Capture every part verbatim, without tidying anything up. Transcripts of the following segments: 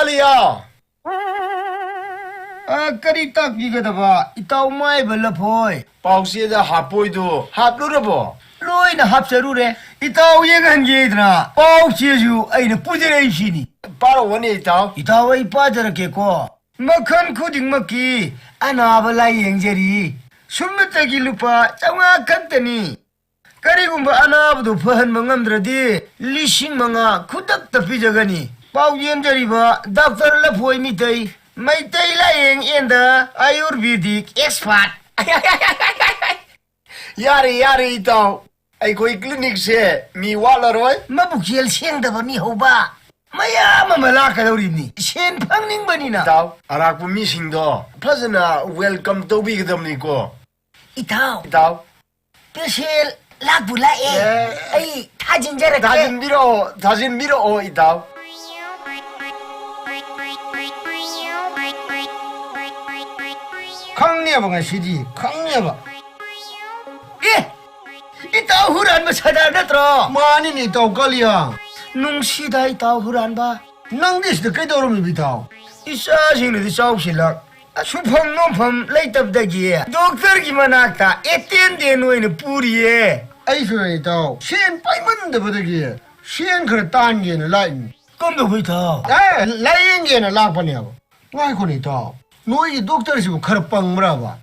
ꯌꯥ꯫ ꯑ, ꯀꯔꯤ ꯇꯥꯛꯄꯤꯒꯗꯕ, ꯏꯇꯥꯎ ꯃꯥꯏꯕ ꯂꯐꯣꯏ? ꯄꯥꯎꯆꯦꯗ ꯍꯥꯞꯄꯣꯏꯗꯣ ꯍꯥꯞꯂꯨꯔꯕꯣ? ꯂꯣꯏꯅ ꯍꯥꯞꯆꯔꯨꯔꯦ꯫ ꯏꯇꯥꯎ ꯌꯦꯡꯍꯟꯒꯦꯗꯅ ꯄꯥꯎꯆꯦꯁꯨ ꯑꯩꯅ ꯄꯨꯖꯔꯛꯏꯁꯤꯅꯤ꯫ ꯄꯥꯔꯛꯑꯣꯅꯦ, ꯏꯇꯥꯎ꯫ ꯏꯇꯥꯎ, ꯑꯩ ꯄꯥꯖꯔꯛꯀꯦꯀꯣ꯫ ꯃꯈꯜ ꯈꯨꯗꯤꯡꯃꯛꯀꯤ ꯑꯅꯥꯕ ꯂꯥꯏꯌꯦꯡꯖꯔꯤ꯫ ꯁꯨꯞꯅꯇꯒꯤ ꯂꯨꯄꯥ ꯆꯥꯝꯃꯉꯥ ꯈꯛꯇꯅꯤ꯫ ꯀꯔꯤꯒꯨꯝꯕ ꯑꯅꯥꯕꯗꯨ ꯐꯍꯟꯕ ꯉꯝꯗ꯭ꯔꯗꯤ, ꯂꯤꯁꯤꯡ ꯃꯉꯥ ꯈꯨꯗꯛꯇ ꯄꯤꯖꯒꯅꯤ꯫ ꯄꯥꯎ ꯌꯦꯟꯖꯔꯤꯕ ꯗꯥꯛꯇꯔ ꯂꯐꯣꯏ ꯃꯤꯇꯩ, ꯃꯩꯇꯩ ꯂꯥꯏꯌꯦꯡ and Ayurvedic expert꯫ ꯌꯥꯔꯦ, ꯌꯥꯔꯦ, ꯏꯇꯥꯎ꯫ ꯑꯩꯈꯣꯏ clinicꯁꯦ ꯃꯤ ꯋꯥꯠꯂꯔꯣꯏ꯫ ꯃꯕꯨꯛꯆꯦꯜ ꯁꯦꯡꯗꯕ ꯃꯤ ꯍꯧꯕ ꯃꯌꯥꯝ ꯑꯃ ꯂꯥꯛꯀꯗꯧꯔꯤꯕꯅꯤ, ꯁꯦꯟ ꯐꯪꯅꯤꯡꯕꯅꯤꯅ꯫ ꯏꯇꯥꯎ, ꯑꯔꯥꯛꯄ ꯃꯤꯁꯤꯡꯗꯣ ꯐꯖꯅ welcome ꯇꯧꯕꯤꯒꯗꯕꯅꯤꯀꯣ꯫ ꯏꯇꯥꯎ꯫ ꯏꯇꯥꯎ꯫ Patient ꯂꯥꯛꯄꯨ ꯂꯥꯛꯑꯦ꯫ ꯑꯦ꯫ ꯑꯩ ꯊꯥꯖꯤꯟꯖꯔꯛꯀꯦ꯫ ꯊꯥꯖꯤꯟꯕꯤꯔꯛꯑꯣ, ꯊꯥꯖꯤꯟꯕꯤꯔꯛꯑꯣ, ꯏꯇꯥꯎ꯫ ꯈꯪꯉꯦꯕ ꯉꯁꯤꯗꯤ, ꯈꯪꯉꯦꯕ꯫ ꯑꯦ! ꯏꯇꯥꯎ ꯍꯨꯔꯥꯟꯕ ꯁꯗꯥꯔ ꯅꯠꯇ꯭ꯔꯣ? ꯃꯥꯅꯤꯅꯦ, ꯏꯇꯥꯎ ꯀꯥꯂꯤꯌꯥ꯫ ꯅꯨꯡꯁꯤꯗ, ꯏꯇꯥꯎ ꯍꯨꯔꯥꯟꯕ꯫ ꯅꯪꯗꯤ ꯁꯤꯗ ꯀꯩꯗꯧꯔꯝꯃꯤꯕ, ꯏꯇꯥꯎ? ꯏꯆꯥꯁꯤꯡꯅꯗꯤ ꯆꯥꯎꯁꯤꯜꯂꯛ, ꯁꯨꯐꯝ ꯅꯣꯝꯐꯝ ꯂꯩꯇꯕꯗꯒꯤ ꯗꯣꯛꯇꯔꯒꯤ ꯃꯅꯥꯛꯇ attendant ꯑꯣꯏꯅ ꯄꯨꯔꯤꯌꯦ꯫ ꯑꯩꯁꯨꯅꯦ, ꯏꯇꯥꯎ, ꯁꯦꯟ ꯄꯥꯏꯃꯟꯗꯕꯗꯒꯤ ꯁꯦꯟ ꯈꯔ ꯇꯥꯟꯒꯦꯅ ꯂꯥꯛꯏꯅꯤ꯫ ꯀꯝꯗꯧꯕ, ꯏꯇꯥꯎ? ꯑꯦ, ꯂꯥꯏꯌꯦꯡꯒꯦꯅ ꯂꯥꯛꯄꯅꯦꯕ꯫ ꯉꯥꯏꯈꯣꯅꯦ, ꯏꯇꯥꯎ, ꯅꯣꯏꯒꯤ ꯗꯣꯛꯇꯔꯁꯤꯕꯨ ꯈꯔ ꯄꯪꯕ꯭ꯔꯕ?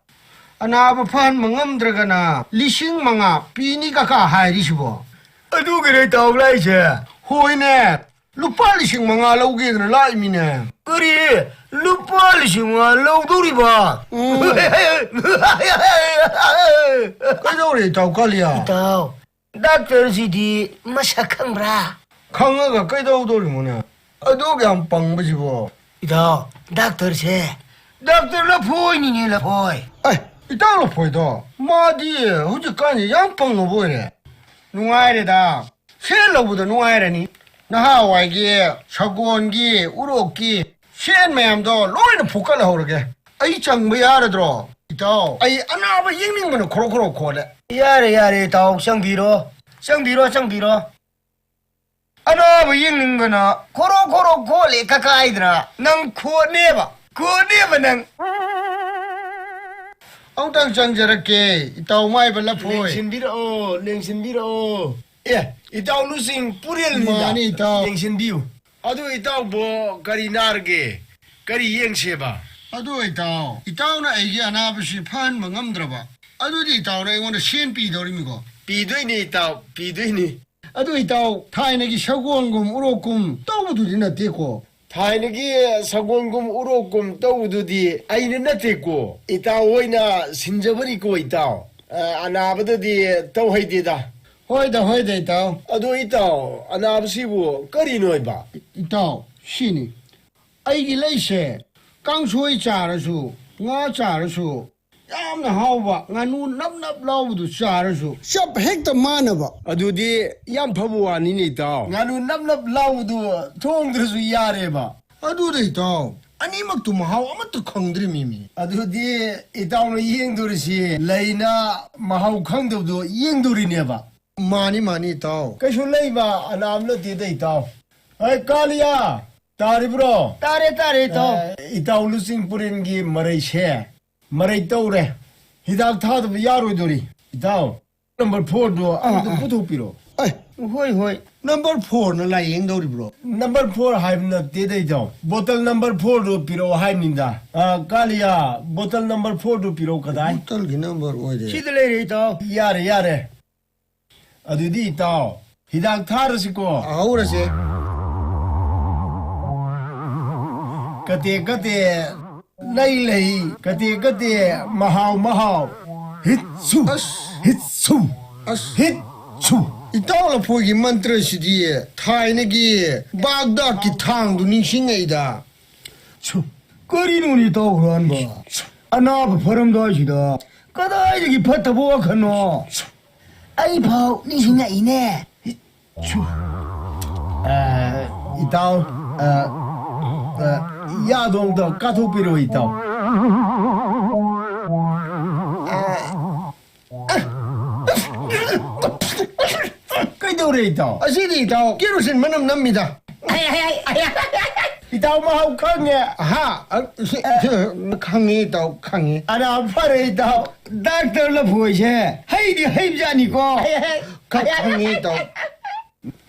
ꯑꯅꯥꯕ ꯐꯍꯟꯕ ꯉꯝꯗ꯭ꯔꯒꯅ ꯂꯤꯁꯤꯡ ꯃꯉꯥ ꯄꯤꯅꯤ ꯀꯀꯥ ꯍꯥꯏꯔꯤꯁꯤꯕꯣ? ꯑꯗꯨꯒꯤꯔ ꯏꯇꯥꯎ ꯂꯥꯛꯏꯁꯦ? ꯍꯣꯏꯅꯦ, ꯂꯨꯄꯥ ꯂꯤꯁꯤꯡ ꯃꯉꯥ ꯂꯧꯒꯦꯗꯅ ꯂꯥꯛꯏꯃꯤꯅꯦ꯫ ꯀꯔꯤ? ꯂꯨꯄꯥ ꯂꯤꯁꯤꯡ ꯃꯉꯥ ꯂꯧꯗꯧꯔꯤꯕ? ꯎꯝ꯫ ꯀꯩꯗꯧꯔꯦ, ꯏꯇꯥꯎ ꯀꯥꯂꯤꯌꯥ? ꯏꯇꯥꯎ, ꯗꯥꯛꯇꯔꯁꯤꯗꯤ ꯃꯁꯛ ꯈꯪꯕ꯭ꯔꯥ? ꯈꯪꯉꯒ ꯀꯩꯗꯧꯗꯧꯔꯤꯃꯣꯅꯦ? ꯑꯗꯨꯛ ꯌꯥꯝ ꯄꯪꯕꯁꯤꯕꯣ? ꯏꯇꯥꯎ, ꯗꯥꯛꯇꯔꯁꯦ ꯗꯥꯛꯇꯔ ꯂꯐꯣꯏꯅꯤꯅꯦ, ꯂꯐꯣꯏ꯫ ꯑꯦ, ꯏꯇꯥꯎ ꯂꯐꯣꯏꯗꯣ, ꯃꯥꯗꯤ ꯍꯧꯖꯤꯛꯀꯥꯟꯁꯤ ꯌꯥꯝ ꯄꯪꯉꯕ ꯑꯣꯏꯔꯦ꯫ ꯅꯨꯡꯉꯥꯏꯔꯦꯗ꯫ ꯁꯦꯟ ꯂꯧꯕꯗ ꯅꯨꯡꯉꯥꯏꯔꯅꯤ꯫ ꯅꯍꯥꯟꯋꯥꯏꯒꯤ ꯁꯒꯣꯜꯒꯤ, ꯎꯔꯣꯛꯀꯤ ꯁꯦꯟ ꯃꯌꯥꯝꯗꯣ ꯂꯣꯏꯅ ꯐꯨꯀꯠꯍꯧꯔꯒꯦ꯫ ꯑꯩ ꯆꯪꯕ ꯌꯥꯔꯗ꯭ꯔꯣ? ꯏꯇꯥꯎ, ꯑꯩ ꯑꯅꯥꯕ ꯌꯦꯡꯅꯤꯡꯕꯅ ꯈꯣꯔꯣ ꯈꯣꯔꯣ ꯈꯣꯠꯂꯦ꯫ ꯌꯥꯔꯦ, ꯌꯥꯔꯦ, ꯏꯇꯥꯎ, ꯆꯪꯕꯤꯔꯣ, ꯆꯪꯕꯤꯔꯣ, ꯆꯪꯕꯤꯔꯣ꯫ ꯑꯅꯥꯕ ꯌꯦꯡꯅꯤꯡꯕꯅ ꯈꯣꯔꯣ ꯈꯣꯔꯣ ꯈꯣꯠꯂꯦ ꯀꯀꯥꯏꯗꯅ ꯅꯪ ꯈꯣꯠꯅꯦꯕ, ꯈꯣꯠꯅꯦꯕ ꯅꯪ꯫ ꯑꯃꯨꯛꯇꯪ ꯆꯪꯖꯔꯛꯀꯦ, ꯏꯇꯥꯎ ꯃꯥꯏꯕ ꯂꯐꯣꯏ꯫ ꯂꯦꯡꯁꯤꯟꯕꯤꯔꯛꯑꯣ, ꯂꯦꯡꯁꯤꯟꯕꯤꯔꯛꯑꯣ꯫ ꯑꯦ, ꯏꯇꯥꯎ ꯂꯨꯆꯤꯡ ꯄꯨꯔꯦꯜꯅꯤꯗ꯫ ꯃꯥꯅꯤ, ꯏꯇꯥꯎ꯫ ꯌꯦꯡꯁꯤꯟꯕꯤꯌꯨ꯫ ꯑꯗꯨ ꯏꯇꯥꯎꯕꯨ ꯀꯔꯤ ꯅꯥꯔꯒꯦ? ꯀꯔꯤ ꯌꯦꯡꯁꯦꯕ? ꯑꯗꯨ ꯏꯇꯥꯎ, ꯏꯇꯥꯎꯅ ꯑꯩꯒꯤ ꯑꯅꯥꯕꯁꯤ ꯐꯍꯟꯕ ꯉꯝꯗ꯭ꯔꯕ, ꯑꯗꯨꯗꯤ ꯏꯇꯥꯎꯅ ꯑꯩꯉꯣꯟꯗ ꯁꯦꯟ ꯄꯤꯗꯧꯔꯤꯃꯤꯀꯣ? ꯄꯤꯗꯣꯏꯅꯤ ꯏꯇꯥꯎ, ꯄꯤꯗꯣꯏꯅꯤ꯫ ꯑꯗꯨ ꯏꯇꯥꯎ, ꯊꯥꯏꯅꯒꯤ ꯁꯒꯣꯜꯒꯨꯝ ꯎꯔꯣꯛꯀꯨꯝ ꯇꯧꯕꯗꯨꯗꯤ ꯅꯠꯇꯦꯀꯣ? ꯊꯥꯏꯅꯒꯤ ꯁꯒꯣꯜꯒꯨꯝ ꯎꯔꯣꯛꯀꯨꯝ ꯇꯧꯕꯗꯨꯗꯤ ꯑꯩꯅ ꯅꯠꯇꯦꯀꯣ, ꯏꯇꯥꯎ ꯍꯣꯏꯅ ꯁꯤꯟꯖꯕꯅꯤꯀꯣ ꯏꯇꯥꯎ꯫ ꯑ, ꯑꯅꯥꯕꯗꯗꯤ ꯇꯧꯍꯩꯗꯦꯗ꯫ ꯍꯣꯏꯗ, ꯍꯣꯏꯗ ꯏꯇꯥꯎ꯫ ꯑꯗꯣ ꯏꯇꯥꯎ, ꯑꯅꯥꯕꯁꯤꯕꯨ ꯀꯔꯤꯅꯣ ꯍꯥꯏꯕ? ꯏꯇꯥꯎ, ꯁꯤꯅꯤ꯫ ꯑꯩꯒꯤ ꯂꯩꯁꯦ, ꯀꯥꯡꯁꯣꯏ ꯆꯥꯔꯁꯨ, ꯉꯥ ꯆꯥꯔꯁꯨ, ꯌꯥꯝꯅ ꯍꯥꯎꯕ ꯉꯥꯅꯨ ꯅꯞ ꯅꯞ ꯂꯥꯎꯕꯗꯨ ꯆꯥꯔꯁꯨ ꯆꯞ ꯍꯦꯛꯇ ꯃꯥꯟꯅꯕ꯫ ꯑꯗꯨꯗꯤ ꯌꯥꯝ ꯐꯕ ꯋꯥꯅꯤꯅꯦ, ꯏꯇꯥꯎ꯫ ꯉꯥꯅꯨ ꯅꯞ ꯅꯞ ꯂꯥꯎꯕꯗꯨ ꯊꯣꯡꯗ꯭ꯔꯁꯨ ꯌꯥꯔꯦꯕ꯫ ꯑꯗꯨꯗ ꯏꯇꯥꯎ, ꯑꯅꯤꯃꯛꯇꯨ ꯃꯍꯥꯎ ꯑꯃꯠꯇ ꯈꯪꯗ꯭ꯔꯤꯃꯤꯃꯤ꯫ ꯑꯗꯨꯗꯤ ꯏꯇꯥꯎꯅ ꯌꯦꯡꯗꯣꯔꯤꯁꯤ ꯂꯩꯅ ꯃꯍꯥꯎ ꯈꯪꯗꯕꯗꯣ ꯌꯦꯡꯗꯣꯔꯤꯅꯦꯕ꯫ ꯃꯥꯅꯤ, ꯃꯥꯅꯤ, ꯏꯇꯥꯎ꯫ ꯀꯩꯁꯨ ꯂꯩꯕ ꯑꯅꯥꯕ ꯅꯠꯇꯦꯗ, ꯏꯇꯥꯎ꯫ ꯍꯩ, ꯀꯥꯂꯤꯌꯥ, ꯇꯥꯔꯤꯕ꯭ꯔꯣ? ꯇꯥꯔꯦ, ꯇꯥꯔꯦ, ꯏꯇꯥꯎ꯫ ꯑꯦ, ꯏꯇꯥꯎ ꯂꯨꯆꯤꯡ ꯄꯨꯔꯦꯟꯒꯤ ꯃꯔꯩꯁꯦ, ꯃꯔꯩ ꯇꯧꯔꯦ꯫ ꯍꯤꯗꯥꯛ ꯊꯥꯗꯕ ꯌꯥꯔꯣꯏꯗꯧꯔꯤ꯫ ꯏꯇꯥꯎ, number fourꯗꯣ ꯑꯥ, ꯑꯝꯇ ꯑꯥ꯫ ꯄꯨꯊꯣꯛꯄꯤꯔꯣ꯫ ꯑꯦ꯫ ꯍꯣꯏ, ꯍꯣꯏ꯫ Number fourꯅ ꯂꯥꯏꯌꯦꯡꯗꯧꯔꯤꯕ꯭ꯔꯣ? Number four ꯍꯥꯏꯕ ꯅꯠꯇꯦꯗ, ꯏꯇꯥꯎ꯫ Bottle number fourꯗꯣ ꯄꯤꯔꯛꯑꯣ ꯍꯥꯏꯕꯅꯤꯗ꯫ ꯑꯥ, ꯀꯥꯂꯤꯌꯥ, bottle number fourꯗꯣ ꯄꯤꯔꯛꯑꯣ, ꯀꯗꯥꯏ? Bottleꯒꯤ number ꯑꯣꯏꯔꯦ꯫ ꯁꯤꯗ ꯂꯩꯔꯦ, ꯏꯇꯥꯎ꯫ ꯌꯥꯔꯦ, ꯌꯥꯔꯦ꯫ ꯑꯗꯨꯗꯤ ꯏꯇꯥꯎ, ꯍꯤꯗꯥꯛ ꯊꯥꯔꯁꯤꯀꯣ? ꯍꯧꯔꯁꯦ꯫ ꯀꯇꯦ ꯀꯇꯦ, ꯂꯩ ꯂꯩ, ꯀꯇꯦ ꯀꯇꯦ, ꯃꯍꯥꯎ ꯃꯍꯥꯎ, ꯍꯤꯠꯁꯨ, ꯑꯁ꯫ ꯍꯤꯠꯁꯨ, ꯑꯁ꯫ ꯍꯤꯠꯁꯨ꯫ ꯏꯇꯥꯎ ꯂꯐꯣꯏꯒꯤ ꯃꯟꯇ꯭ꯔꯁꯤꯗꯤ ꯊꯥꯏꯅꯒꯤ ꯕꯥꯒꯗꯥꯗꯀꯤ ꯊꯥꯡꯗꯨ ꯅꯤꯡꯁꯤꯡꯉꯛꯏꯗ꯫ ꯁꯨ, ꯀꯔꯤꯅꯣꯅꯦ ꯏꯇꯥꯎ ꯍꯨꯔꯥꯟꯕ? ꯑꯅꯥꯕ ꯐꯔꯝꯗꯥꯏꯁꯤꯗ ꯀꯗꯥꯏꯗꯒꯤ ꯐꯠꯇꯕ ꯋꯥꯈꯜꯅꯣ? ꯑꯩꯐꯥꯎ ꯅꯤꯡꯁꯤꯡꯉꯛꯏꯅꯦ꯫ ꯁꯨ, ꯑ, ꯏꯇꯥꯎ, ꯑ, ꯑ, ꯌꯥꯗꯣꯡꯗꯣ ꯀꯥꯊꯣꯛꯄꯤꯔꯣ, ꯏꯇꯥꯎ꯫ ꯀꯩꯗꯧꯔꯦ, ꯏꯇꯥꯎ? ꯑꯁꯤꯗꯤ, ꯏꯇꯥꯎ, ꯀꯦꯔꯣꯁꯤꯟ ꯃꯅꯝ ꯅꯝꯃꯤꯗ꯫ ꯏꯇꯥꯎ ꯃꯍꯥꯎ ꯈꯪꯉꯦ꯫ ꯍꯥ? ꯑ, ꯁꯤ, ꯁꯤ, ꯈꯪꯉꯤ, ꯏꯇꯥꯎ, ꯈꯪꯉꯤ꯫ ꯑꯅꯥ ꯐꯔꯦ, ꯏꯇꯥꯎ꯫ ꯗꯥꯛꯇꯔ ꯂꯐꯣꯏꯁꯦ ꯍꯩꯗꯤ ꯍꯩꯕꯖꯥꯠꯅꯤꯀꯣ꯫ ꯍꯩ, ꯍꯩ, ꯍꯩ꯫ ꯈꯪ-, ꯈꯪꯉꯤ, ꯏꯇꯥꯎ꯫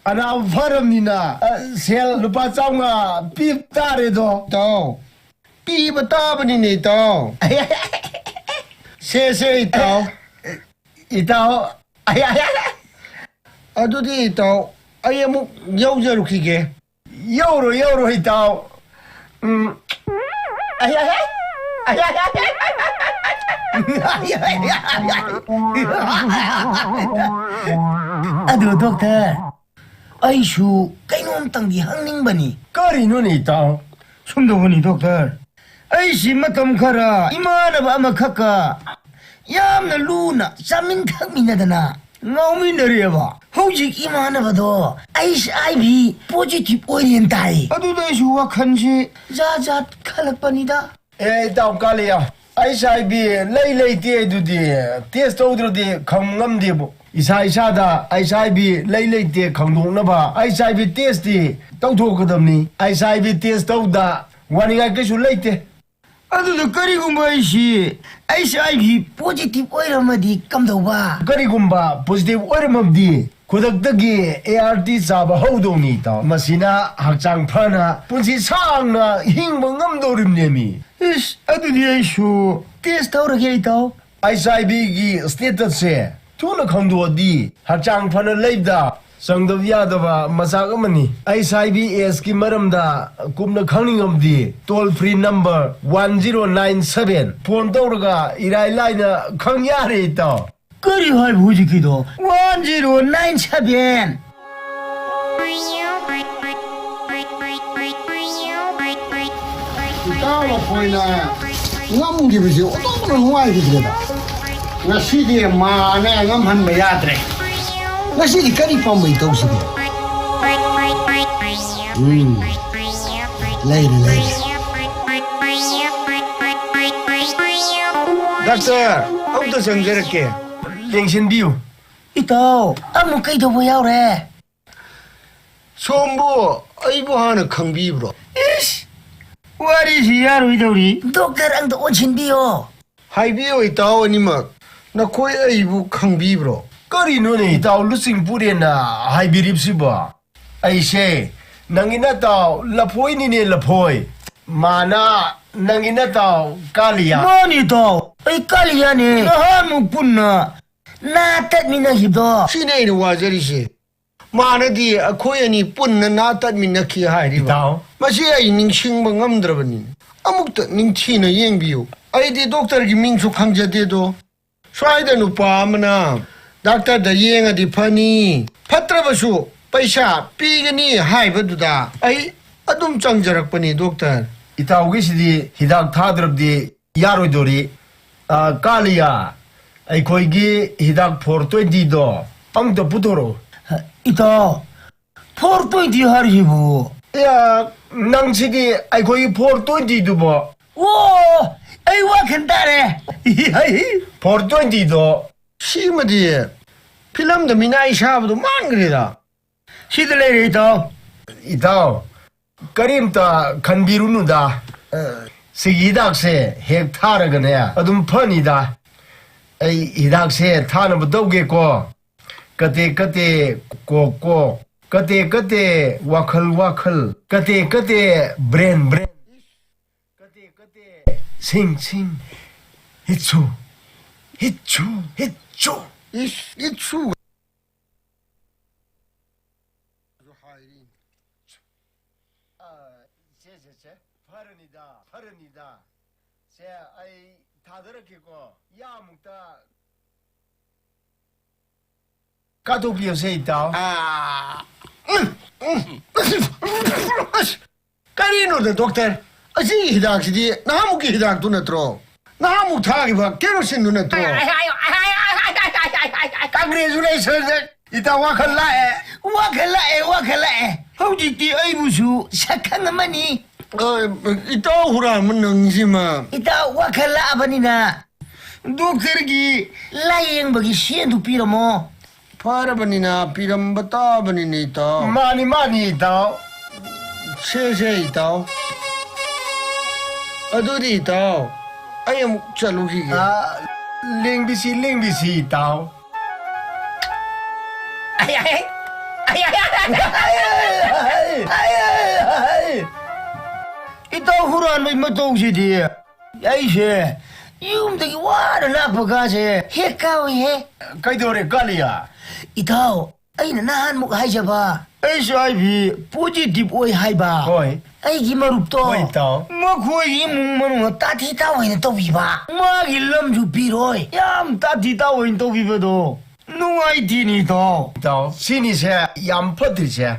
ꯑꯅꯥ ꯐꯔꯝꯅꯤꯅ, ꯑ, ꯁꯦꯜ ꯂꯨꯄꯥ ꯆꯥꯝꯃꯉꯥ ꯄꯤꯕ ꯇꯥꯔꯦꯗꯣ꯫ ꯏꯇꯥꯎ, ꯄꯤꯕ ꯇꯥꯕꯅꯤꯅꯦ, ꯏꯇꯥꯎ꯫ ꯁꯦ, ꯁꯦ, ꯏꯇꯥꯎ꯫ ꯏꯇꯥꯎ꯫ ꯑꯗꯨꯗꯤ, ꯏꯇꯥꯎ, ꯑꯩ ꯑꯃꯨꯛ ꯌꯧꯖꯔꯨꯈꯤꯒꯦ꯫ ꯌꯧꯔꯣ, ꯌꯧꯔꯣ, ꯏꯇꯥꯎ꯫ ꯎꯝ꯫ ꯑꯗꯣ, ꯗꯣꯛꯇꯔ, ꯑꯩꯁꯨ ꯀꯩꯅꯣꯝꯇꯪꯗꯤ ꯍꯪꯅꯤꯡꯕꯅꯤ꯫ ꯀꯔꯤꯅꯣꯅꯦ, ꯏꯇꯥꯎ? ꯁꯨꯝꯗꯧꯕꯅꯤ, ꯗꯣꯛꯇꯔ꯫ ꯑꯩꯁꯤ ꯃꯇꯝ ꯈꯔ ꯏꯃꯥꯟꯅꯕ ꯑꯃꯈꯛꯀ ꯌꯥꯝꯅ ꯂꯨꯅ ꯆꯥꯃꯤꯟ ꯊꯛꯃꯤꯟꯅꯗꯅ ꯉꯥꯎꯃꯤꯟꯅꯔꯦꯕ꯫ ꯍꯧꯖꯤꯛ ꯏꯃꯥꯟꯅꯕꯗꯣ H I V positive ꯑꯣꯏꯔꯦꯅ ꯇꯥꯏ꯫ ꯑꯗꯨꯗ ꯑꯩꯁꯨ ꯋꯥꯈꯜꯁꯤ ꯖꯥꯠ ꯖꯥꯠ ꯈꯜꯂꯛꯄꯅꯤꯗ꯫ ꯑꯦ, ꯏꯇꯥꯎ ꯀꯥꯂꯤꯌꯥ, H I V ꯂꯩ ꯂꯩꯇꯦ ꯑꯗꯨꯗꯤ test ꯇꯧꯗ꯭ꯔꯗꯤ ꯈꯪ ꯉꯝꯗꯦꯕꯨ꯫ ꯏꯁꯥ ꯏꯁꯥꯗ H I V ꯂꯩ ꯂꯩꯇꯦ ꯈꯪꯗꯣꯛꯅꯕ H I V test T ꯇꯧꯊꯣꯛꯀꯗꯕꯅꯤ꯫ H I V test ꯇꯧꯗ ꯋꯥꯅꯤꯡꯉꯥꯏ ꯀꯩꯁꯨ ꯂꯩꯇꯦ꯫ ꯑꯗꯨꯗ ꯀꯔꯤꯒꯨꯝꯕ ꯑꯩꯁꯤ H I V positive ꯑꯣꯏꯔꯝꯃꯗꯤ ꯀꯝꯗꯧꯕ? ꯀꯔꯤꯒꯨꯝꯕ positive ꯑꯣꯏꯔꯝꯃꯕꯗꯤ ꯈꯨꯗꯛꯇꯒꯤ A R T ꯆꯥꯕ ꯍꯧꯗꯧꯅꯤ, ꯏꯇꯥꯎ꯫ ꯃꯁꯤꯅ ꯍꯛꯆꯥꯡ ꯐꯅ ꯄꯨꯟꯁꯤ ꯁꯥꯡꯅ ꯍꯤꯡꯕ ꯉꯝꯗꯧꯔꯤꯕꯅꯦꯃꯤ꯫ ꯏꯁ, ꯑꯗꯨꯗꯤ ꯑꯩꯁꯨ test ꯇꯧꯔꯒꯦ, ꯏꯇꯥꯎ꯫ H I V ꯒꯤ status ꯁꯦ ꯊꯨꯅ ꯈꯪꯗꯣꯛꯑꯗꯤ ꯍꯛꯆꯥꯡ ꯐꯅ ꯂꯩꯕꯗ ꯆꯪꯗꯕ ꯌꯥꯗꯕ ꯃꯆꯥꯛ ꯑꯃꯅꯤ꯫ H I V AIDS ꯀꯤ ꯃꯔꯝꯗ ꯀꯨꯞꯅ ꯈꯪꯅꯤꯡꯉꯕꯗꯤ toll free number one zero nine seven phone ꯇꯧꯔꯒ ꯏꯔꯥꯏ ꯂꯥꯏꯅ ꯈꯪ ꯌꯥꯔꯦ, ꯏꯇꯥꯎ꯫ ꯀꯔꯤ ꯍꯥꯏꯕ ꯍꯧꯖꯤꯛꯀꯤꯗꯣ? One zero nine seven꯫ ꯏꯇꯥꯎ ꯂꯐꯣꯏꯅ ꯉꯝꯈꯤꯕꯁꯤ ꯑꯣꯟꯊꯣꯛꯅ ꯅꯨꯡꯉꯥꯏꯈꯤꯗ꯭ꯔꯦꯗ꯫ ꯉꯁꯤꯗꯤ ꯃꯥꯅ ꯉꯝꯍꯟꯕ ꯌꯥꯗ꯭ꯔꯦ꯫ ꯉꯁꯤꯗꯤ ꯀꯔꯤ ꯄꯥꯝꯕꯩ ꯇꯧꯁꯤꯒꯦ? ꯎꯝ, ꯂꯩꯔꯦ, ꯂꯩꯔꯦ꯫ ꯗꯥꯛꯇꯔ, ꯑꯝꯇ ꯆꯪꯖꯔꯛꯀꯦ꯫ ꯌꯦꯡꯁꯤꯟꯕꯤꯌꯨ꯫ ꯏꯇꯥꯎ, ꯑꯃꯨꯛ ꯀꯩꯗꯧꯕ ꯌꯥꯎꯔꯦ? ꯁꯣꯝꯕꯨ ꯑꯩꯕꯨ ꯍꯥꯟꯅ ꯈꯪꯕꯤꯕ꯭ꯔꯣ? ꯏꯁ! ꯋꯥꯔꯤꯁꯤ ꯌꯥꯔꯣꯏꯗꯧꯔꯤ꯫ ꯗꯣꯛꯇꯔ ꯑꯪꯗ ꯑꯣꯟꯁꯤꯟꯕꯤꯌꯣ꯫ ꯍꯥꯏꯕꯤꯌꯣ ꯏꯇꯥꯎ ꯑꯅꯤꯃꯛ, ꯅꯈꯣꯏ ꯑꯩꯕꯨ ꯈꯪꯕꯤꯕ꯭ꯔꯣ? ꯀꯔꯤꯅꯣꯅꯦ ꯏꯇꯥꯎ ꯂꯨꯆꯤꯡ ꯄꯨꯔꯦꯟꯅ ꯍꯥꯏꯕꯤꯔꯤꯕꯁꯤꯕꯣ? ꯑꯩꯁꯦ ꯅꯪꯒꯤ ꯅꯇꯥꯎ ꯂꯐꯣꯏꯅꯤꯅꯦ, ꯂꯐꯣꯏ꯫ ꯃꯥꯅ ꯅꯪꯒꯤ ꯅꯇꯥꯎ ꯀꯥꯂꯤꯌꯥ꯫ ꯃꯥꯅꯤ ꯏꯇꯥꯎ, ꯑꯩ ꯀꯥꯂꯤꯌꯥꯅꯦ꯫ ꯅꯍꯥꯟꯃꯨꯛ ꯄꯨꯟꯅ ꯅꯥ ꯇꯠꯃꯤꯟꯅꯈꯤꯕꯗꯣ꯫ ꯁꯤꯅꯦ ꯑꯩꯅ ꯋꯥꯖꯔꯤꯁꯦ꯫ ꯃꯥꯅꯗꯤ ꯑꯩꯈꯣꯏ ꯑꯅꯤ ꯄꯨꯟꯅ ꯅꯥ ꯇꯠꯃꯤꯟꯅꯈꯤ ꯍꯥꯏꯔꯤꯕ꯫ ꯏꯇꯥꯎ꯫ ꯃꯁꯤ ꯑꯩ ꯅꯤꯡꯁꯤꯡꯕ ꯉꯝꯗ꯭ꯔꯕꯅꯤ꯫ ꯑꯃꯨꯛꯇ ꯅꯤꯡꯊꯤꯅ ꯌꯦꯡꯕꯤꯌꯨ꯫ ꯑꯩꯗꯤ ꯗꯣꯛꯇꯔꯒꯤ ꯃꯤꯡꯁꯨ ꯈꯪꯖꯗꯦꯗꯣ꯫ ꯁ꯭ꯋꯥꯏꯗ ꯅꯨꯄꯥ ꯑꯃꯅ ꯗꯥꯛꯇꯔꯗ ꯌꯦꯡꯉꯗꯤ ꯐꯅꯤ, ꯐꯠꯇ꯭ꯔꯕꯁꯨ ꯄꯩꯁꯥ ꯄꯤꯒꯅꯤ ꯍꯥꯏꯕꯗꯨꯗ ꯑꯩ ꯑꯗꯨꯝ ꯆꯪꯖꯔꯛꯄꯅꯤ, ꯗꯣꯛꯇꯔ꯫ ꯏꯇꯥꯎꯒꯤꯁꯤꯗꯤ ꯍꯤꯗꯥꯛ ꯊꯥꯗ꯭ꯔꯕꯗꯤ ꯌꯥꯔꯣꯏꯗꯣꯔꯤ꯫ ꯑ, ꯀꯥꯂꯤꯌꯥ, ꯑꯩꯈꯣꯏꯒꯤ ꯍꯤꯗꯥꯛ four twenty ꯗꯣ ꯑꯝꯇ ꯄꯨꯊꯣꯔꯛꯎ꯫ ꯏꯇꯥꯎ, four twenty ꯍꯥꯏꯔꯤꯁꯤꯕꯨ? ꯑꯌꯥ, ꯅꯪꯁꯤꯗꯤ ꯑꯩꯈꯣꯏꯒꯤ four twenty ꯗꯨꯕꯣ? ꯑꯣ, ꯑꯩ ꯋꯥꯈꯜ ꯇꯥꯔꯦ꯫ Four twenty ꯗꯣ꯫ ꯁꯤꯃꯗꯤ ꯐꯤꯂꯝꯗ ꯃꯤꯅꯥꯏ ꯁꯥꯕꯗꯣ ꯃꯥꯟꯈ꯭ꯔꯦꯗ꯫ ꯁꯤꯗ ꯂꯩꯔꯦ, ꯏꯇꯥꯎ꯫ ꯏꯇꯥꯎ, ꯀꯔꯤꯝꯇ ꯈꯟꯕꯤꯔꯨꯅꯨꯗ꯫ ꯁꯤꯒꯤ ꯍꯤꯗꯥꯛꯁꯦ ꯍꯦꯛ ꯊꯥꯔꯒꯅꯦ, ꯑꯗꯨꯝ ꯐꯅꯤꯗ꯫ ꯑꯩ ꯍꯤꯗꯥꯛꯁꯦ ꯊꯥꯅꯕ ꯇꯧꯒꯦꯀꯣ꯫ ꯀꯇꯦ ꯀꯇꯦ ꯀꯣꯛ ꯀꯣꯛ, ꯀꯇꯦ ꯀꯇꯦ ꯋꯥꯈꯜ ꯋꯥꯈꯜ, ꯀꯇꯦ ꯀꯇꯦ brain brain, ꯀꯇꯦ ꯀꯇꯦ ꯁꯤꯡ ꯁꯤꯡ, ꯍꯤꯠꯁꯨ, ꯍꯤꯠꯁꯨ, ꯍꯤꯠꯁꯨ꯫ ꯏꯁ, ꯏꯠꯁꯨ꯫ ꯑꯗꯨ ꯍꯥꯏꯔꯤ꯫ ꯑ, ꯁꯦ, ꯁꯦ, ꯁꯦ, ꯐꯔꯅꯤꯗ, ꯐꯔꯅꯤꯗ꯫ ꯁꯦ, ꯑꯩ ꯊꯥꯗꯔꯛꯀꯦꯀꯣ꯫ ꯌꯥꯝꯃꯨꯛꯇ ꯀꯥꯊꯣꯛꯄꯤꯌꯣꯁꯦ, ꯏꯇꯥꯎ꯫ ꯑꯥ, ꯎꯝ, ꯎꯝ, ꯑꯁ, ꯀꯔꯤꯅꯣꯗ, ꯗꯣꯛꯇꯔ? ꯑꯁꯤꯒꯤ ꯍꯤꯗꯥꯛꯁꯤꯗꯤ ꯅꯍꯥꯟꯃꯨꯛꯀꯤ ꯍꯤꯗꯥꯛꯇꯨ ꯅꯠꯇ꯭ꯔꯣ? ꯅꯍꯥꯟꯃꯨꯛ ꯊꯥꯈꯤꯕ ꯀꯦꯔꯣꯁꯤꯟꯗꯨ ꯅꯠꯇ꯭ꯔꯣ? Congratulations! ꯏꯇꯥꯎ, ꯋꯥꯈꯜ ꯂꯥꯛꯑꯦ꯫ ꯋꯥꯈꯜ ꯂꯥꯛꯑꯦ, ꯋꯥꯈꯜ ꯂꯥꯛꯑꯦ꯫ ꯍꯧꯖꯤꯛꯇꯤ ꯑꯩꯕꯨꯁꯨ ꯁꯛꯈꯪ ꯑꯃꯅꯤ꯫ ꯑ, ꯏꯇꯥꯎ ꯍꯨꯔꯥꯟꯕ ꯅꯪꯁꯤꯃ꯫ ꯏꯇꯥꯎ, ꯋꯥꯈꯜ ꯂꯥꯛꯑꯕꯅꯤꯅ ꯗꯣꯛꯇꯔꯒꯤ ꯂꯥꯌꯦꯡꯕꯒꯤ ꯁꯦꯟꯗꯨ ꯄꯤꯔꯝꯃꯣ꯫ ꯐꯔꯕꯅꯤꯅ ꯄꯤꯔꯝꯕ ꯇꯥꯕꯅꯤꯅꯦ, ꯏꯇꯥꯎ꯫ ꯃꯥꯅꯤ, ꯃꯥꯅꯤ, ꯏꯇꯥꯎ꯫ Sese, ꯏꯇꯥꯎ. ꯑꯗꯨꯗꯤ ꯏꯇꯥꯎ, ꯑꯩ ꯑꯃꯨꯛ ꯆꯠꯂꯨꯈꯤꯒꯦ꯫ ꯑꯥ, ꯂꯦꯡꯕꯤꯁꯤ, ꯂꯦꯡꯕꯤꯁꯤ, ꯏꯇꯥꯎ꯫ ꯑꯩ, ꯑꯩ, ꯑꯩ, ꯑꯩ, ꯑꯩ, ꯑꯩ, ꯑꯩ, ꯑꯩ, ꯑꯩ, ꯑꯩ꯫ ꯏꯇꯥꯎ ꯍꯨꯔꯥꯟꯕꯒꯤ ꯃꯇꯧꯁꯤꯗꯤ꯫ ꯑꯩꯁꯦ ꯌꯨꯝꯗꯒꯤ ꯋꯥꯅ ꯂꯥꯛꯄꯒꯁꯦ ꯍꯦꯛ ꯀꯥꯎꯏꯍꯦ꯫ ꯀꯩꯗꯧꯔꯦ, ꯀꯥꯂꯤꯌꯥ? ꯏꯇꯥꯎ, ꯑꯩꯅ ꯅꯍꯥꯟꯃꯨꯛ ꯍꯥꯏꯖꯕ H I V positive ꯑꯣꯏ ꯍꯥꯏꯕ꯫ ꯍꯣꯏ꯫ ꯑꯩꯒꯤ ꯃꯔꯨꯞꯇꯣ꯫ ꯍꯣꯏ, ꯏꯇꯥꯎ꯫ ꯃꯈꯣꯏꯒꯤ ꯏꯃꯨꯡ ꯃꯅꯨꯡꯅ ꯇꯥꯊꯤ ꯇꯥꯑꯣꯏꯅ ꯇꯧꯕꯤꯕ꯫ ꯃꯥꯒꯤ ꯂꯝꯁꯨ ꯄꯤꯔꯣꯏ꯫ ꯌꯥꯝ ꯇꯥꯊꯤ ꯇꯥꯑꯣꯏꯅ ꯇꯧꯕꯤꯕꯗꯣ ꯅꯨꯡꯉꯥꯏꯇꯦꯅꯦ, ꯏꯇꯥꯎ꯫ ꯏꯇꯥꯎ, ꯁꯤꯅꯤꯁꯦ ꯌꯥꯝ ꯐꯠꯇ꯭ꯔꯤꯁꯦ꯫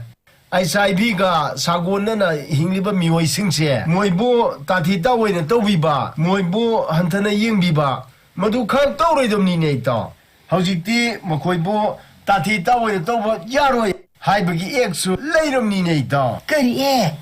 H I V ꯒ ꯁꯥꯒꯣꯟꯅꯅ ꯍꯤꯡꯂꯤꯕ ꯃꯤꯑꯣꯏꯁꯤꯡꯁꯦ, ꯃꯣꯏꯕꯨ ꯇꯥꯊꯤ ꯇꯥꯑꯣꯏꯅ ꯇꯧꯕꯤꯕ, ꯃꯣꯏꯕꯨ ꯍꯟꯊꯅ ꯌꯦꯡꯕꯤꯕ, ꯃꯗꯨ ꯈꯛ ꯇꯧꯔꯣꯏꯗꯕꯅꯤꯅꯦ, ꯏꯇꯥꯎ꯫ ꯍꯧꯖꯤꯛꯇꯤ ꯃꯈꯣꯏꯕꯨ ꯇꯥꯊꯤ ꯇꯥꯑꯣꯏꯅ ꯇꯧꯕ ꯌꯥꯔꯣꯏ ꯍꯥꯏꯕꯒꯤ act ꯁꯨ ꯂꯩꯔꯕꯅꯤꯅꯦ, ꯏꯇꯥꯎ꯫ ꯀꯔꯤ act?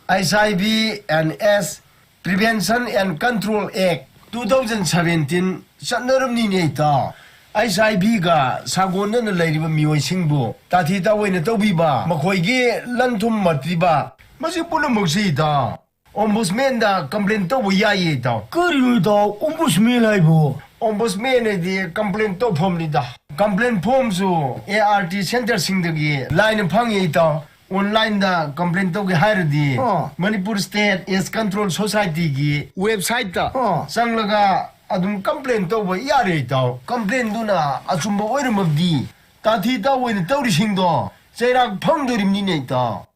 H I V and AIDS Prevention and Control Act two thousand seventeen ꯆꯠꯅꯔꯝꯅꯤꯅꯦ, ꯏꯇꯥꯎ꯫ H I V ꯒ ꯁꯥꯒꯣꯟꯅꯅ ꯂꯩꯔꯤꯕ ꯃꯤꯑꯣꯏꯁꯤꯡꯕꯨ ꯇꯥꯊꯤ ꯇꯥꯑꯣꯏꯅ ꯇꯧꯕꯤꯕ, ꯃꯈꯣꯏꯒꯤ ꯂꯟ ꯊꯨꯝ ꯃꯠꯄꯤꯕ, ꯃꯁꯤ ꯄꯨꯝꯅꯃꯛꯁꯤ, ꯏꯇꯥꯎ, Ombudsman ꯗ complain ꯇꯧꯕ ꯌꯥꯏꯌꯦ, ꯏꯇꯥꯎ꯫ ꯀꯔꯤꯅꯣ, ꯏꯇꯥꯎ, Ombudsman ꯍꯥꯏꯕꯨ? Ombudsman ꯍꯥꯏꯗꯤ complain ꯇꯧꯐꯝꯅꯤꯗ꯫ Complaint form ꯁꯨ A R T centre ꯁꯤꯡꯗꯒꯤ ꯂꯥꯏꯅ ꯐꯪꯉꯦ, ꯏꯇꯥꯎ꯫ Online ꯗ complain ꯇꯧꯒꯦ ꯍꯥꯏꯔꯗꯤ, ꯑꯥ꯫ Manipur State AIDS Control Society ꯒꯤ website ꯇ ꯑꯥ꯫ ꯆꯪꯂꯒ ꯑꯗꯨꯝ complain ꯇꯧꯕ ꯌꯥꯔꯦ, ꯏꯇꯥꯎ꯫ Complaint ꯗꯨꯅ ꯑꯆꯨꯝꯕ ꯑꯣꯏꯔꯝꯃꯕꯗꯤ, ꯇꯥꯊꯤ ꯇꯥꯑꯣꯏꯅ ꯇꯧꯔꯤꯁꯤꯡꯗꯣ ꯆꯩꯔꯥꯛ ꯐꯪꯗꯣꯔꯤꯕꯅꯤꯅꯦ, ꯏꯇꯥꯎ꯫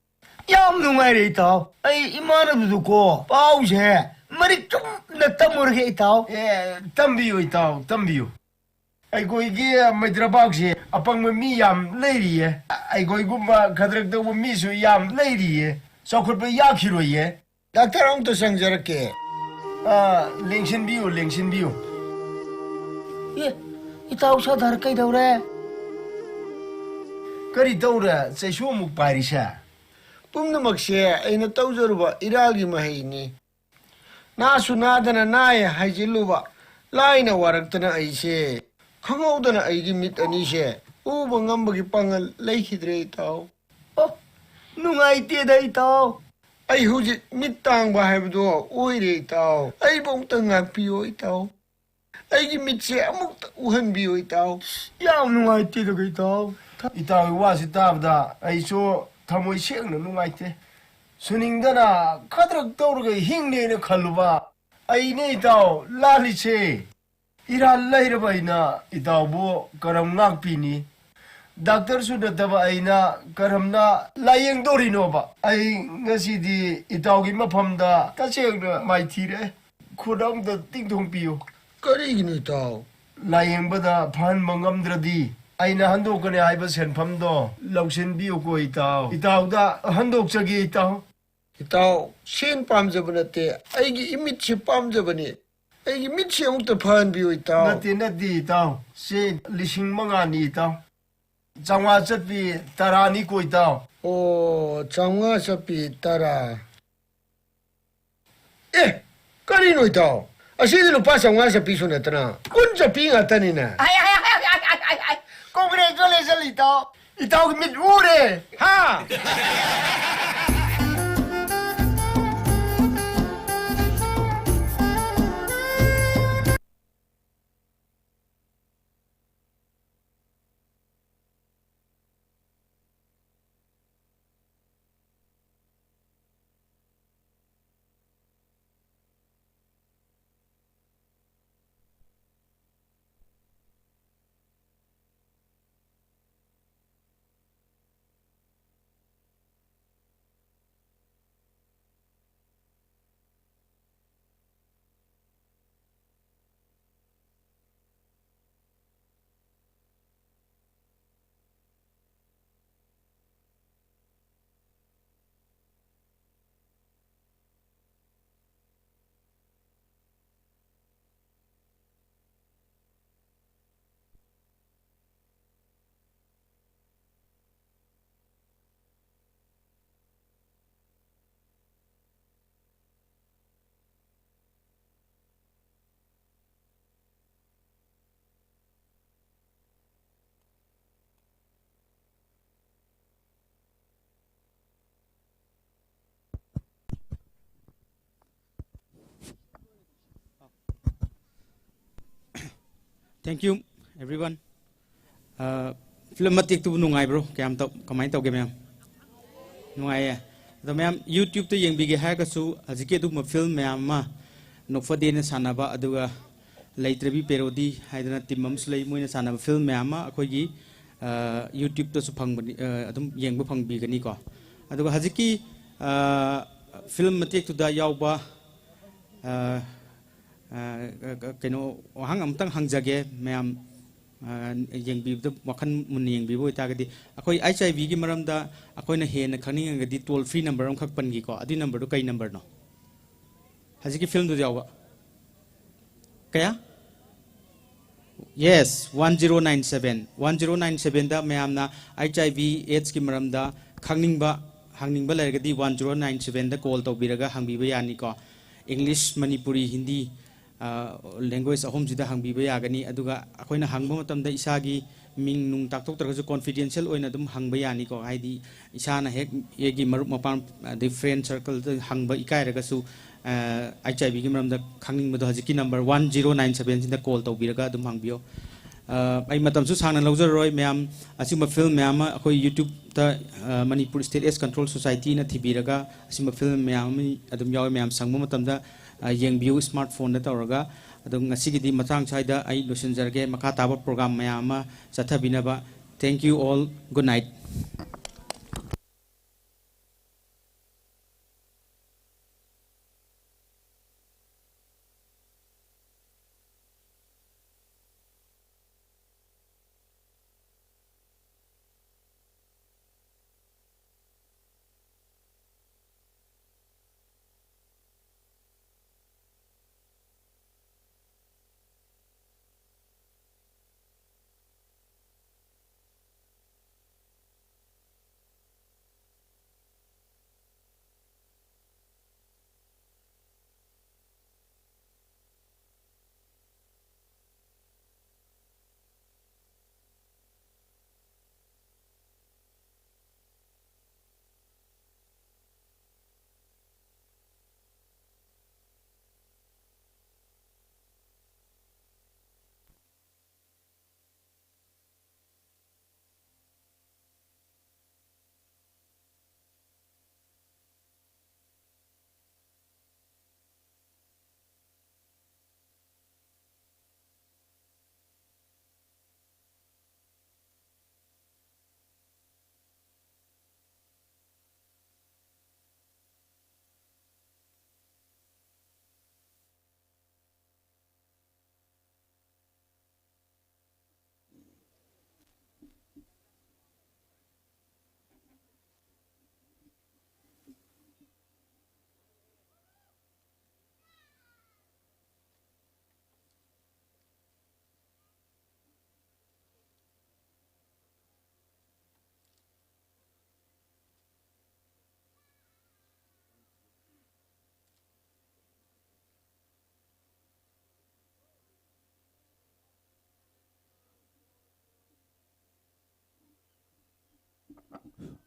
ꯌꯥꯝ ꯅꯨꯡꯉꯥꯏꯔꯦ, ꯏꯇꯥꯎ꯫ ꯑꯩ ꯏꯃꯥꯟꯅꯕꯗꯨꯀꯣ ꯄꯥꯎꯁꯦ ꯃꯔꯤꯛ ꯆꯨꯝꯅ ꯇꯝꯃꯨꯔꯒꯦ, ꯏꯇꯥꯎ꯫ ꯑꯦ, ꯇꯝꯕꯤꯌꯨ, ꯏꯇꯥꯎ, ꯇꯝꯕꯤꯌꯨ꯫ ꯑꯩꯈꯣꯏꯒꯤ ꯃꯩꯇ꯭ꯔꯄꯥꯛꯁꯦ ꯑꯄꯪꯕ ꯃꯤ ꯌꯥꯝ ꯂꯩꯔꯤꯌꯦ꯫ ꯑꯩꯈꯣꯏꯒꯨꯝꯕ ꯈꯗ꯭ꯔꯛ ꯇꯧꯕ ꯃꯤꯁꯨ ꯌꯥꯝ ꯂꯩꯔꯤꯌꯦ꯫ ꯆꯥꯎꯈꯠꯄ ꯌꯥꯈꯤꯔꯣꯏꯌꯦ꯫ Doctor ꯑꯃꯨꯛꯇ ꯆꯪꯖꯔꯛꯀꯦ꯫ ꯑꯥ, ꯂꯦꯡꯁꯤꯟꯕꯤꯌꯨ, ꯂꯦꯡꯁꯤꯟꯕꯤꯌꯨ꯫ ꯑꯦ, ꯏꯇꯥꯎ ꯁꯥꯗꯥꯔ ꯀꯩꯗꯧꯔꯦ? ꯀꯔꯤ ꯇꯧꯔꯦ? ꯆꯩꯁꯨ ꯑꯃꯨꯛ ꯄꯥꯏꯔꯤꯁꯦ? ꯄꯨꯝꯅꯃꯛꯁꯦ ꯑꯩꯅ ꯇꯧꯖꯔꯨꯕ ꯏꯔꯥꯜꯒꯤ ꯃꯍꯩꯅꯤ꯫ ꯅꯥꯁꯨ ꯅꯥꯗꯅ ꯅꯥꯏ ꯍꯥꯏꯖꯤꯜꯂꯨꯕ, ꯂꯥꯏꯅ ꯋꯥꯔꯛꯇꯅ ꯑꯩꯁꯦ ꯈꯪꯍꯧꯗꯅ ꯑꯩꯒꯤ ꯃꯤꯠ ꯑꯅꯤꯁꯦ ꯎꯕ ꯉꯝꯕꯒꯤ ꯄꯥꯡꯒꯜ ꯂꯩꯈꯤꯗ꯭ꯔꯦ, ꯏꯇꯥꯎ꯫ ꯑꯣ, ꯅꯨꯡꯉꯥꯏꯇꯦꯗ, ꯏꯇꯥꯎ꯫ ꯑꯩ ꯍꯧꯖꯤꯛ ꯃꯤꯠ ꯇꯥꯡꯕ ꯍꯥꯏꯕꯗꯣ ꯑꯣꯏꯔꯦ, ꯏꯇꯥꯎ꯫ ꯑꯩꯕꯨ ꯑꯃꯨꯛꯇ ꯉꯥꯛꯄꯤꯌꯣ, ꯏꯇꯥꯎ꯫ ꯑꯩꯒꯤ ꯃꯤꯠꯁꯦ ꯑꯃꯨꯛꯇ ꯎꯍꯟꯕꯤꯌꯨ, ꯏꯇꯥꯎ꯫ ꯌꯥꯝ ꯅꯨꯡꯉꯥꯏꯇꯦꯗ, ꯏꯇꯥꯎ꯫ ꯏꯇꯥꯎꯒꯤ ꯋꯥꯁꯤ ꯇꯥꯕꯗ ꯑꯩꯁꯨ ꯊꯃꯣꯏ ꯁꯦꯡꯅ ꯅꯨꯡꯉꯥꯏꯇꯦ꯫ ꯁꯨꯅꯤꯡꯗꯅ ꯈꯗ꯭ꯔꯛ ꯇꯧꯔꯒ ꯍꯤꯡꯅꯦꯅ ꯈꯜꯂꯨꯕ ꯑꯩꯅꯦ, ꯏꯇꯥꯎ, ꯂꯥꯜꯂꯤꯁꯦ꯫ ꯏꯔꯥꯜ ꯂꯩꯔꯕ ꯑꯩꯅ ꯏꯇꯥꯎꯕꯨ ꯀꯔꯝ ꯉꯥꯛꯄꯤꯅꯤ? Doctor ꯁꯨ ꯅꯠꯇꯕ ꯑꯩꯅ ꯀꯔꯝꯅ ꯂꯥꯌꯦꯡꯗꯧꯔꯤꯅꯣꯕ? ꯑꯩ ꯉꯁꯤꯗꯤ ꯏꯇꯥꯎꯒꯤ ꯃꯐꯝꯗ ꯇꯁꯦꯡꯅ ꯃꯥꯏꯊꯤꯔꯦ꯫ ꯈꯨꯠ ꯑꯝꯇ ꯇꯤꯡꯊꯣꯛꯄꯤꯌꯨ꯫ ꯀꯔꯤꯒꯤꯅꯣ, ꯏꯇꯥꯎ? ꯂꯥꯌꯦꯡꯕꯗ ꯐꯍꯟꯕ ꯉꯝꯗ꯭ꯔꯗꯤ ꯑꯩꯅ ꯍꯟꯗꯣꯛꯀꯅꯤ ꯍꯥꯏꯕ ꯁꯦꯟꯐꯝꯗꯣ ꯂꯧꯁꯤꯟꯕꯤꯌꯨꯀꯣ, ꯏꯇꯥꯎ꯫ ꯏꯇꯥꯎꯗ ꯍꯟꯗꯣꯛꯆꯒꯦ, ꯏꯇꯥꯎ꯫ ꯏꯇꯥꯎ, ꯁꯦꯟ ꯄꯥꯝꯖꯕ ꯅꯠꯇꯦ, ꯑꯩꯒꯤ ꯏꯃꯤꯠꯁꯤ ꯄꯥꯝꯖꯕꯅꯤ꯫ ꯑꯩꯒꯤ ꯃꯤꯠꯁꯤ ꯑꯃꯨꯛꯇ ꯐꯍꯟꯕꯤꯌꯨ, ꯏꯇꯥꯎ꯫ ꯅꯠꯇꯦ, ꯅꯠꯇꯦ, ꯏꯇꯥꯎ꯫ ꯁꯦ ꯂꯤꯁꯤꯡ ꯃꯉꯥꯅꯤ, ꯏꯇꯥꯎ꯫ ꯆꯥꯝꯃꯉꯥ ꯆꯠꯄꯤ ꯇꯔꯥꯅꯤꯀꯣ, ꯏꯇꯥꯎ꯫ ꯑꯣ, ꯆꯥꯝꯃꯉꯥ ꯆꯠꯄꯤ ꯇꯔꯥ꯫ ꯑꯦ, ꯀꯔꯤꯅꯣ, ꯏꯇꯥꯎ? ꯑꯁꯤꯗꯤ ꯂꯨꯄꯥ ꯆꯥꯝꯃꯉꯥ ꯆꯠꯄꯤꯁꯨ ꯅꯠꯇꯅ, ꯀꯨꯟ ꯆꯠꯄꯤ ꯉꯥꯛꯇꯅꯤꯅꯦ꯫ I, I, I. Congratulation, ꯏꯇꯥꯎ꯫ ꯏꯇꯥꯎꯒꯤ ꯃꯤꯠ ꯎꯔꯦ꯫ ꯍꯥ? Thank you, everyone. Uh, film matektu nungaibro? Kayam tau, kamai tauge, ma'am? Nungaiye. Ado ma'am, YouTube ta yengbige haikasu, hajiki aduma film ma'am ma, Nokfadena sānaba, aduga Leitrabi Parody haidana team amsu lei, moina sānaba film ma'am ma, akhoigi, uh, YouTube tasu phang bani, uh, adum yengba phangbi gani ko. Aduga hajiki, uh, film matektuda yauba, uh, uh, uh, keno, hang amtang hangzage, ma'am, uh, yengbida, wakan mun yengbibo ita gadi. Akhoi H I V gi maramda, akhoina hena khangning gadi toll free number amkhak pangi ko. Adi number tu kai number no? Hajiki film tu yauba. Kaya? Yes, one zero nine seven. One zero nine seven da ma'am na H I V AIDS gi maramda khangningba, hangningba leiragadi one zero nine seven da call taubiraga hangbiba yani ko. English, Manipuri, Hindi, uh, language ahum sida hangbiba yagani, aduga akhoina hangba matamda isagi ming nung taktok taragasu confidential oina adum hangba yani ko, haidi isana hek yegi marup mapan, uh, different circle da hangba ikairagasu, uh, H I V gi maramda khangningmado hajiki number one zero nine seven sida call taubiraga adum hangbiyo. Uh, ai matamsu sangna lauzaroi ma'am, asima film ma'am ma akhoi YouTube ta, uh, Manipur State AIDS Control Society na thibiraga, asima film ma'am adum yau ma'am sangba matamda, uh, yengbiyo smartphone da tauraga, adung ngasigidi matang chaida ai lusinzarge makataba program ma'am ma zathabinaba. Thank you all. Good night.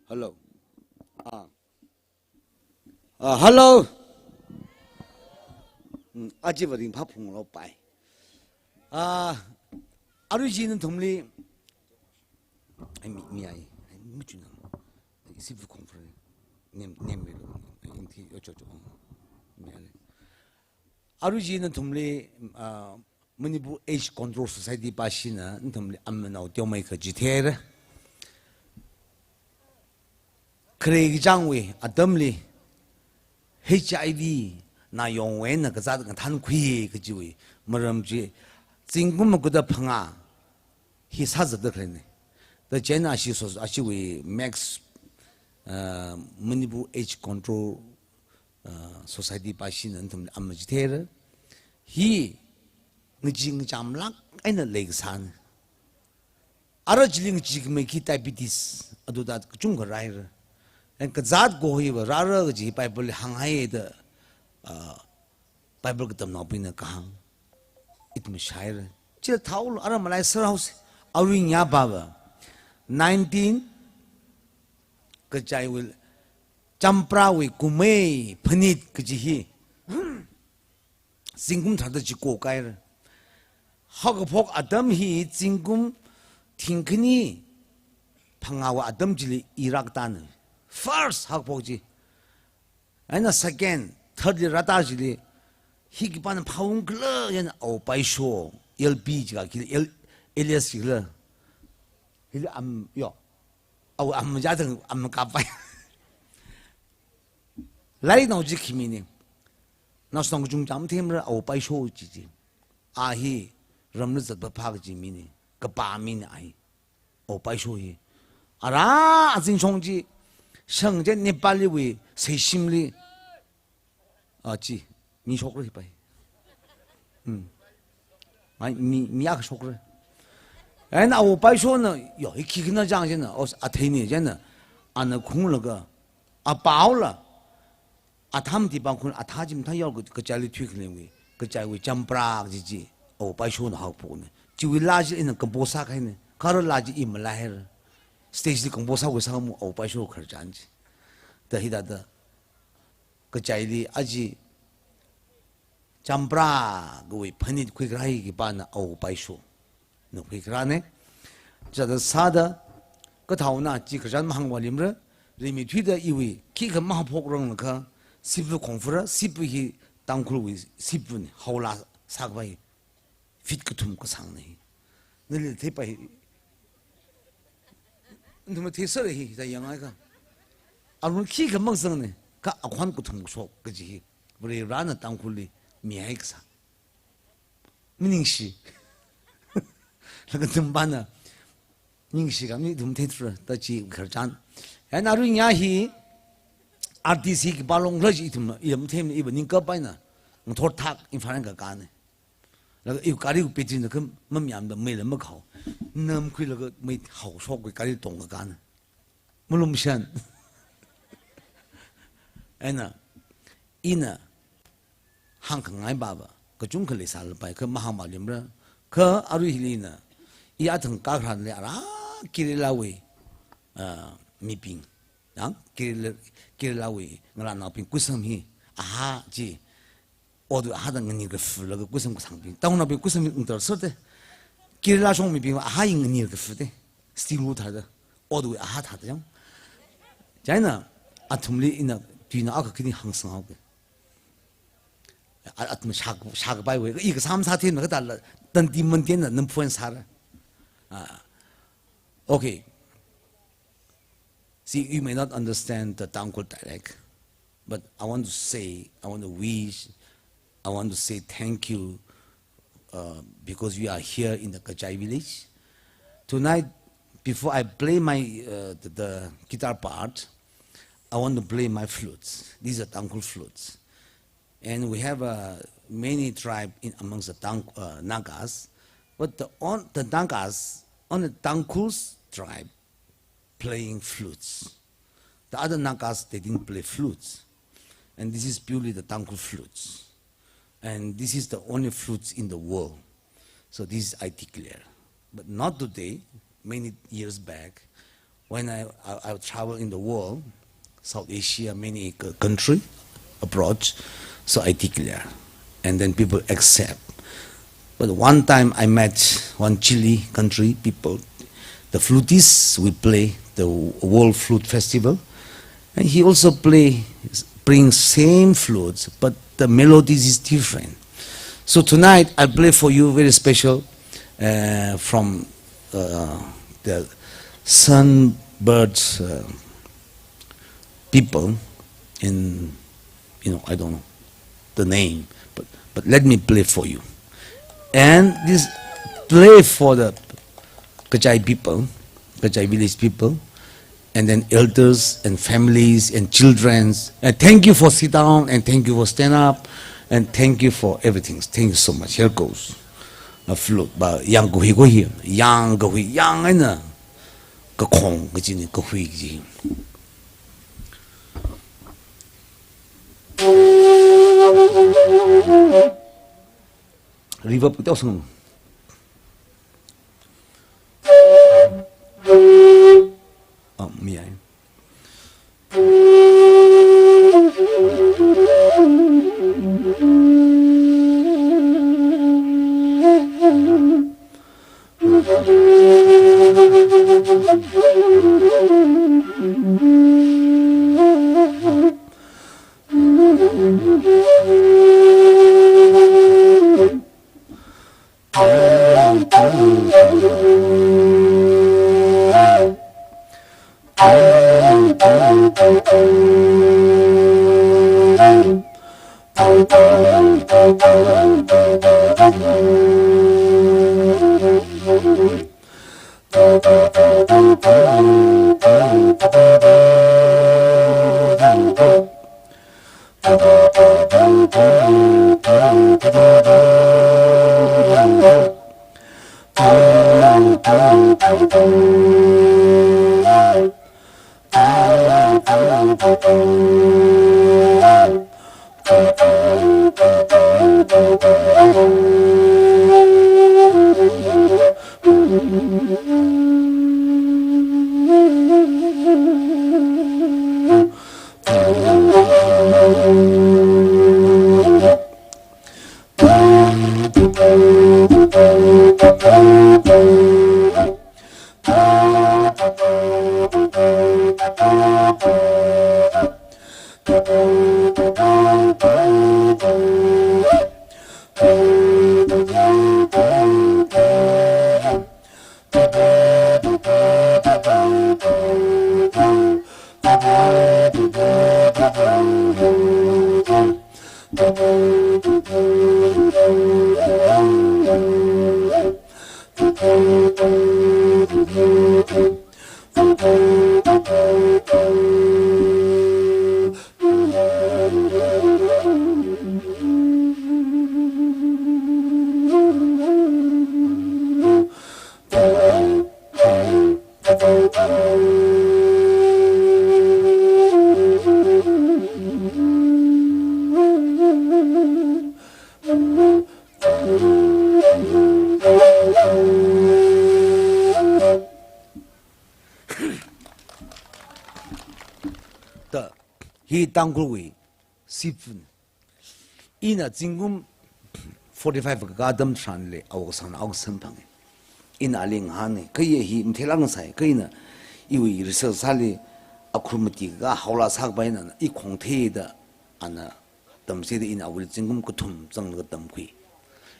Hello. Ah. Ah, hello. Hmm, aji vading pha phunglo pai. Ah, arui chi nathumli. Ai, mi, mi ai. Ai, mi chuna. Isi bu conference. Nem, nem mi lo. Inti, ocho, ocho. Mi ai. Arui chi nathumli, ah, Manipur AIDS Control Society pāshina nathumli amanao teomei kachithera. Khare kachangwui atamli H I V na yongwui eina kazāt ngathankhui kajiwui maram chi zingkum makuda phangā hi sāzatda khaleina. Da chieina ashi so, ashiwui max, ah, Manipur AIDS Control, ah, Society pāshina nathumli ama chithera. Hi ngachee ngachamlāk eina leikasāna. Ara chili ngachee khamei khi diabetes, aduda kachungkha rāra. And kazāt ko hiva rāra kaji Bible li hānghai da, ah, Bible katamnaobingna kahāng. It mashai ra. Chila thaolu, ara malai saraosi. Arui nya baba. Nineteen kachaiwui, Champrawui kumei phanit kaji hi. Zingkum tharāda chiko kaira. Haokaphok atam hi zingkum thingkhani phangāwui atam chili i rākatana. First haokaphok chi. Eina second, third li rātā chili, hi khipāna phāungkhala, eina Ao Paisho, L P jiakha khi, L-, alias jiakhala. Hili am, yo. Ao am ja thang am kapai. Lainao chi khi mina. Naoshinao kachungchang mathemra Ao Paisho chi chi. A hi ramli zatpapha kaji mina. Kapā mina a hi. Ao Paisho hi. Ara azingshong chi. Shang chi Nepaliwui seishimli. A chi. Mi shokra hi pai. Hmm. Mai mi, mi akha shokra. Eina Ao Paishona, yo, hi khikhala chang china, os athei ni china. Ana khunglaga. Apaola. Athā mati pāngkhuina, athā chi mathā yao ka, kachaili thuikhalengwui, kachaiwui champra kaji chi, Ao Paishona haophokna. Chiwui laa chi ina compose sākahaina, kha ara laa chi i malaihaira. Stage li compose sākhui sāmu Ao Paisho khararchan chi. Da hithāda, kachaili aja champra kawui phanit khuikharā hi khipāna Ao Paisho. Na khuikharāna. Chithāda sāda, kathaona chi khararchan mahāngvālimra, rimeithuida iwui, khikha mahaophokranglakha, sipa khongfara, sipa hi Tangkhulwui sipana, haolaa sākapai, feet kathum kasāngna hi. Nali theipai, nathum theisera hi, da yangngaikha. Arui khikha makazangna, kha akhon kathum kashok kaji hi, Varena Tangkhulli mihai kasā. Maningshi. Laga nathum pana. Ningshi kha mi nathum theithura, da chi khararchan. Eina arui ngayā hi, artist hi khipā longkhala chi ithum, i mathemna, iva ningkapai na. Ngathor thak, Imphal kakāna. Laga i gari ku petrol na kha mamayāmda meila makhao. Namkhuilaga mei haoshokwui gari tongkakāna. Malumshan. Eina, ina, hāngkhangai baba, kachungkha leisālapai, kha mahāngvālimra, kha arui hilina, i athang kakharanli ara Keralawui, ah, mibing, yang, Kerala, Keralawui, ngalānaobing kusam hi, aha, chi, otwui aha da nganirkafu laga kusam kasāngbing. Tangkhulnaobing kusam hi ungtar sāte. Kerala shong mibing aha hi nganirkafu te. Steel wool thāda. Otwui aha thāda yang. China, athumli ina tuina akha khani hāngsanghao ke. A, athum shak, shakpaiwui. I kasam sāthemna kathāla, tanti mantenna, namphuan sāra. Ah. Okay. See, you may not understand the Tangkhul dialect, but I want to say, I want to wish, I want to say thank you, uh, because we are here in the Kachai village. Tonight, before I play my, uh, the, the guitar part, I want to play my flutes. These are Tangkhul flutes. And we have, uh, many tribe in amongst the Tang-, uh, Nagas, but the, on, the Nagas, only Tangkhul's tribe playing flutes. The other Nagas, they didn't play flutes. And this is purely the Tangkhul flutes. And this is the only flutes in the world. So this I declare. But not today, many years back, when I, I, I travel in the world, South Asia, many c-, country, abroad, so I declare. And then people accept. But one time I met one Chile country people, the flutists will play the World Flute Festival, and he also play, bring same flutes, but the melodies is different. So tonight I play for you very special, uh, from, uh, the Sunbird, uh, people in, you know, I don't know the name, but, but let me play for you. And this play for the Kachai people, Kachai village people, and then elders and families and children. And thank you for sit down, and thank you for stand up, and thank you for everything. Thank you so much. Here goes. A flute, ba yang kahui kahui, yang kahui, yang eina kakhong kajina, kahui kaji. Reverb teo sang. Ah, mi ai. Ta, hi Tangkhulwui sipvun. Ina zingkum forty-five kakā atam tharanli awuk sāna awuk samphanga. Ina ali ngahāna, kha hi matheilāk ngasai, kha ina iwui research sāli akhur mati kakā haola sākapai na, i khong theida ana tamsida ina awuili zingkum kathum zanglaga tamkhui.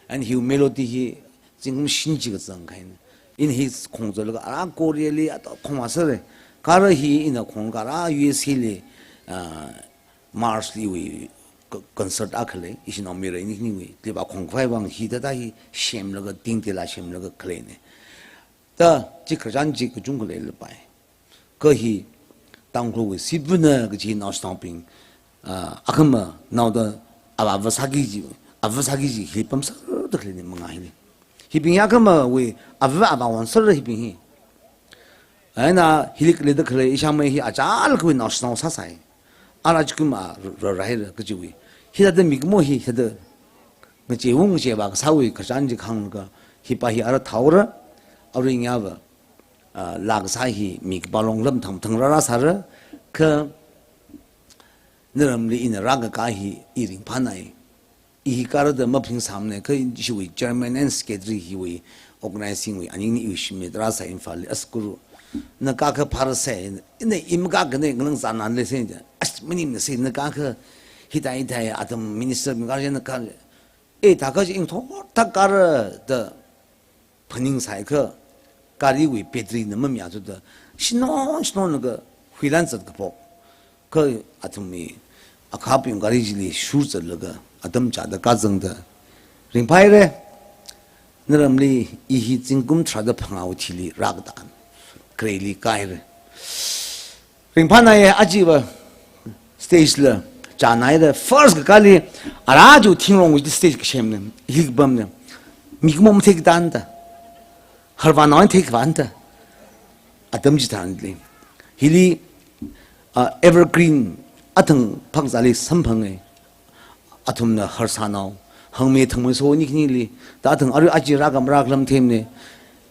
And hi melody hi zingkum shini chi kazang kahaina. Ina hi khong zatlaga ara Korea li ato khong masāra. Kha ara hi ina khong kha ara U S A li, ah, March li iwui co-, concert akha lei, ishi naomayara ini khaniwui, liva khong khavai vang hithāda hi semlaga, tingtila semlaga khaleina. Ta, chi khararchan chi kachungkha leilapai. Kha hi Tangkhulwui sipvunna kaji naoshinaobing, ah, akhama naoda ava ava sāki kaji, ava sāki kaji hi pamsāda khaleina manga hili. Hibing hi akhamawui ava avāwui sāra hibing hi. Eina hili khaleida khalei ishāmei hi achālakhawui naoshinao sāsai. Ara chikuma ra-, ra-, raira kajiwui. Hithāda mikumo hi hithāda ngacheiwui ngacheiva kasāwui khararchan chi kahānglaga, hipa hi ara thaora, aringyava, ah, laa kasā hi mi kapā long lam thang thang rāra sāra, kha naramli ina rākakā hi i ringphānai. I hi kara da maphingsāmana, kha ishiwui chairman and secretary hiwui organizing wui aningli iwui shimli rāsai Imphal li, as guru, na kakha phara sai, ina i makakane ngalang zānanle sai ja, as maningmana sai, na kakha hithāda hithāda atam minister mi kara na ka, eh, thākha chi ingthor thākara da phaningsai kha, gariwui battery na mamayā thuda, shino, shino na kahuilan zat kaphok. Kha athumwui akhapyung gari chili shur zatlaga, atam chāda kazangda, ringphāhaira, naramli i hi zingkum tharāda phangāwui thili rākatā, khareli kāhaira. Ringphānaiya, achiva stage la chānhaira, first kakāli, ara ju thingrong stage kasemna, hili kapamna, mikumo matheikatā da, harvānao theikatā da, atam chitharanli. Hili, ah, Evergreen athang phangzali samphanga, athumna harsānao, hangme thangme so ini khanili, ta athang arui achi rākam rākalam themna,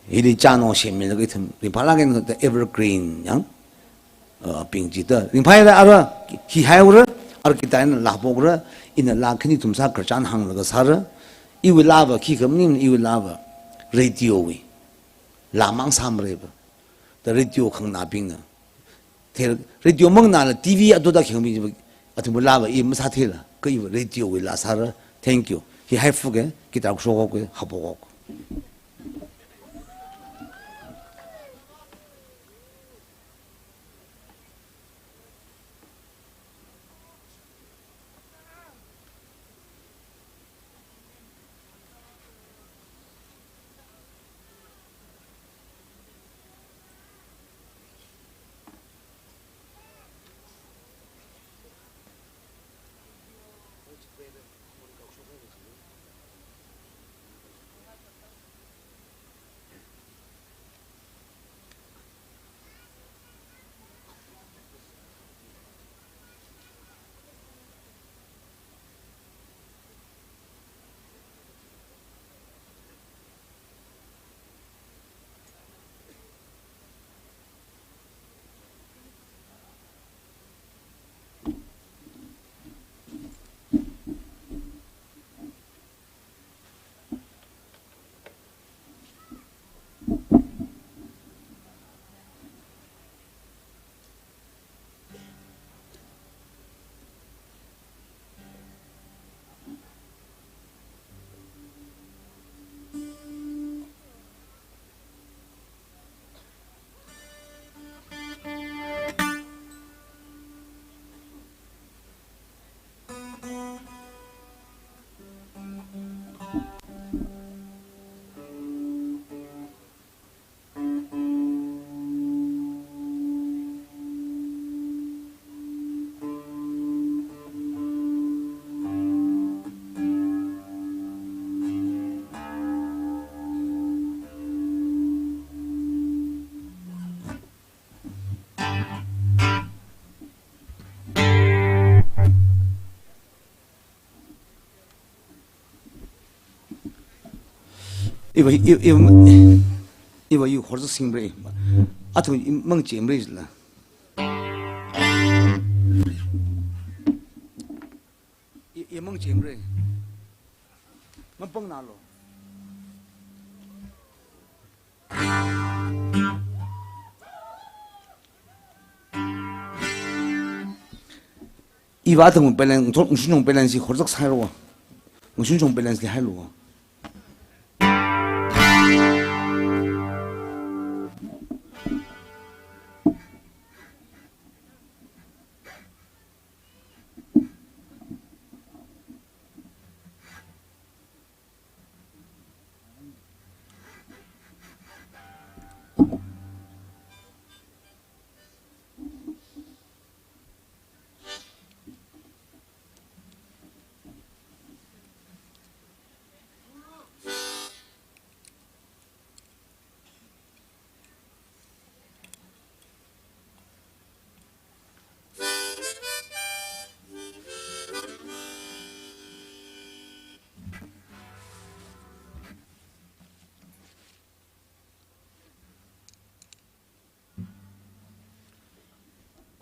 hili chānao semmilaga ithum ringphālāk eina ta Evergreen yang, ah, bing chida ringphāhaira, ara hi haihaora, ara kita eina laa phokra, ina laa khani thumsa khararchan hānglaga sāra, iwui laava khikha maningmana, iwui laava radio wui laamang sāmaraiva. Ta radio khanganābingna thei, radio manganāla T V ato da khanganābing, athumwui laava i masātheila, kha iva radio wui laa sāra. Thank you. Hi haifuk e, guitar shokhok e, haphok hok. Iva, iva, iva, iva yu horsa singre. Athum i mangchemre jila. I, i mangchemre. Mapang nalo. Iva athum balance, ngathor ngasun chong balance si horzak sairo. Ngasun chong balance li hailo.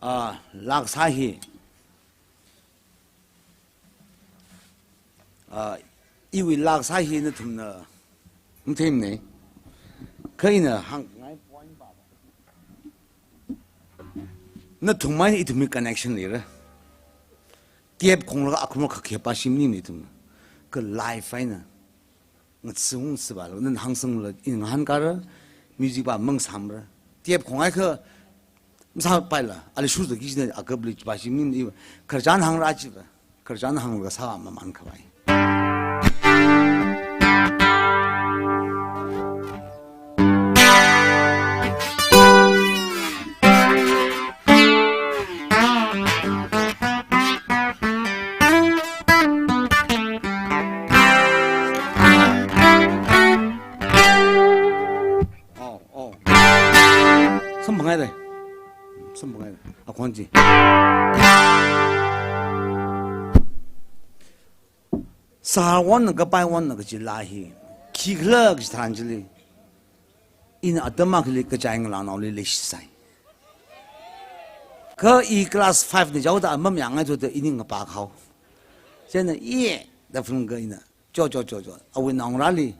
Ah, lak sā hi. Ah, iwui lak sā hi nathumna matheimane. Kha ina hāngngai point pa. Nathum eina ithumwui connection leira. Tape khonglaga akhumla khakhe pa shim ni ithum. Kha live eina. Ngatsi ung si pa lo, nana hāngsangla, ina ngahānkara, music pa mangasāmara. Tape khongai kha, masāpaila, ali shuda kishina akapli pa shim ni, khararchan hāngra chi pa, khararchan hānglaga sā maman khavai. Oh, oh. Samphang haira. Samphang haira. Akhon chi. Sahar one kapai one kaji laa hi. Khikhala kaji tharan chili. Ina atam akhali kachai ngalānaoli leishisai. Kha i class five li jaoda amam yangngai thoda ini ngapā khao. Chieina i da phun ka ina. Cho, cho, cho, cho. Awui naongarāli.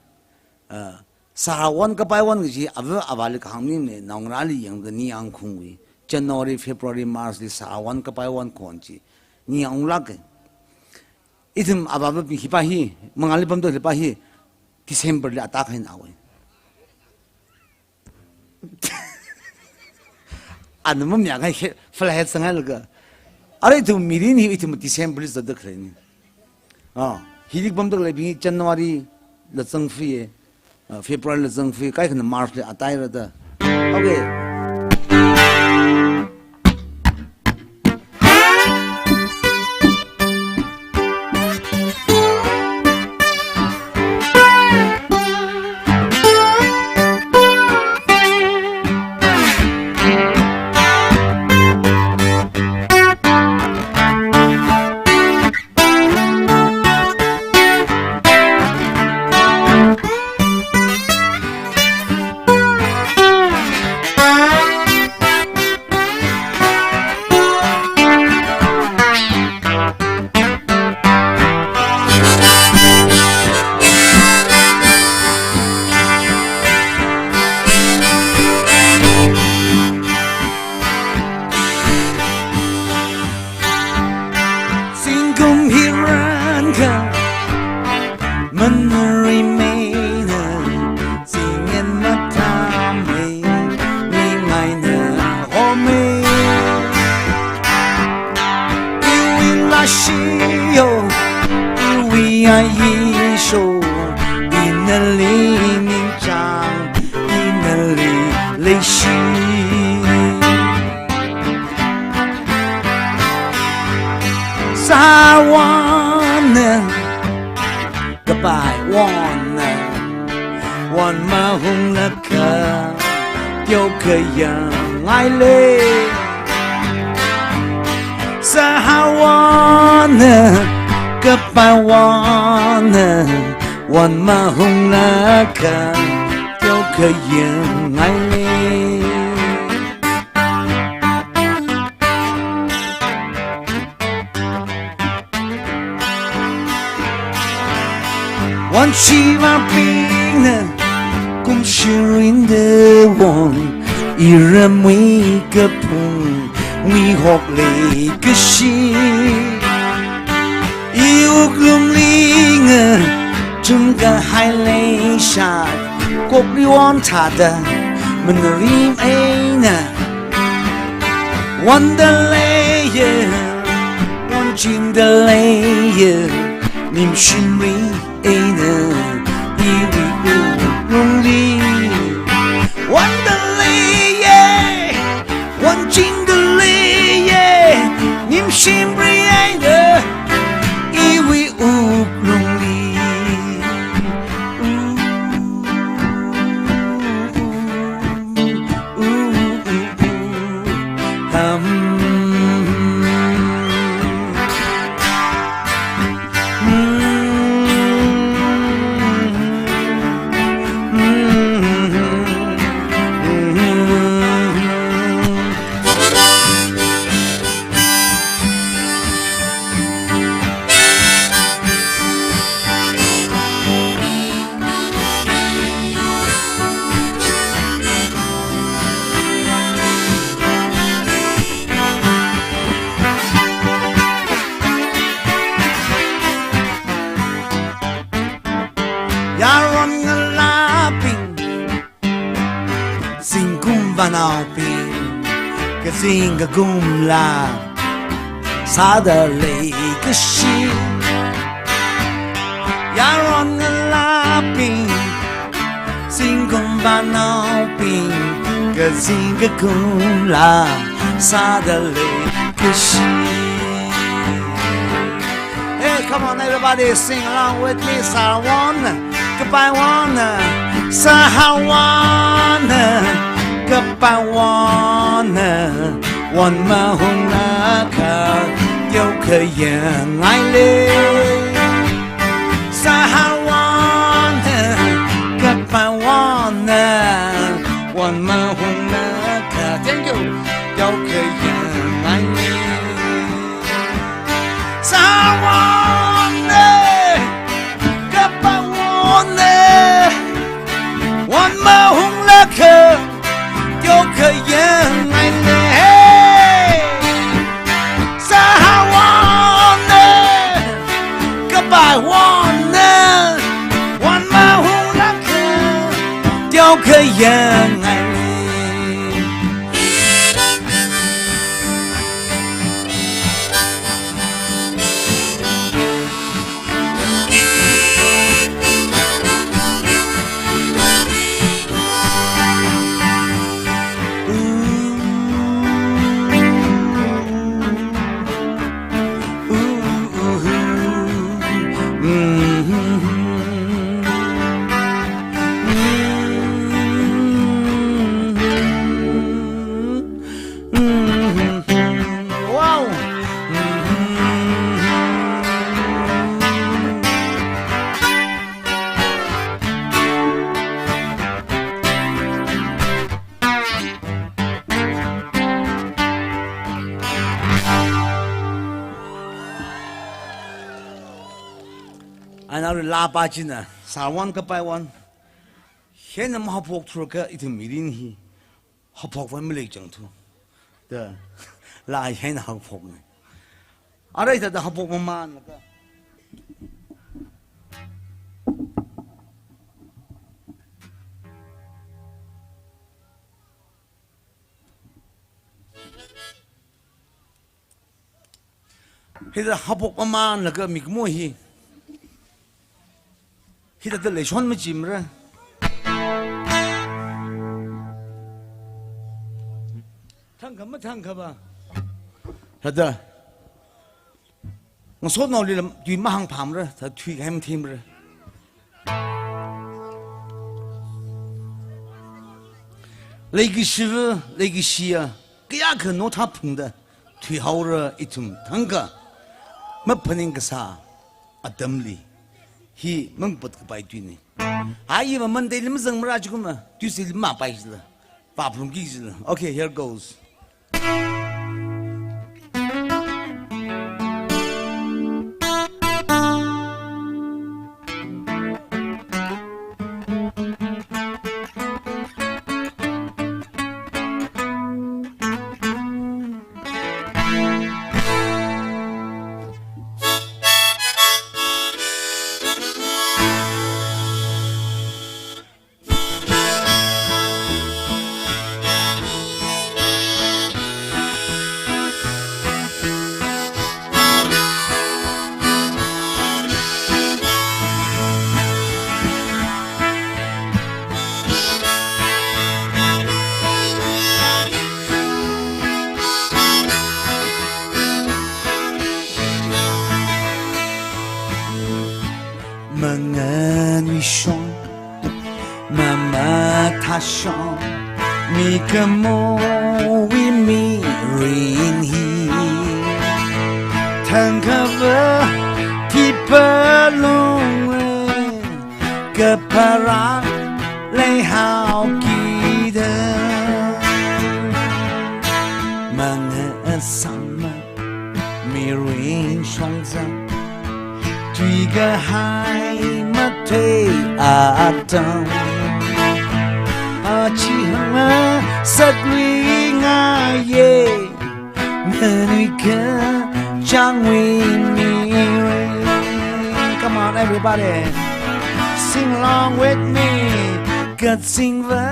Ah, Sahar one kapai one kaji ava avāli kahāng maningmane, naongarāli yangda ningyāng khungwui. January, February, March li Sahar one kapai one khon chi. Ningyāng unglāka. Ithum avāva̱bing hi pa hi, mangāli pamda hi pa hi, December li atak haina awui. Ana mamya ngai he, fala het sangai laga. Ara ithum mirin hi ithum December li zada khalei ni. Ah, hili pamda leibing January la zang free e. Ah, February la zang free, kaikhana March li atai rada. Okay. Zingkum hi rānkha, manari meina, zingen matamei, ningaina homei. Iwui lashio, iwui ayisho, inali ningchāng, inali leishi. Sahar one na, kapai one na, one mahunglakha, teokha yangngaile. Sahar one na, kapai one na, Wan mahunglakha teokha yangngaile. Wan shivābingna kumshirida won, iramwui kaphung, mihok leikashi. Iwuklungli ngachumkahai leishat, kokliwon thāda, manarim eina wonda leiya, wonchingda leiya, nimshimri eina iwui wuklungli. Wonda leiya, wonchingda leiya, nimshimri eina iwui wuklungli. Yaron ngalābing, zingkum vānaobing, kazing kakumla sāda leikashi. Yaron ngalābing, zingkum vānaobing, kazing kakumla sāda leikashi. Hey, come on, everybody, sing along with me. Sāwon, kapaiwon, sāwon, kapaiwon, won mahunglakha teokha yangngaile. Sāwon, kapaiwon, won mahunglakha, thank you, teokha yangngaile. Sāwon, kapaiwon, won mahunglakha teokha yangngaile. Sāwon, kapaiwon, won mahunglakha teokha yangngaile. Wow. Ana laa pa china, sāwon kapaiwon. Hina mahaophok thurkha ithum mirin hi haophok van maleikachang thu. Da, laa hina haophokna. Arui thāda haophok mamānlaga. Hithāda haophok mamānlaga mikumo hi. Hithāda leishon machimra. Thangkha mathangkha va. Thāda. Ngasotnaoli lam tui mahāngphāmara, thāda thuikahai mathemara. Leikashiva, leikashiya, kayākha notha phungda thuihaora ithum thangkha maphaning kasā atamli. Hi mangpat kapai tuina. Hai iva Monday li mazangmara, chikuma Tuesday li mapai jila. Paplung ki jila. Okay, here goes. Manganwui shong, mamathā shong, mikumowui mirin hi. Thangkha va tipalung le, kapharā leihaokida. Mangasāma mirin shongza, tuikahai mathei atam. Achi hāngma sakli ngaiye, nganuika changwui mirin. Come on, everybody. Sing along with me. Kazingva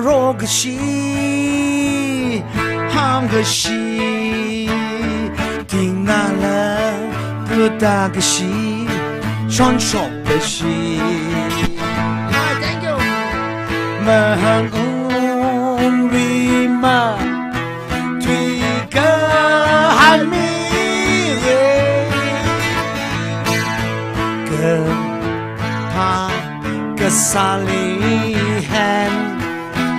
rokashi, hamkashi, tingnala putakashi, shonshokkashi. Ah, thank you. Mahan ungrima, tuikahai mirin. Kaphā kasāli hen,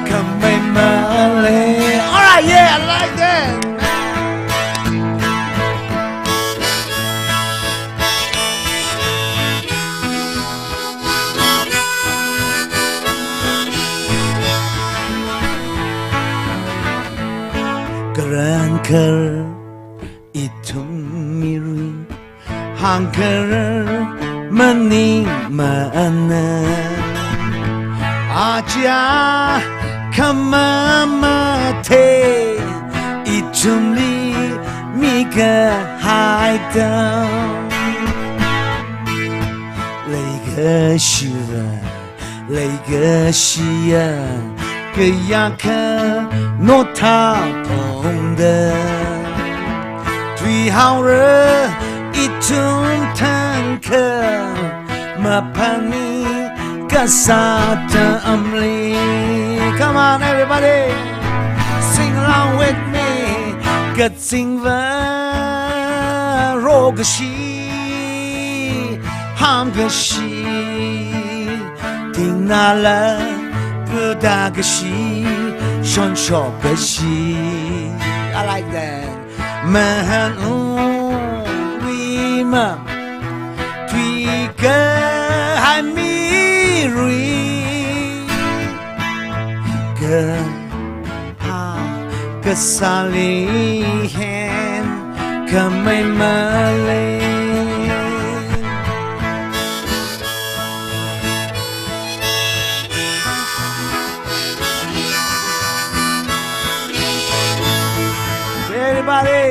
khamei malei. All right, yeah, I like that. Karan kar ithum mirin, hāngkar maningmana. Aja khamamathei ithumli mikahai tam. Leikashiva, leikashiya, kayākha nothāphungda. Tuihaora ithum thangkha, mapani kasā tamli. Come on, everybody, sing along with me. Kazingva rokashi, hamkashi, tingnala putakashi, shonshokkashi. I like that. Mahan ungrima, tuikahai mirin. Kaphā kasāli hen, khamei malei. Everybody,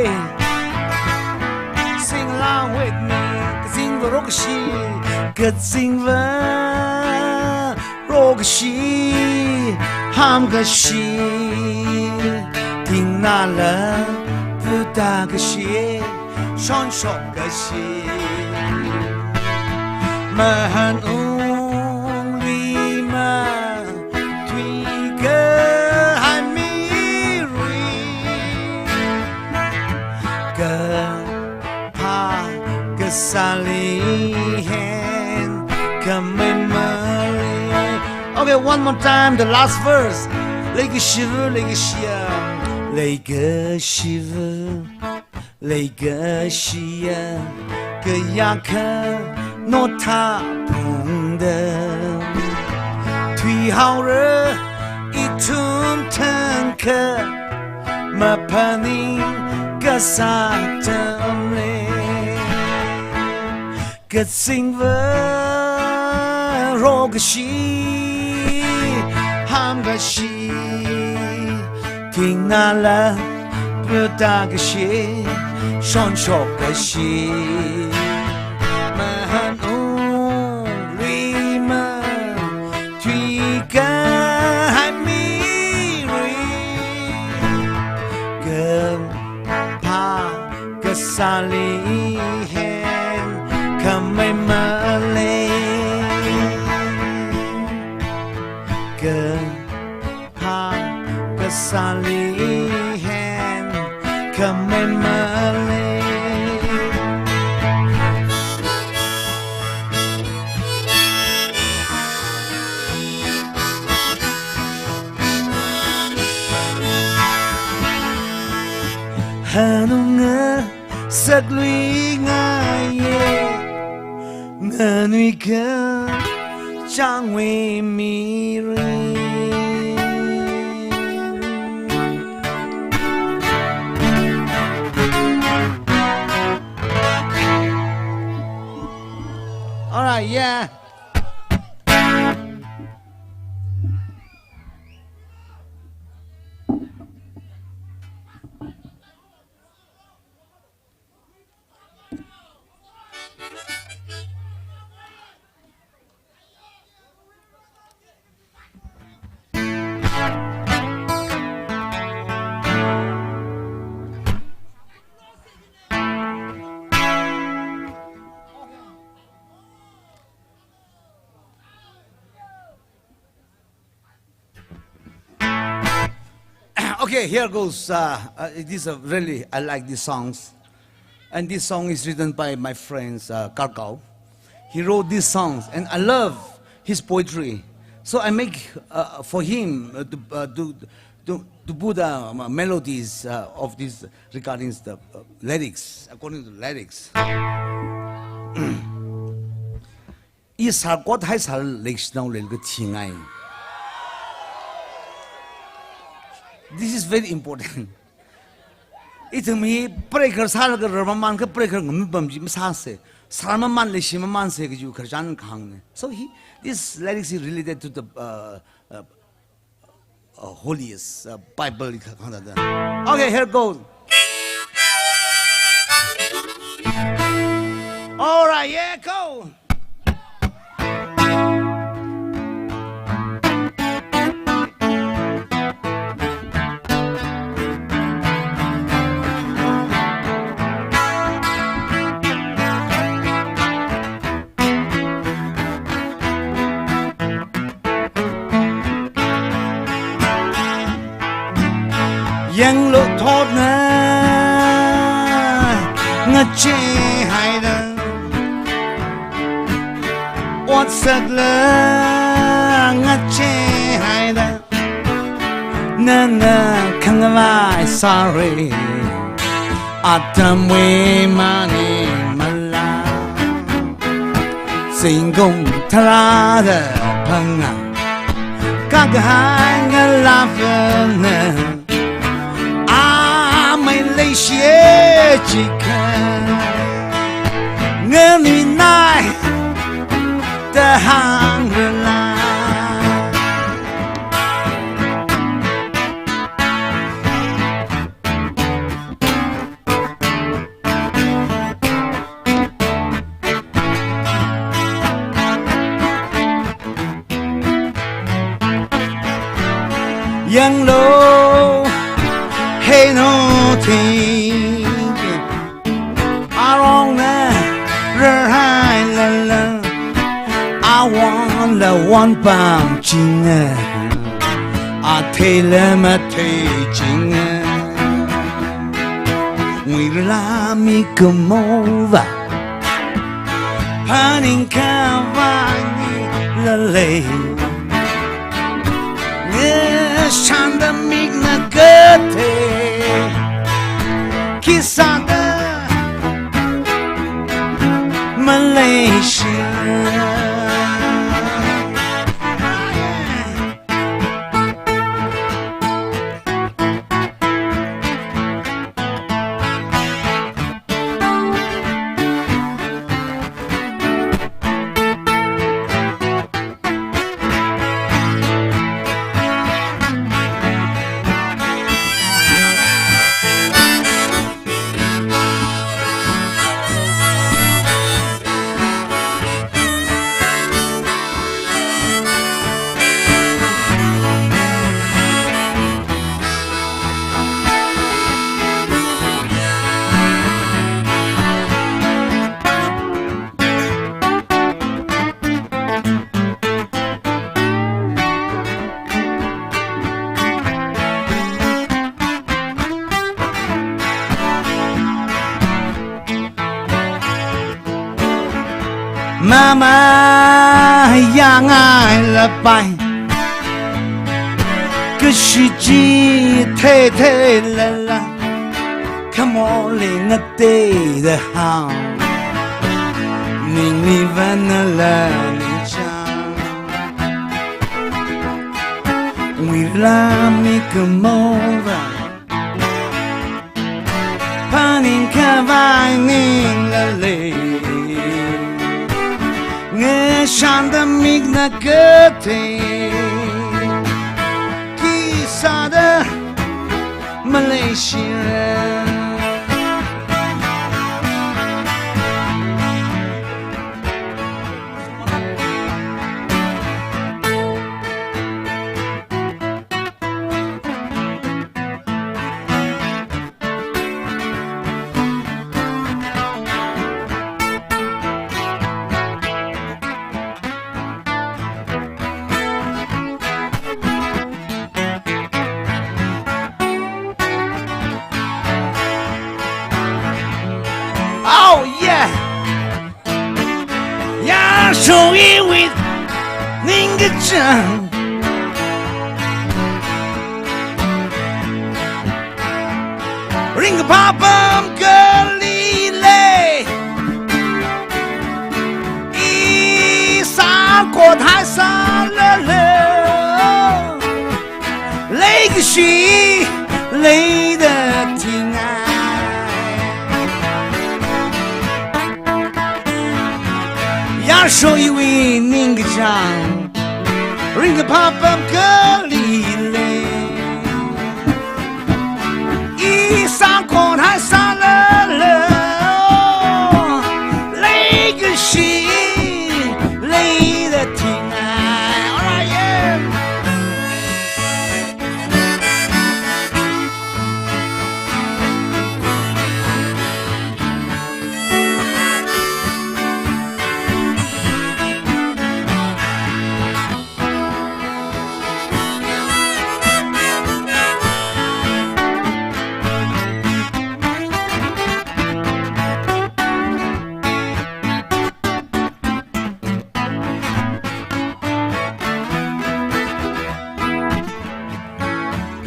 sing along with me. Kazingva rokashi, kazingva rokashi, hamkashi, tingnala putakashi, shonshokkashi. Mahan ungrima, tuikahai mirin. Kaphā kasāli hen, khamei malei. Okay, one more time, the last verse. Leikashiva, leikashiya, leikashiva, Leikashiya kayākha nothā phungda, thuihaora ithum thangkha, maphaning kasā tamle. Kazingva rokashi, hamkashi, thingnala pruta kashi, shonshok kashi. Mahan ungluima, thuikahai mirin. Kaphā kasāli hen khamei malei. Kaphā kasāli hen khamei malei. Hanunga saklui ngaiye, nganuika changwui mirin. All right, yeah. Okay, here goes. Uh, uh, it is a really, I like these songs. And this song is written by my friend, uh, Karkao. He wrote these songs, and I love his poetry. So I make, uh, for him, uh, to, uh, to, to, to put, uh, melodies, uh, of these regarding the, uh, lyrics, according to lyrics. I sārkot haisālala leishinao leilakha thingai. This is very important. Ithum hi prayer sālaga rarmaman kha prayer ngamipam chi masāse. Sārmaman leishimamanse kaji khararchan kahāngne. So he, this lyrics is related to the, uh, uh, uh, holiest, uh, Bible li khangda. Okay, here goes. All right, yeah, go. Yanglu thotna ngacheehaida, otsakla ngacheehaida, nana khangavai sāra, atamwui maningmala. Zingkum tharāda phangā, kakahai ngalāvana, amei leishiye jikha, nganuinai da hāngrala. Yanglu, hei no ting, arongna rarhailala, awonla wonpam jinga, atheila mathei jinga. Nguirala mikumova, phaningkhavai ngalei. Ngashanda mikna kathei, khi sāda Malaysia. Mama yangai lapai, kashi chi thei thei lala, khamole ngatei da hao, ningli vana la ni chang, wui la mi khamova. Phaningkhavai ninglale, ngashanda mikna kathei, khi sāda Malaysia. Oh yeah! Yarsho iwui ningkachāng, ringkaphā pamkhalei lei, ishākot haisālala, leikashi leida thingai. Yarsho iwui ningkachāng, ringkaphā pamkhalei lei, ishākot haisālala, leikashi leida thingai. Alright, yeah.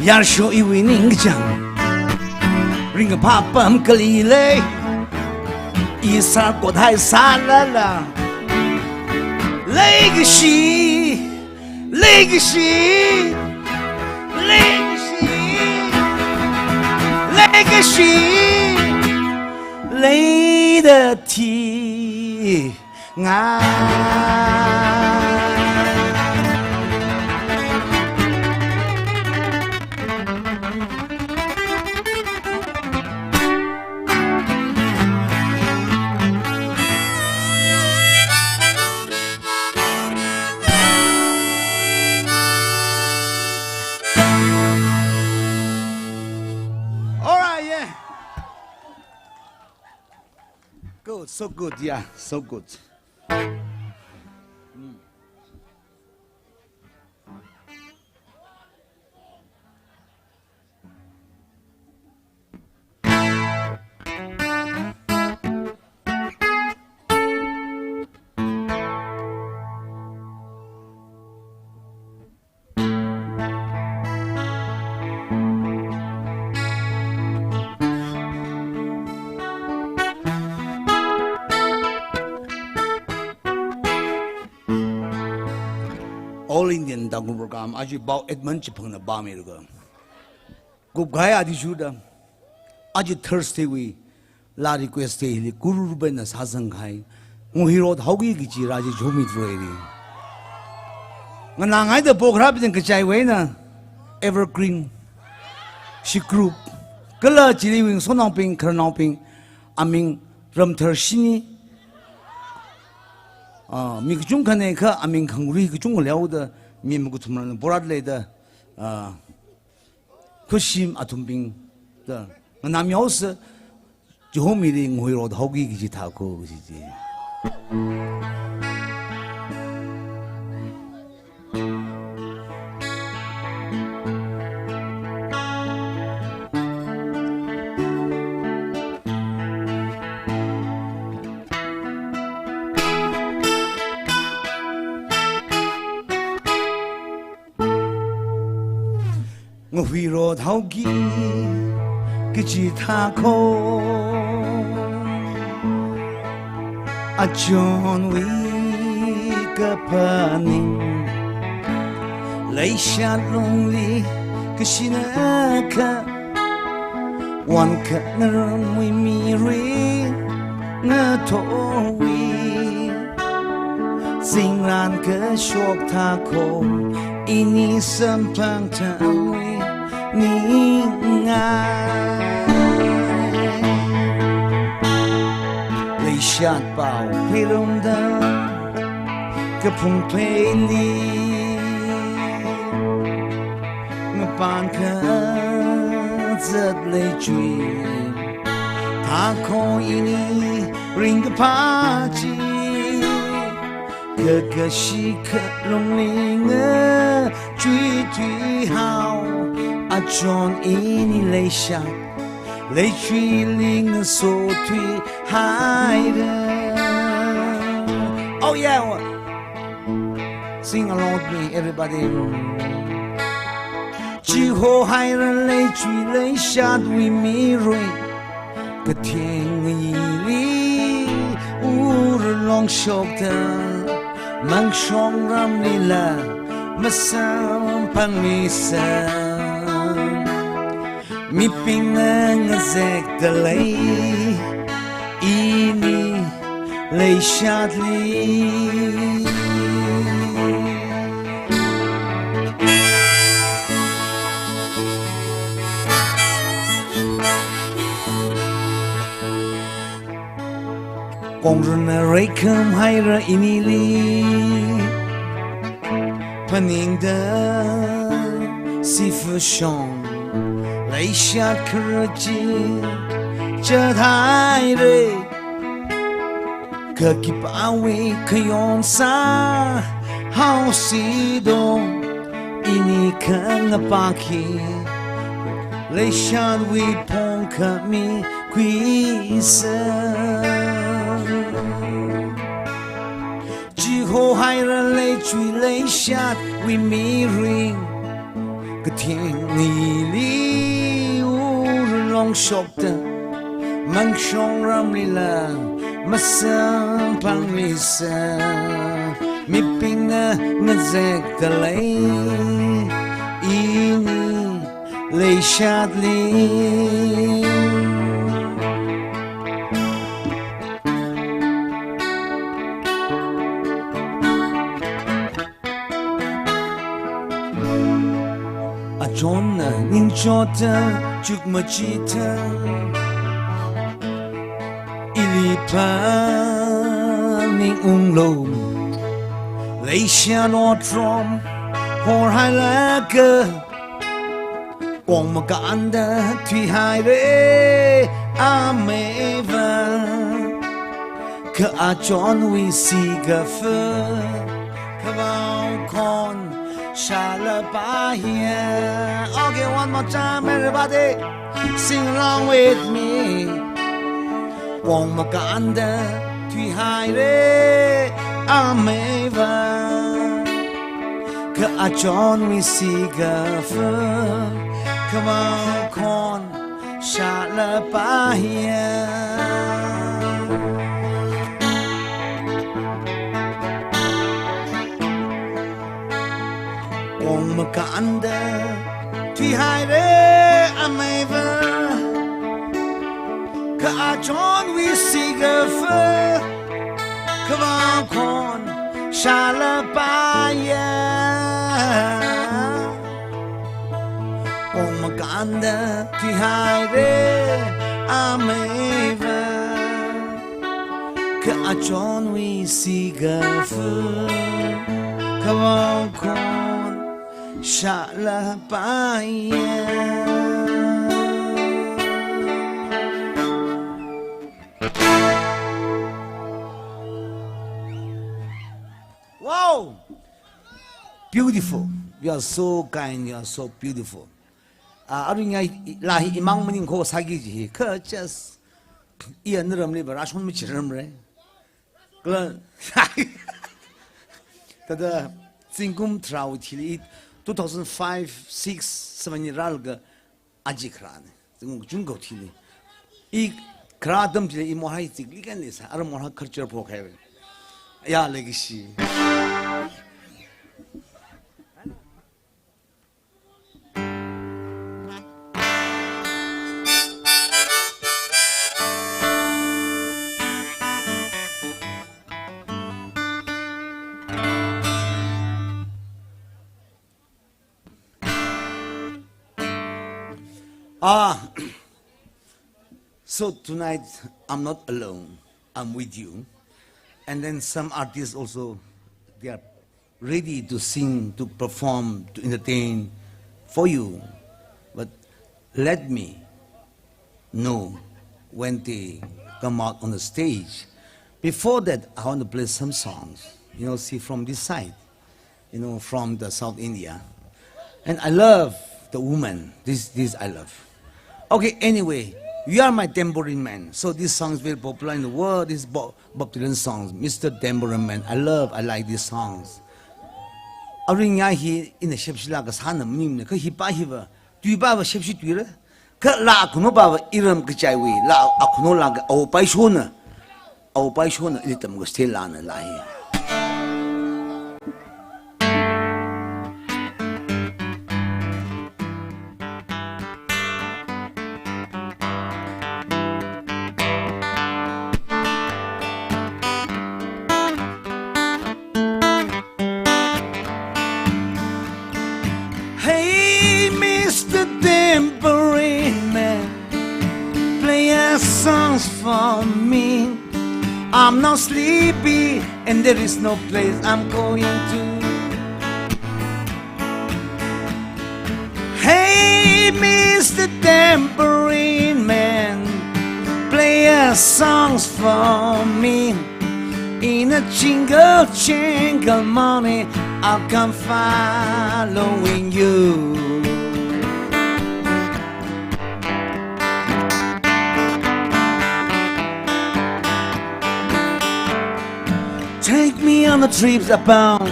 Yarsho iwui ningkachāng, ringkaphā pamkhalei lei, ishākot haisālala, leikashi, leikashi, leikashi, leikashi leida thi ngai. Alright, yeah. Good, so good, yeah, so good. All Indian Tangkhul program, aja pao Edmund Chiphangna pāmilaga kupkahai athishurda, aja Thursday wui laa request day hili kururbena sāzangkahai Nguhirot Haoki kaji rāji Jhomi Troili. Nganāngaida pokharābing kachaiwui eina Evergreen shi group kala chili wing sonaobing, khararnaobing, aming ramthar shini, ah, mi kachungkhana kha aming khangarui kachung leoda, mi makathumrana borat leida, ah, khushim athumbingda nganāmihaosa, Jhomili Nguhirot Haoki kaji thākho kaji chi. Nguhirot Haoki kaji thākho, achonwui kaphaning, leishat lungli kashina kha, won khangaramwui mirin ngathorwui, zingran kashok thākho, ini samphang thangwui ningai. Leishat pao pheirumda kaphung pheili, mapān kazat leichui thākho ini ringkaphā chi, kakashi khalungli ngachui thuihao, achon ini leishat leichuili ngasothuihaira. Oh yeah, sing along with me, everybody. Chihohaira leichui leishatwui mirin, katheng ngayili ura longshokta, mangshong ramlila masamphangmisa. Mibingna ngazekta lei ini leishatli. Kongrana reikham haira inili, phaningda sifa shong leishat kharachi chathaira. Kha khipāwui khayon sāhaosi do, ini khangapā khi leishatwui phongkha mikhuisa. Chihohaira leichui leishatwui mirin, katheng ngayili ura longshokta, mangshong ramlila masamphangmisa. Mibingna ngazekta lei ini leishatli. Achonna ningchotda chukmajitha, ili phaningunglu. Leishat otram horhailaga, kong makānda thuihaira ameiva. Kha achonwui sikafa, khavao khon shālapa hiya. Okay, one more time, everybody. Sing along with me. Kong makānda thuihaira ameiva. Kha achonwui sikafa, khavao khon shālapa hiya. Makānda thuihaira ameiva, kha achonwui sigafa khavākhon shālapaiya. Pong makānda thuihaira ameiva, kha achonwui sigafa khavākhon shālapaiya. Wow! Beautiful. You are so kind, you are so beautiful. Ah, aruingai laa hi imang maningakha sāki kaji hi. Kha just iya naramli ba rāshon machiramra. Kala, thāda zingkum tharāwui thili, two thousand five, six, seven li rālaga aja kharāna. Zingkum kachungkha thili. I kharā atam chili i morhai zikli kan leisā, ara morhai kharchar phokhaira. Ya, leikashi. Ah, so tonight I'm not alone. I'm with you. And then some artists also, they are ready to sing, to perform, to entertain for you. But let me know when they come out on the stage. Before that, I want to play some songs. You know, see from this side, you know, from the South India. And I love the woman. This, this I love. Okay, anyway, You Are My Tambourine Man. So this song is very popular in the world. This is Bob, Bob Dylan songs, Mister Tambourine Man. I love, I like these songs. Aruingai hi ina shepshila kasāna maningmana, kha hipa hiva, tuipa va shepshi tuira. Kha laa akhunupa va iram kachaiwui, laa akhunu laa ka awo paishona, awo paishona ili tamkasā laana laa hi. Hey, Mister Tambourine Man, play a songs for me. I'm not sleepy and there is no place I'm going to. Hey, Mister Tambourine Man, play a songs for me. In a jingle, jingle morning, I'll come following you. Take me on the trips upon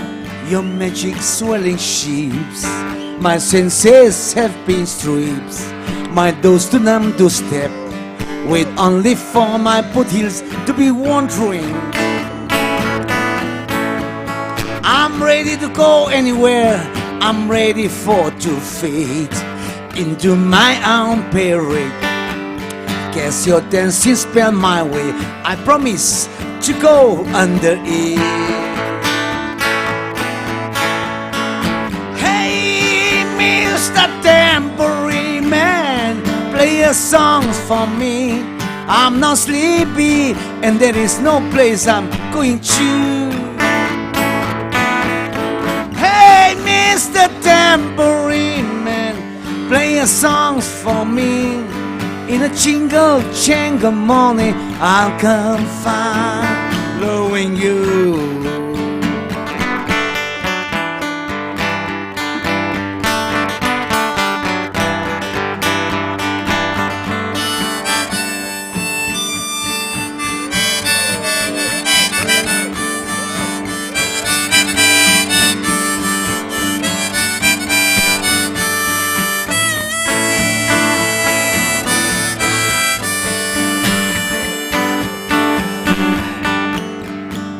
your magic swelling ships. My senses have been stripped, my toes too numb to step, with only for my foothills to be wandering. I'm ready to go anywhere, I'm ready for to fade into my own peril. Cast your dancing spell my way, I promise to go under it. Hey, Mister Tambourine Man, play a song for me. I'm not sleepy and there is no place I'm going to. Hey, Mister Tambourine Man, play a song for me. In a jingle jangle morning, I'll come following you.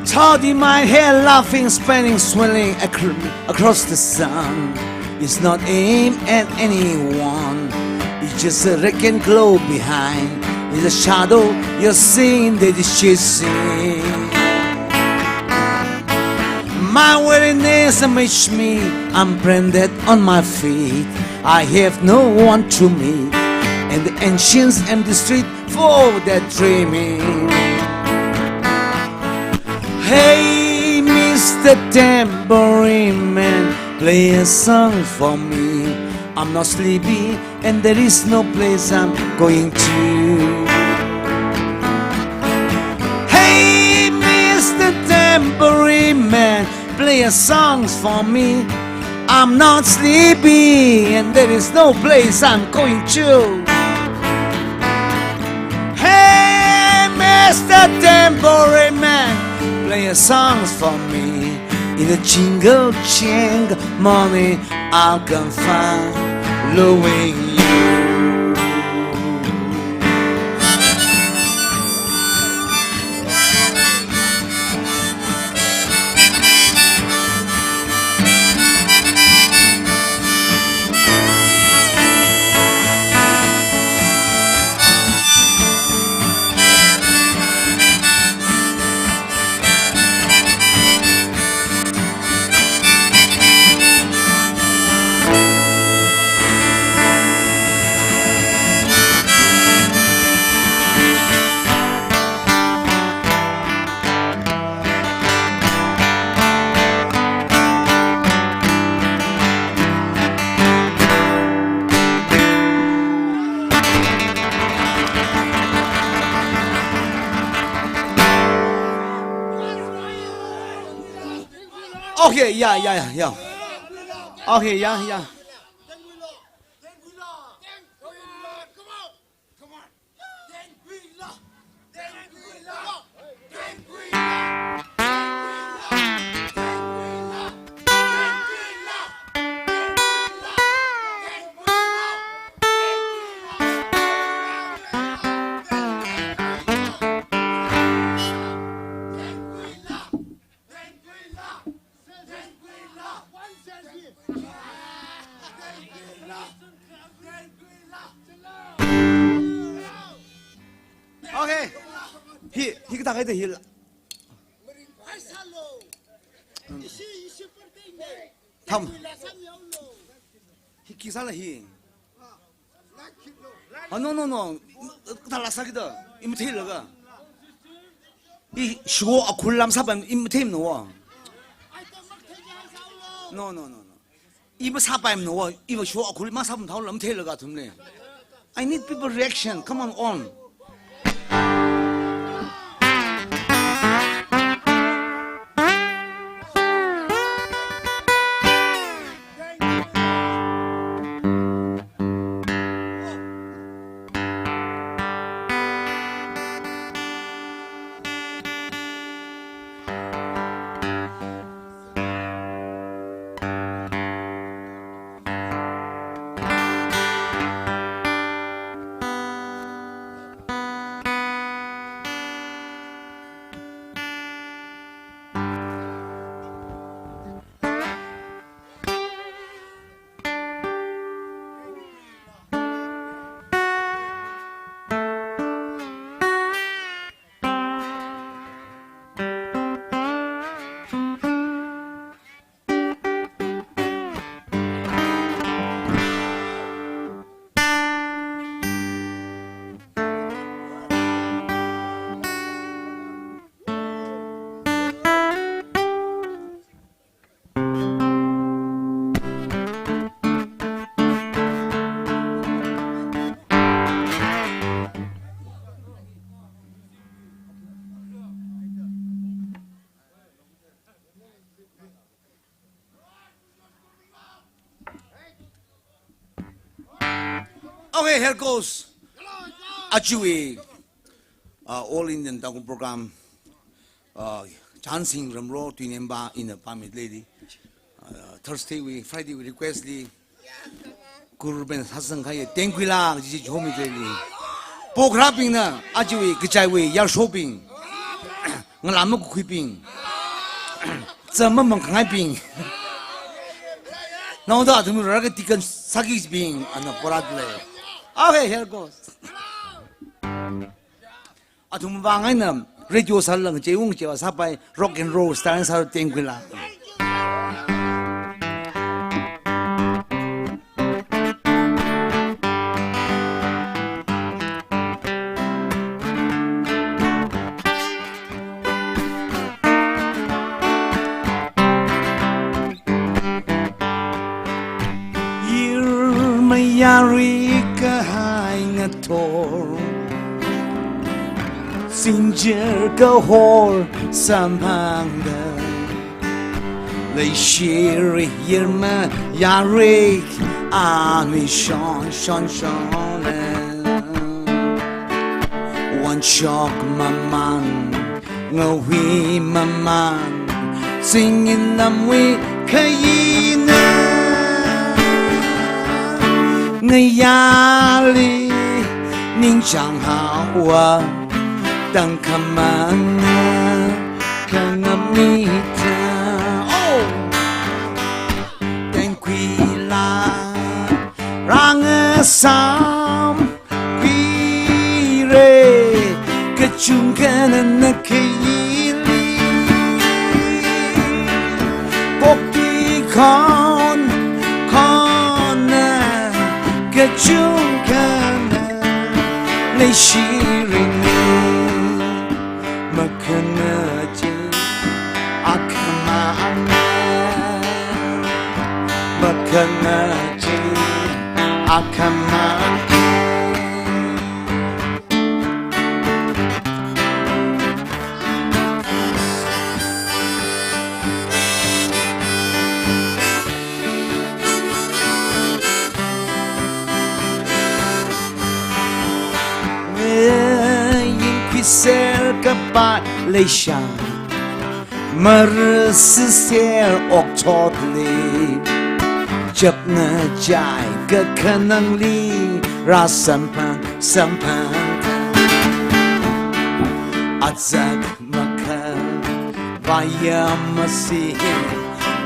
Toddy, my hair laughing, spinning, swirling acro- across the sun. It's not aimed at anyone. It's just a wreck and glow behind. It's a shadow you're seeing that is chasing. My weariness amazed me. I'm branded on my feet. I have no one to meet. And the ancients empty street for their dreaming. Hey, Mister Tambourine Man, play a song for me. I'm not sleepy, and there is no place I'm going to. Hey, Mister Tambourine Man, play a song for me. I'm not sleepy, and there is no place I'm going to. Hey, Mister Tambourine Man, play a song for me. In a jingle jangle morning, I'll come following you. Okay, yeah, yeah, yeah, yeah. Okay, yeah, yeah. Okay. Hi, hi kathā kaida hi la. Tham. Hi khi sāla hi. Ah, no, no, no. Kathāla sākida. I matheilaga. I shuo akhul lam sāpaimana, i matheimana wa. No, no, no, no. I masāpaimana wa. I va shuo akhul masāpam thao lam matheilaga athumli. I need people reaction. Come on, on. Okay, here goes. Ajawui, uh, All Indian Tangkhul Program, uh, Chansing Ramro, Tuinemba, ina pāmi lady. Uh, Thursday wui, Friday wui request li. Guru ben sāsang khaya, tengkuila, kaji chi chomi lady. Pokharābingna, ajawui, kachaiwui, yarshobing. Ngalā makakhuibing. Zam mamang khangaibing. Naoda athum rāka deacon sāki bing, ana porat lei. Okay, here goes. Athum vang eina radio sālala cheiung cheiva sāpai, rock and roll style sā Tengkhuila. Yirmayari kahai ngathor, sinjer kahor samphangda, leishiri yirmayari ani shon shon shon. Wanshok maman, ngahui maman, singin lamwui khayina. Ngayāli ningchāng haowa, tangkhamang khangamita. Oh! Tengkhuila rāngasam khuire, kachungkhana khayili. Koktui khon khonna, kachungkhana leishirini. Makhana chi akhamang, makhana chi akhamang. Ngayin khuiser kapat leisha, marasiser okchotli, chapna chai kakhanangli rāsamphang samphang. Azak makha vayam masi,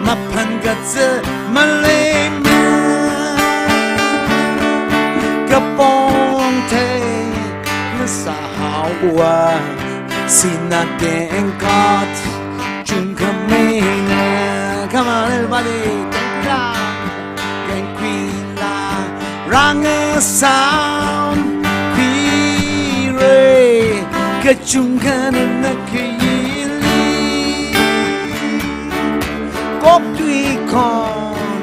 maphan katsa maleima. Kapong thei masāhaowa, sina tengkhat chungkhameina. Come on, everybody. Tengkhuila, Tengkhuila rāngasam khuire, kachungkhana khayili. Koktui khon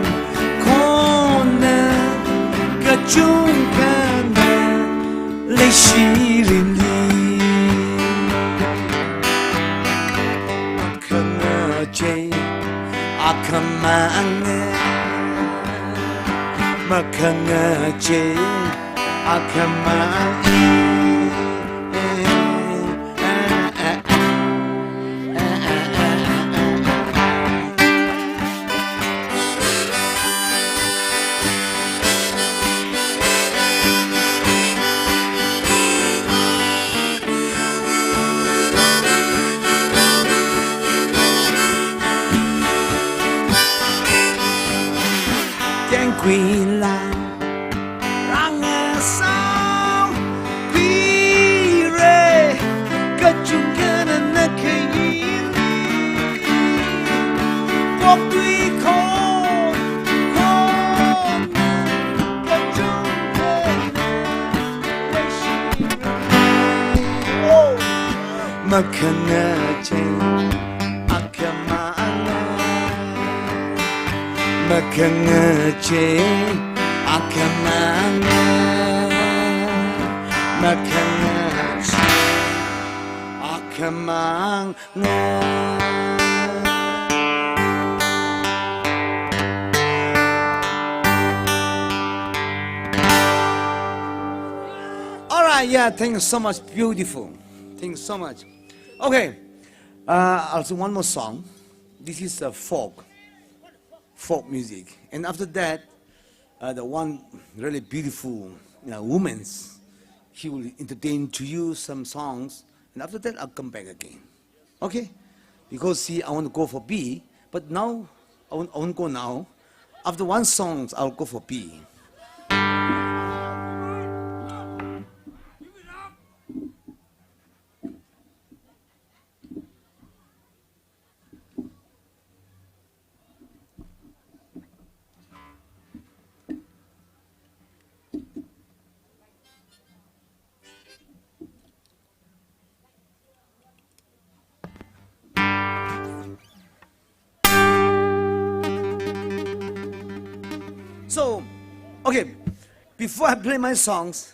khonna, kachungkhana leishirini. Makhana chi akhamang, makhana chi akhamang. Tengkhuila rāngasam khuire, kachungkhana khayili. Koktui khon khonna, kachungkhana leishirini. Oh, makhana chi akhamang, makhana chi akhamang, makhana chi akhamang. All right, yeah, thank you so much. Beautiful. Thank you so much. Okay, uh, I'll sing one more song. This is a folk, folk music. And after that, uh, the one really beautiful, you know, woman's, she will entertain to you some songs. And after that, I'll come back again. Okay? Because, see, I want to go for B, but now, I won't, I won't go now. After one song, I'll go for B. So, okay, before I play my songs,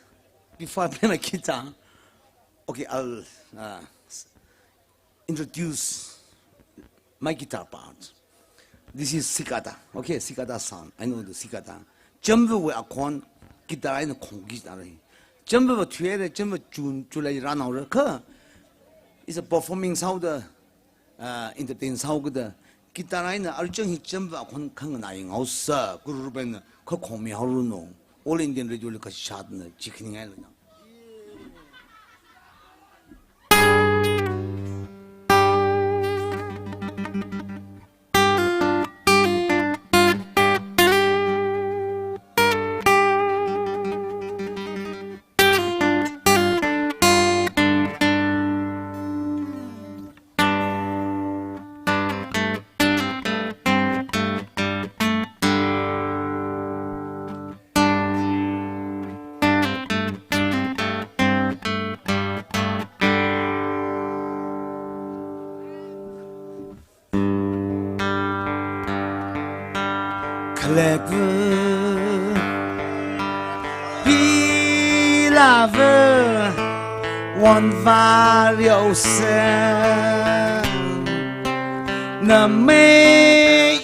before I play my guitar, okay, I'll uh, s- introduce my guitar part. This is cicada. Okay, cicada sound. I know the cicada. Chamva wui akhon guitar eina khongki tare. Chamva va thuire, chamva chun chulai ranao re kha. It's a performing sound, uh, entertain sound da. Guitar eina archang hi chamva akhon khang na ying hausa. Guru ben kha khongmi haoru no. All Indian Radio li kashātna chikning ai lana. Khalek pilava wan vario se. Na mei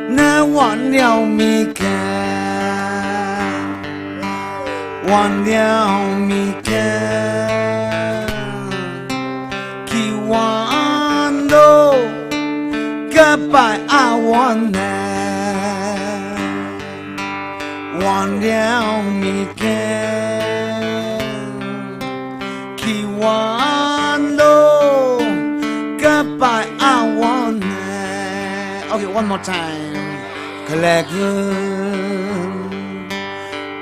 na wan yao mi ka. Wan yao mi ka. Khi wan do kapai a wan na. Wan yao mi ka. Khi wan do kapai a wan na. Okay, one more time. Khalek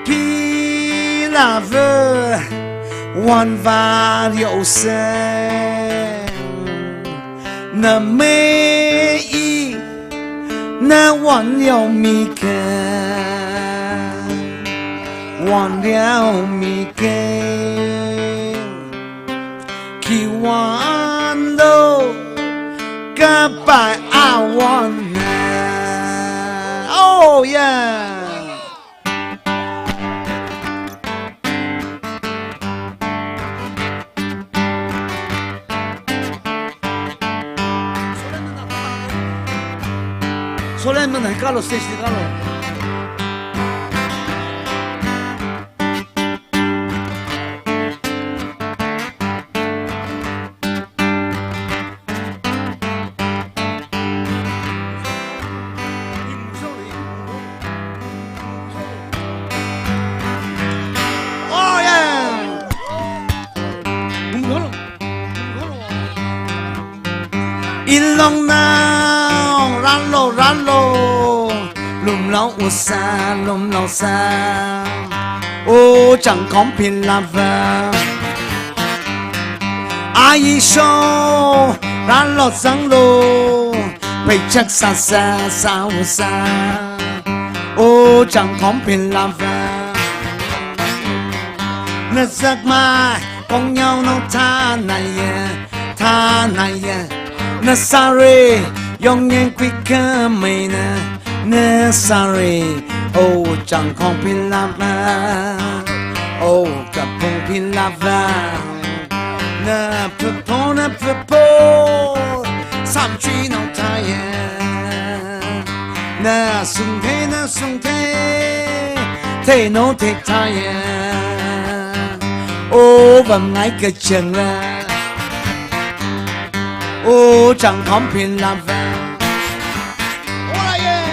pilava wan vario se. Na mei na wan yao mi ka. Wan yao mi ka. Khi wan do kapai a wan na. Oh yeah. Solen mana kalo, stage li kalo. Oh yeah. Ilong nao, ralo, ralo, lumlao usa, lumlao sa. O chang khong pilava. Ayi sho, ralo zanglo, peichak sa sa, sa usa. O chang khong pilava. Na zak mai, kong yao no ta na ye, ta na ye. Na sare, yong yen quick khamei na. Na sare, o chang khong pilava. O kapung pilava. Na phapo, na phapo, sam chui no ta ye. Na sung the, na sung the, the no the ta ye. O vam ngai kachang la. O chang khong pilava. Oh yeah.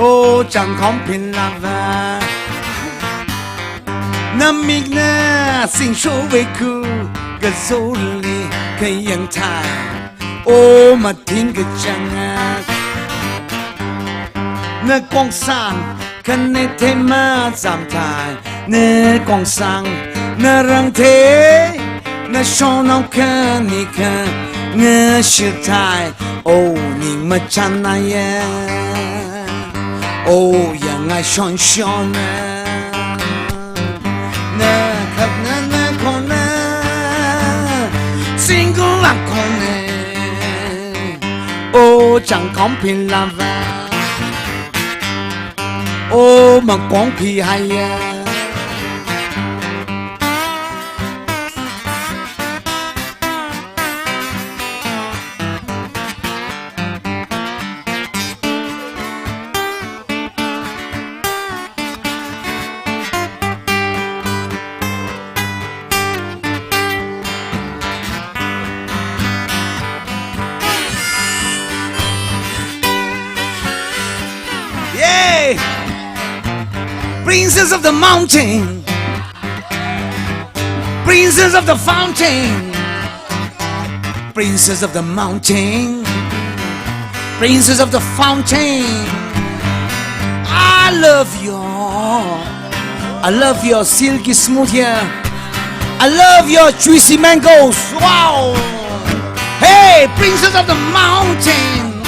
Oh, Changkhong phi lava. Namikna singsho vei khu, kazoli kayangthai. Oh, mathing kachanga. Nakhongsang, khane thema zamthai. Nakhongsang, narangthei. Nashonao khani kha, ngashilthai. Oh, ning machanaya. Oh, yangashonshona. Nakhapna nakhona, single lakhona. Oh, Changkhong phi lava. Oh, Makong phi haya. Yay! Princess of the mountain. Princess of the fountain. Princess of the mountain. Princess of the fountain. I love your, I love your silky smooth hair. I love your juicy mangoes. Wow. Hey, princess of the mountain.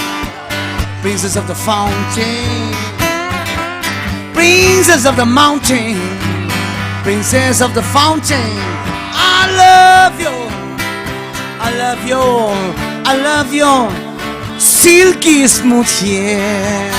Princess of the fountain. Princess of the mountain. Princess of the fountain. I love you. I love you. I love you. Silky smooth hair.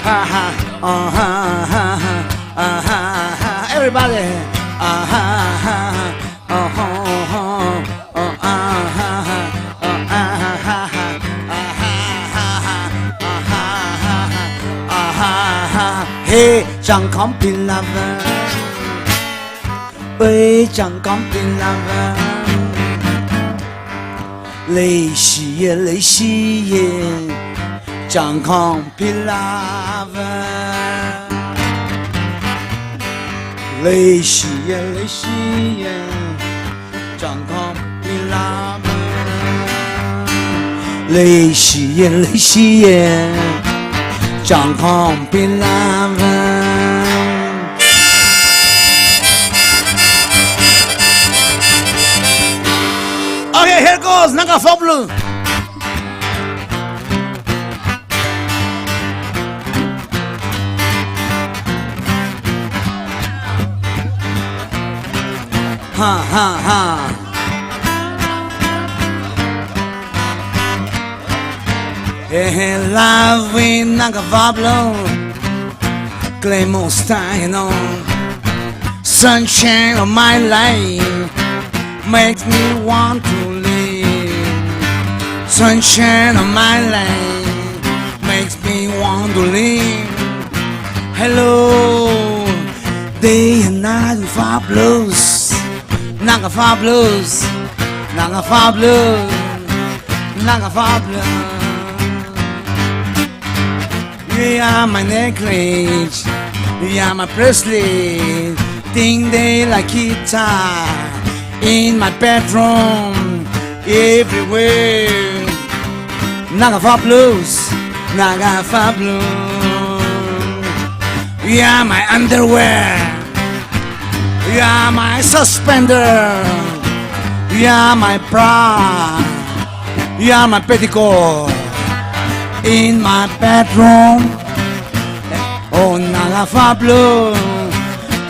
Ha ha, uh ha ha ha, uh ha ha ha. Everybody, uh ha ha ha, uh ha ha, uh ha ha ha, uh ha ha ha, uh ha ha ha, uh ha ha ha, uh ha ha ha. Hey, Changkhong phi lava. Oi, Changkhong phi lava. Leishiya, leishiya, Changkhong phi lava. Leishiya, leishiya, Changkhong phi lava. Leishiya, leishiya, Changkhong phi lava. Okay, here goes Naga Fablu. Ha ha ha. Hey, hey, love in Naga Fablu. Claymore style, you know. Sunshine of my life makes me want to live. Sunshine of my life makes me want to live. Hello, day and night Fabulous. Naga Fabulous, Naga Fabulous, Naga Fabulous. You are my necklace, you are my bracelet. Ting dei like guitar in my bedroom, everywhere. Naga Fabulous, Naga Fabulous. You are my underwear. You are my suspender. You are my bra. You are my petticoat in my bedroom. Oh, Naga Fabulous,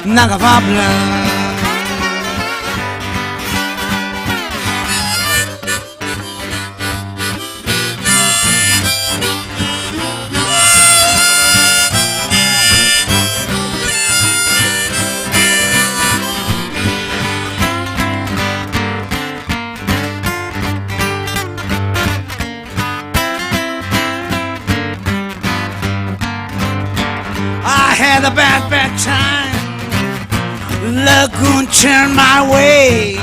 Naga Fabulous. Lagoon turn my way.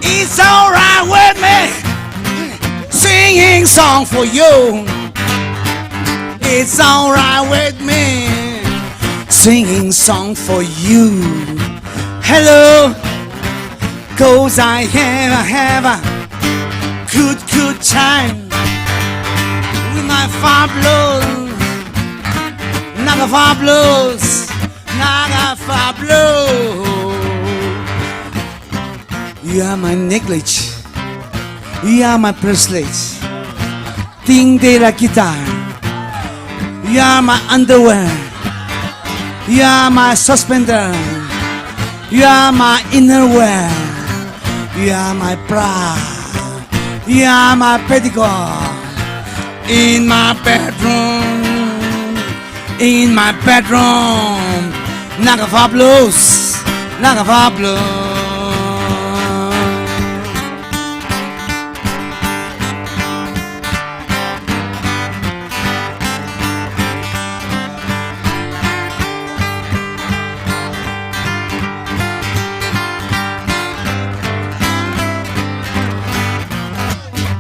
It's alright with me. Singing song for you. It's alright with me. Singing song for you. Hello. 'Cause I have, I have a good, good time with my Fabulous. Naga Fabulous. Naga Fabulous. You are my necklace. You are my bracelet. Tingtei la guitar. You are my underwear. You are my suspender. You are my innerwear. You are my bra. You are my petticoat. In my bedroom. In my bedroom. Naga Fabulous. Naga Fabulous.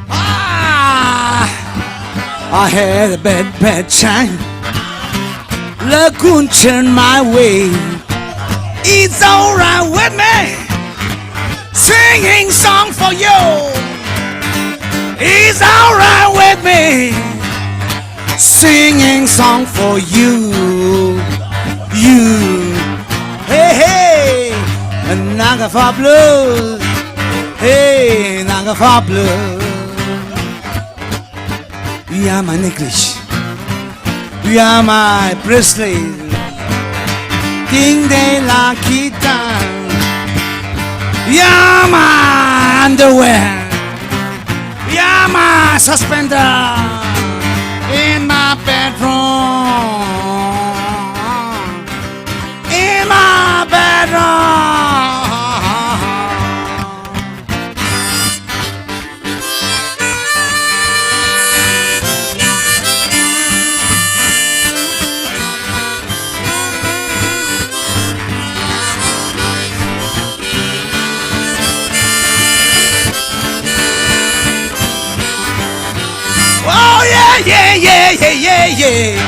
Ah, I had a bad, bad time. Lagoon turn my way. It's alright with me. Singing song for you. It's alright with me. Singing song for you. You. Hey, hey. Naga Fabulous. Hey, Naga Fabulous. You are my necklace. You are my bracelet. Tingtei la guitar. You are my underwear. You are my suspender. In my bedroom. In my bedroom. Oh yeah, yeah, yeah, yeah, yeah, yeah.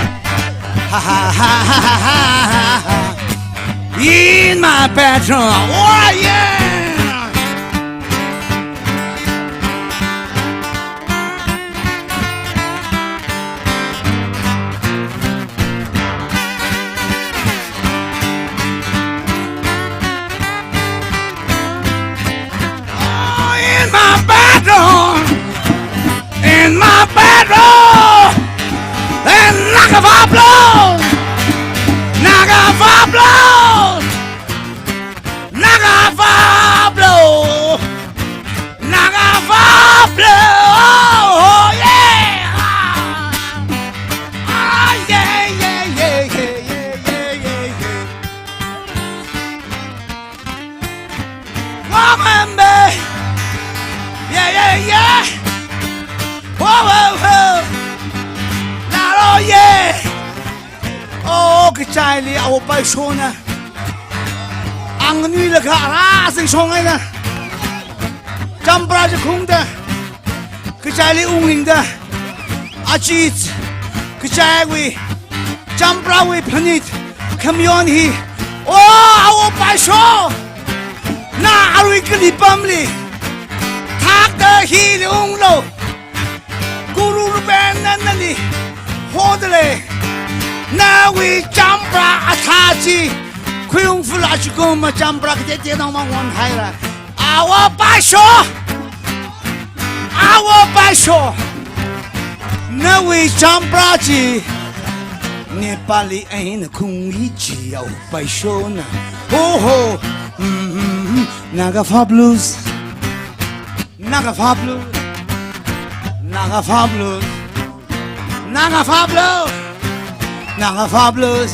Ha ha ha ha ha ha ha. In my bedroom. Oh yeah. Oh, in my bedroom, in my bedroom, and Naga Fabulous, Naga Fabulous, Naga Fabulous. Naga Fabulous, oh yeah. Ah, yeah, yeah, yeah. Wamambe. Yeah, yeah, yeah. Whoa, whoa, whoa. Nalo, yeah. Oh, kachaili Awo Paishona. Angnui laga ara sing shong eina. Champra chikhungda. Kachaili ungningda. Achit. Kachaiwui. Champrawui phanit. Khamayon hi. Oh, Awo Paisho. Na arui kali pamli. Thakta hili unglo. Guru Rupen nana nali hodale. Nawui champra athā chi. Khuiung fula chikuma champra katete nongmang won haira. Awo Paisho. Awo Paisho. Nawui champra chi. Nepali eina khungyi chi Awo Paishona. Ho ho. Mm-hmm. Naga Fabulous. Naga Fabulous. Naga Fabulous. Naga Fabulous. Naga Fabulous.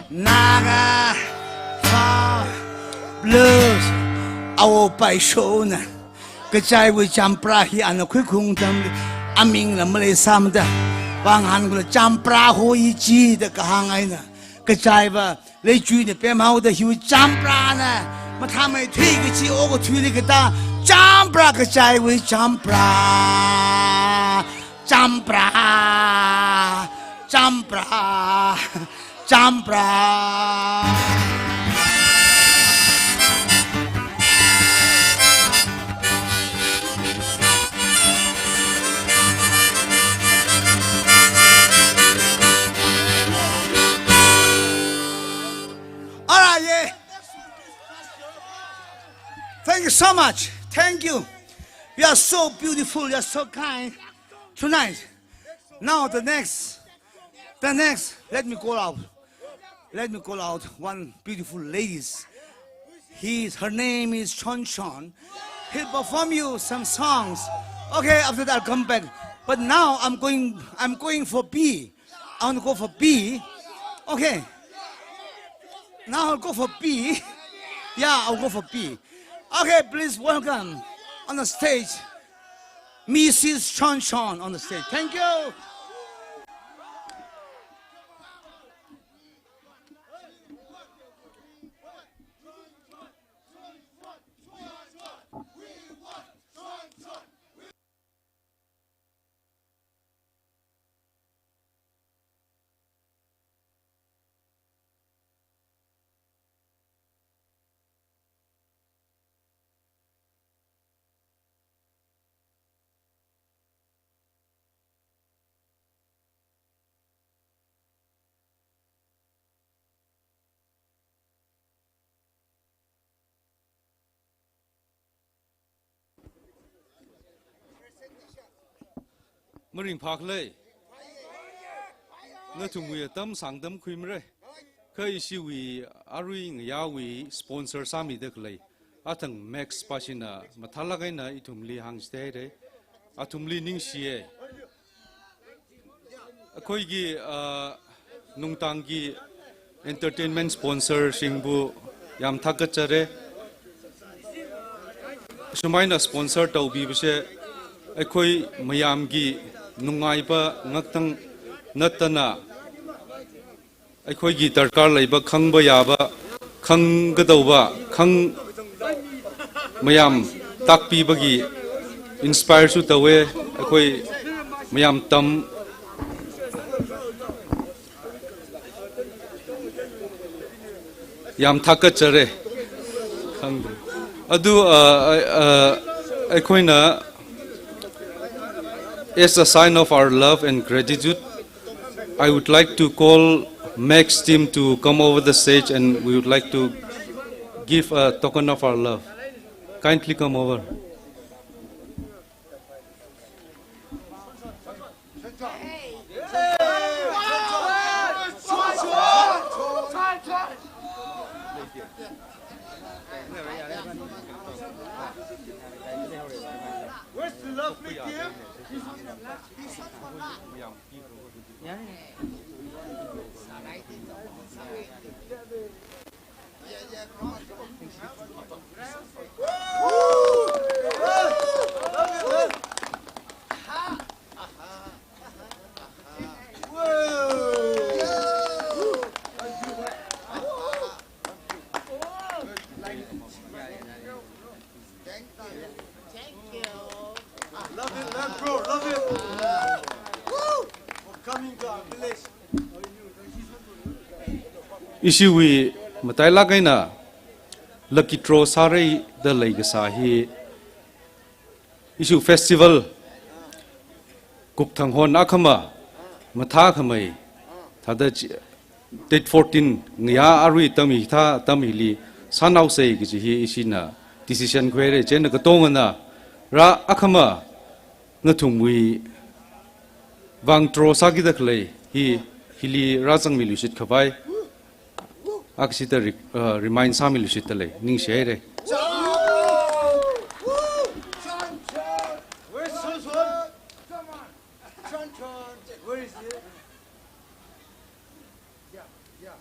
Naga Fabulous. Awo Paishona. Kachaiwui champra hi ana khuikhung atamli. Aming la malei samda. Vang han kula champra hoi chi da kahāng eina. Kachaiva Leichuina pemhaoda hiwui champra na, mathāmeithui kachi okathuili kata, champra kachaiwui champra, champra, champra, champra. All right, yeah. Thank you so much. Thank you. You are so beautiful. You are so kind. Tonight. Now the next, the next. Let me call out. Let me call out one beautiful ladies. He's, her name is Chon Chon. He'll perform you some songs. Okay, after that I'll come back. But now I'm going, I'm going for B. I want to go for B. Okay. Now I'll go for B. Yeah, I'll go for B. Okay, please welcome on the stage Missus Chon Chon on the stage. Thank you. Maringphākhalei. Nathumwui atam sāngtamkhuimara. Kha ishiwui arui ngayāwui sponsor sāmida khalei athang Max pāshina mathālāk eina ithumli hāngchitheira. Athumli ningshiya. ꯑꯩꯈꯣꯏꯒꯤ, ꯑ, ꯅꯨꯡꯗꯥꯡꯒꯤ entertainment sponsorꯁꯤꯡꯕꯨ ꯌꯥꯝ ꯊꯥꯒꯠꯆꯔꯤ꯫ ꯁꯨꯃꯥꯏꯅ sponsor ꯇꯧꯕꯤꯕꯁꯦ ꯑꯩꯈꯣꯏ ꯃꯌꯥꯝꯒꯤ ꯅꯨꯡꯉꯥꯏꯕ ꯉꯥꯛꯇꯪ ꯅꯠꯇꯅ ꯑꯩꯈꯣꯏꯒꯤ ꯗꯔꯀꯥꯔ ꯂꯩꯕ, ꯈꯪꯕ ꯌꯥꯕ, ꯈꯪꯒꯗꯧꯕ, ꯈꯪ-, ꯃꯌꯥꯝ ꯇꯥꯛꯄꯤꯕꯒꯤ inspireꯁꯨ ꯇꯧꯋꯦ꯫ ꯑꯩꯈꯣꯏ ꯃꯌꯥꯝ ꯇꯝ-, ꯌꯥꯝ ꯊꯥꯒꯠꯆꯔꯤ꯫ ꯈꯪꯗ꯭ꯔꯦ꯫ ꯑꯗꯨ, ꯑ, ꯑ, ꯑ, ꯑꯩꯈꯣꯏꯅ, as a sign of our love and gratitude, I would like to call Max team to come over the stage, and we would like to give a token of our love. Kindly come over. Where's the lovely team? Thank you. Love it, love, bro, love it. Woo! For coming to our village. Ishiwui matailāk eina lucky draw sāra da leikasā hi, ishi festival kupthanghon akhama mathākhamei thāda chi-, date fourteen ngayā arui atam hithā atam hili sānaosa kaji hi ishina decision khuira. Chieina katongana rā akhama nathumwui vang draw sākida khalei hi, hili rāzangmiluishit khavai akashida re-, uh, remind sāmiluishitda lei, ningshihaira. Where's Chon Chon? Come on. Chon Chon, where is he? Yeah, yeah.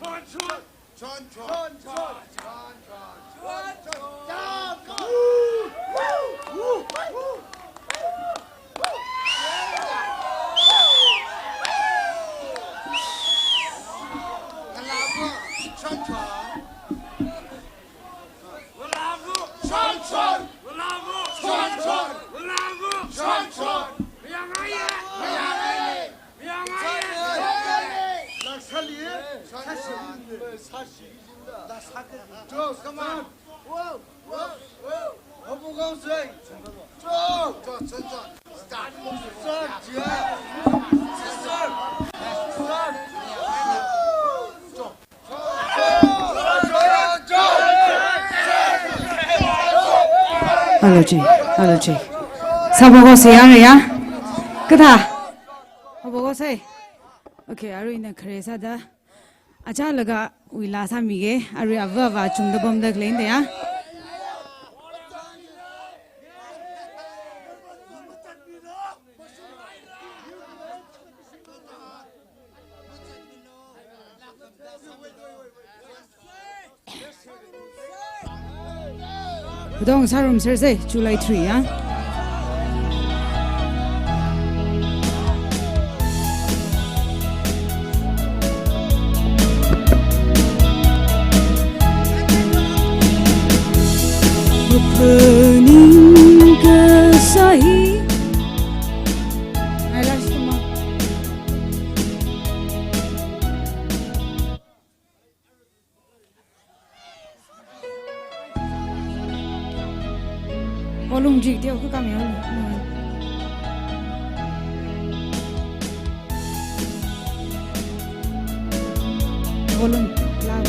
Chon Chon! Chon Chon! Chon Chon! Joe, come on. Whoa, whoa, whoa. Hopo go say. Joe. Joe, Joe, Joe. Start. Start, yeah. Start. Start. Joe. Hello, Jay. Hello, Jay. Sāpa ko se yang ya? Katha. Hopo go say. Okay, arui ina khare sāda. Achālakha wui laa sāmige, arui ava ava chungda pamda khalei da ya. Pudong sārum sāra se, July three ya. Maphaning kasā hi. Ai, last one. Volume jik teo ka kam ya. Volume loud.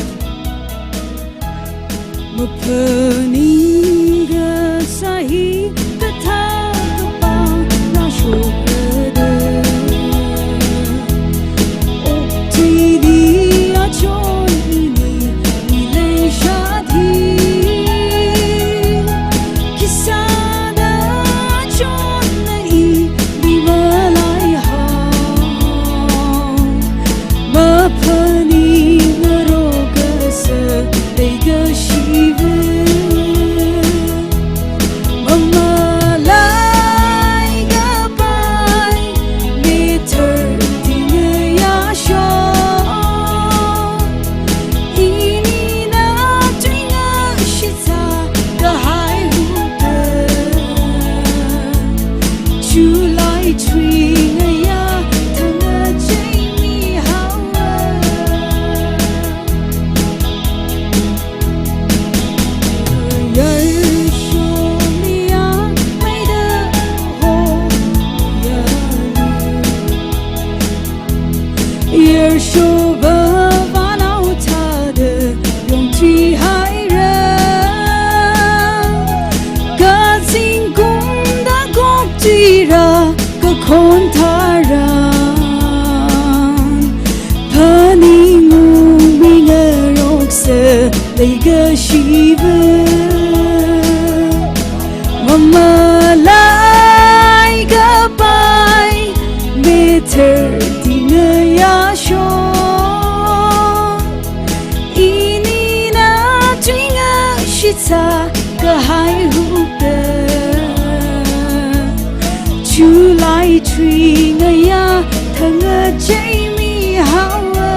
Maphaning kasā hi kathā kapā na shokra da. Okthuili achon ini, i leishat hi. Khisāda achonna ili malai hao. Maphaning ngarok kasā leikashiva. Mamalai kapai, meter tingayasho. Inina tuingashitsa kahai hukta. July three ngaya thanga Jamie haowa. Yarsho miya maida hoya. Yarsho va vanao thāda yongthui haira. Kazingkum da kokthuira kakhon tharan. Phaningungmi ngaroksa leikashiva. Mamalai kapai, meter tingayasho. Inina tuingashitsa kahai hukta. July three ngaya thanga Jamie haowa.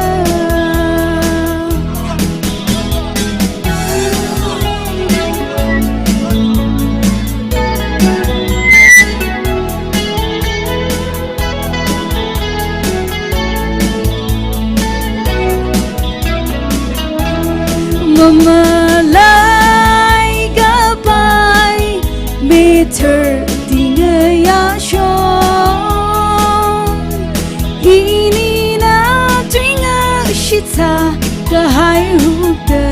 Mamalai kapai, meter tingayasho. Inina tuingashitsa kahai hukta.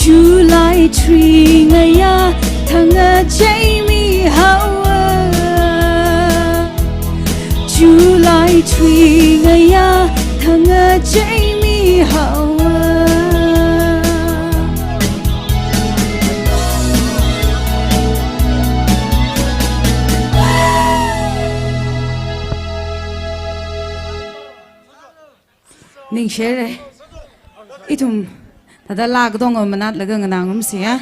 July three ngaya thanga Jamie haowa. July three ngaya thanga Jamie haowa. Ningshire. Ithum thāda laa katong manatlaga nganā ngarumsa ya.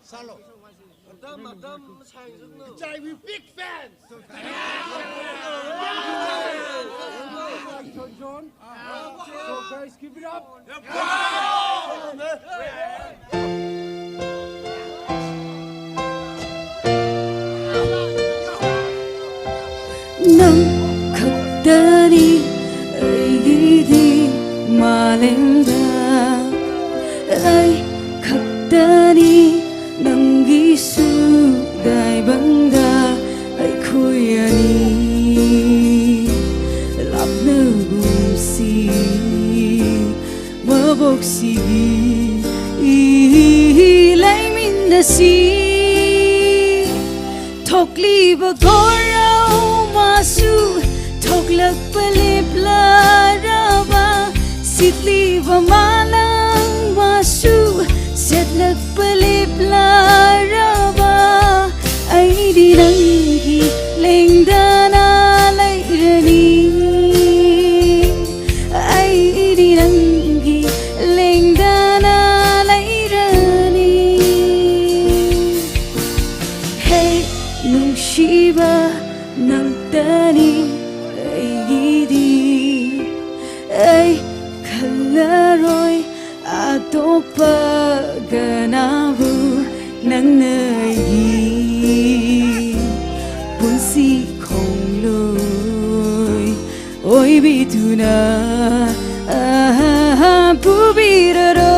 Salo. Madam, madam, chai jung no. Chai, we big fans. John, John. So guys, keep it up. Ani nanggi sudai bangda aikhui ani lapna gumsi maboksigi i laiminda si. Thokliva gorao masu, thoklakpa leplarava, sitliva malang masu, setlakpa leplarava, aidi nanggi lengdana leirani. Aidi nanggi lengdana leirani. Hey, nungshiva nangtani aigidi. Ei, khalaroi atopa ganava nangna aigi punsi khonglui oibituna, ah, pubiraro.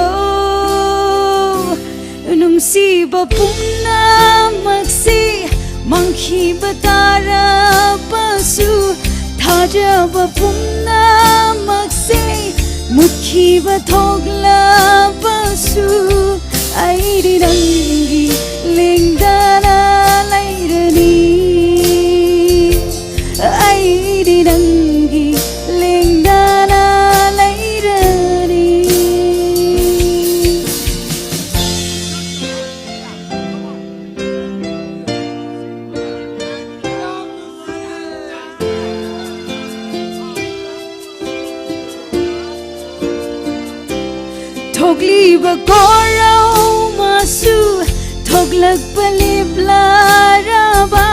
Nungshiva pumna maksi, mangkhiva tarapasu, thajava pumna maksi, mutkhiva thoklapasu, aidi nanggi lengdana leirani. Aidi nanggi lengdana leirani. Thokliva gorao masu, thoklakpa leplarava,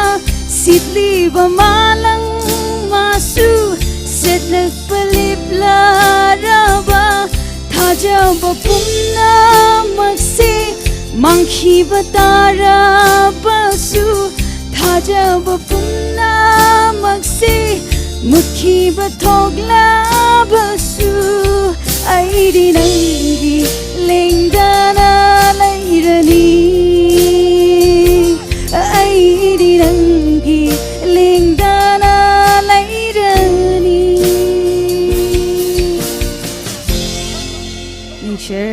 sitliva malang masu, setlakpa leplarava, thajava pumna maksi, mangkhiva tarapasu, thajava pumna maksi, mutkhiva thoklapasu, aidi nanggi lengdana leirani. Aidi nanggi lengdana leirani. Ningshi.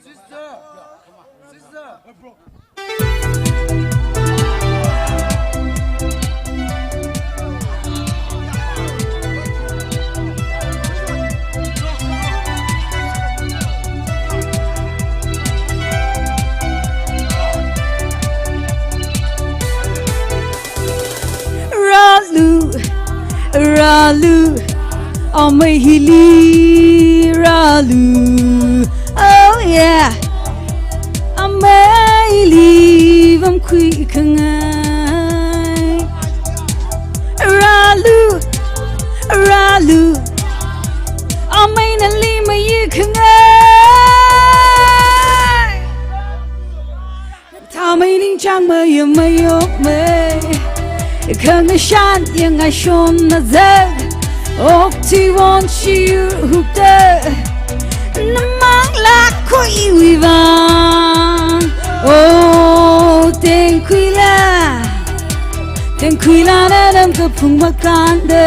Sister! Sister! Rālu, rālu, amei hili rālu. Oh yeah. Ameili vāmkhui khangai. Rālu, rālu, amei nali mayi khangai. Thamei ningchāng mayam mayokmei, khangashan yangai shon mazak, okthui won shiyur hukta, namang lākkho iwui vang. Oh, tengkhuila, tengkhuila nanam kaphung makānda,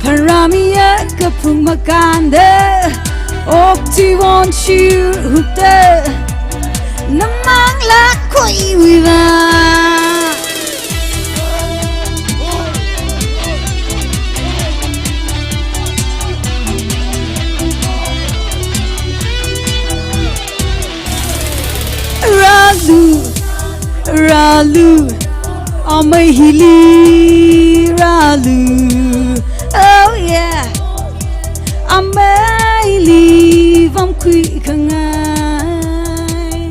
pharāmiya kaphung makānda, okthui won shiyur hukta, namang lākkho iwui vang. Rālu, rālu, amei hili rālu. Oh yeah. Ameili vāmkhui khangai.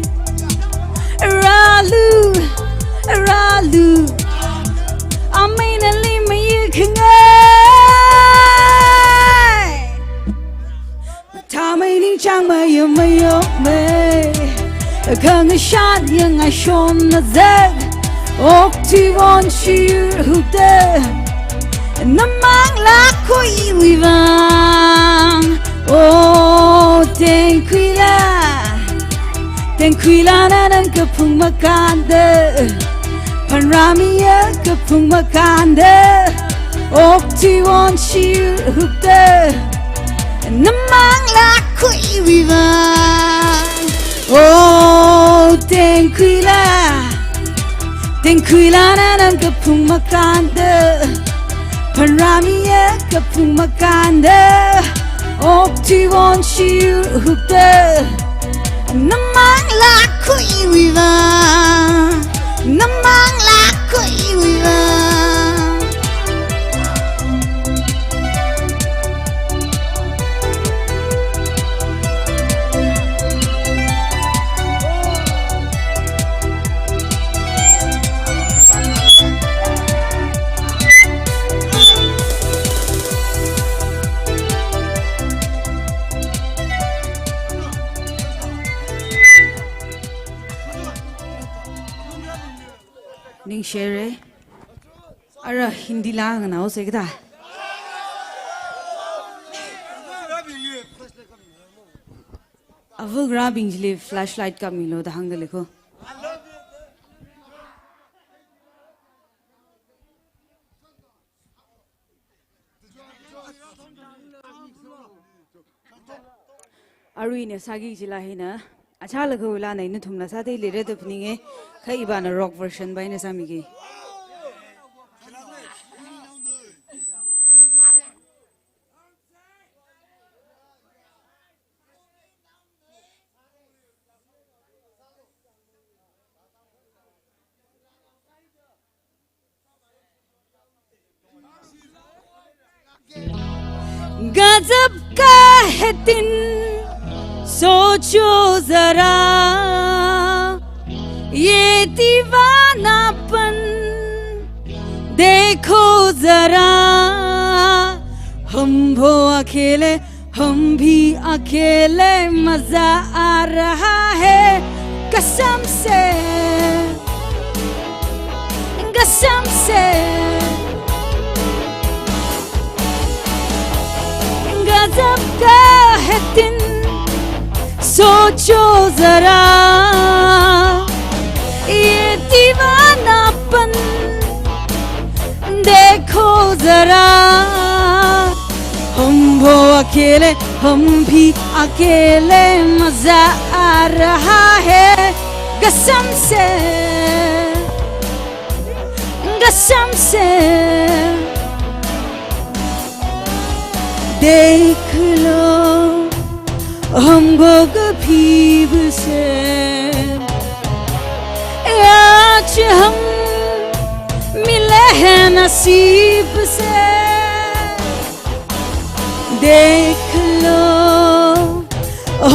Rā Khangashan yang ashon na zek, okthui won shiyur hukta, namang lakho iwui vang. O tengkhuila, tengkhuila nana kaphung makānda, phanrāmiya kaphung makānda, okthui won shiyur hukta, namang lakho iwui vang. O tengkhuila, tengkhuila nana kaphung makānda, phanrāmiya kaphung makānda, okthui won shiyur hukta, namang lakho iwui vang, namang lakho iwui vang. Ningshire. Ara Hindi la nganao se kada. Ava ngarābing chili flashlight kapmilu da hāngda lei ko. Aruina sāki kajila hina, achālakha wuila eina nathumla sāthei leira da phaninge, kha ivāna rock version pa eina sāmiki. गजब का है दिन, सोचो जरा, ये दीवानापन, देखो जरा, हम वो अकेले, हम भी अकेले, मजा आ रहा है कसम से, कसम से। गजब का है दिन, सोचो जरा, ये दीवानापन, देखो जरा, हम वो अकेले, हम भी अकेले, मजा आ रहा है कसम से, कसम से। देख लो हमको करीब से, आज हम मिले हैं नसीब से। देख लो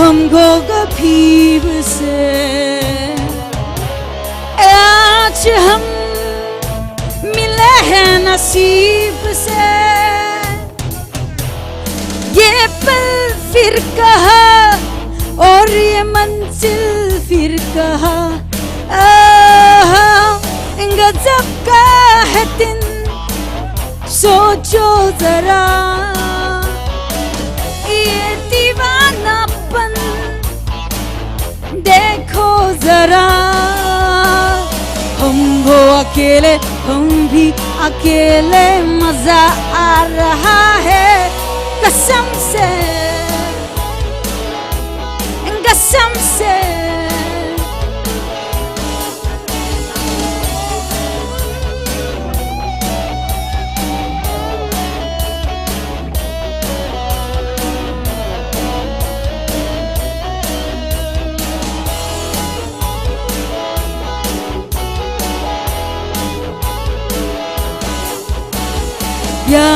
हमको करीब से, आज हम मिले हैं नसीब से। ये पल फिर कहाँ और ये मंजिल फिर कहाँ। आहा, गजब का है दिन, सोचो जरा, ये दीवानापन। देखो जरा, हम वो अकेले, हम भी अकेले, मजा आ रहा है कसम से, कसम से। क्या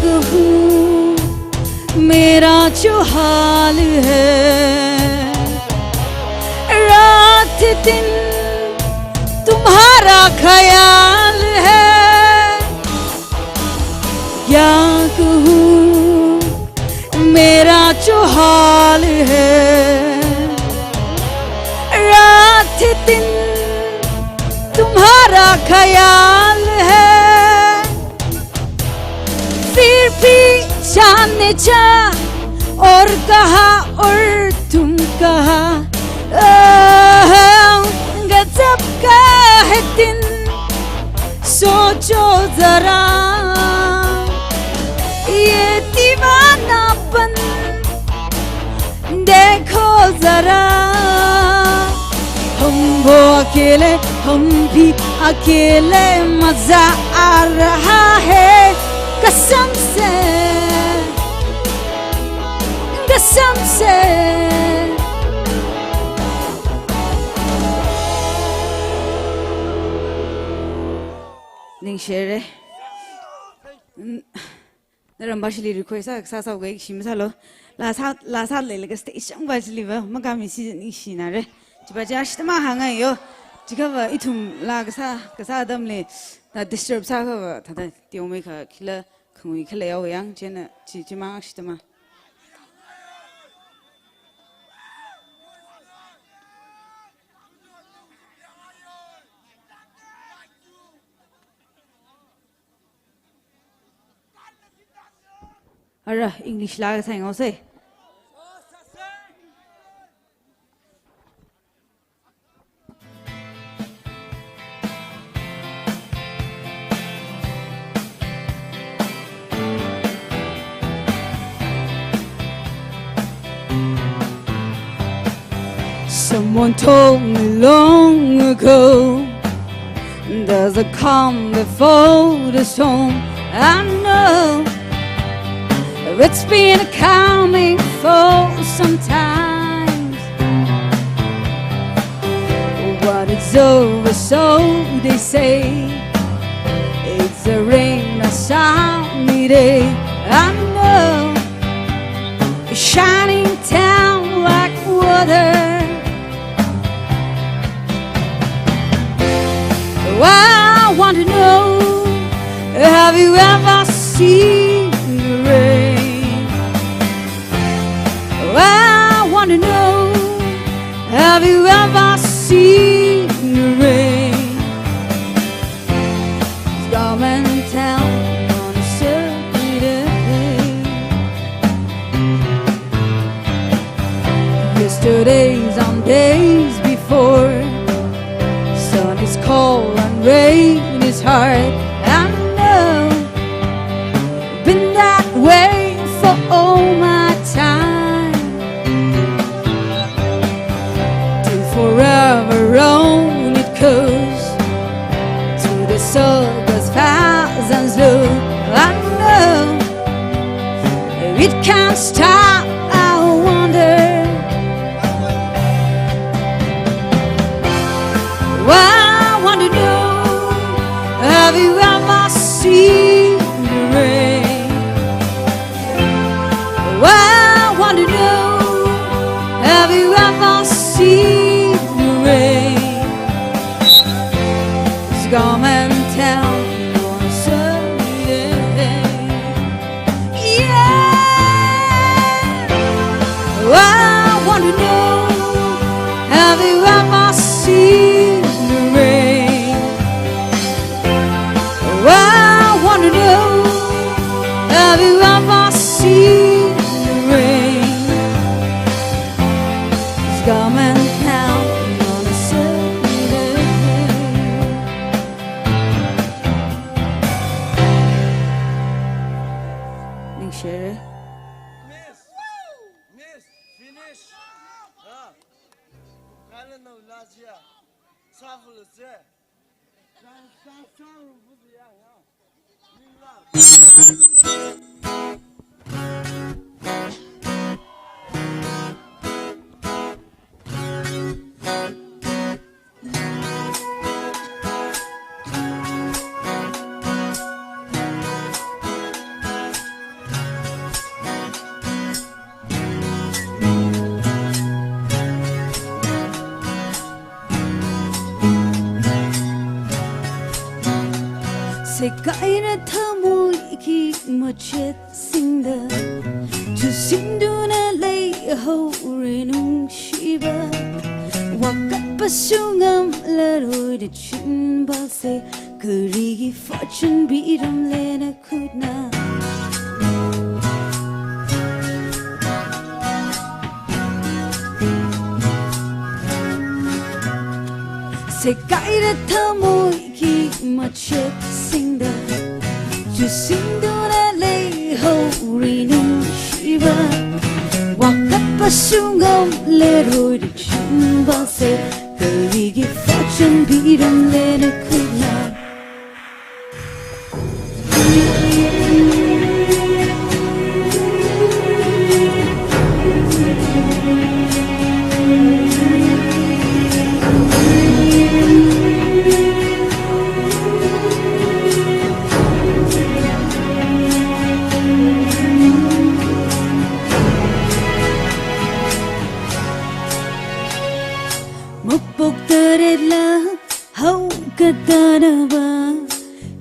कहूँ मेरा जो हाल है, रात दिन तुम्हारा ख्याल है। क्या कहूँ मेरा जो हाल है, रात तुम्हारा ख्याल है, फिर भी जाने जा, और कहाँ और तुम कहाँ। ओह, गजब का है दिन, सोचो जरा, ये दीवानापन देखो जरा। हम वो अकेले, हम भी अकेले, मजा आ रहा है कसम से, कसम से। Ningshire. Naramva chili request sā, kasā sāuga ishi masālu. Laa sā, laa sālala ka stage chang va chili va, makami si ningshinare. Chiva chi ashitama hānga yo. Chikhava ithum laa kasā, kasā atamli, na disturb sākhava, thāda teomeikha khila khangui khala yao yang, chieina chi, chimang ashitama. Ara, English laa sāngaose. Someone told me long ago, there's a calm before the storm. I know it's been coming for some time. But it's over, so they say. It's a rain, a sunny day. I know, shining down like water. I want to know, have you ever seen the rain? I want to know, have you ever seen the rain? It's coming down on a certain day. Yesterdays and days before, sun is cold and rain is hard. I know, been that way for all my time. Till forever on it goes, to the circus fast and slow. I know it can't stop, I wonder. I want to know, have you ever seen the rain? I want to know, have you ever seen the rain? It's coming down on a certain day. Yeah. I want to know, have you ever seen the rain? I want to know, have you ever seen the rain? It's coming down on a certain day. Ningshire. Miss! Miss! Finish! Ah! Kala no lajia. Safulu je. Sekaina thamui ki machet singda, tusingduna leihaore nungshiva. Wakatpa sungam laroi da chinbalse, karigi fortune biramle nakhutna. Sekaida thamoiki machet singda, chusingduna leihaori nungshiva. Wakatpa sungam laroi da chinbalse, karigi fortune biramle nakhutna. Mapok taretla haokatana va,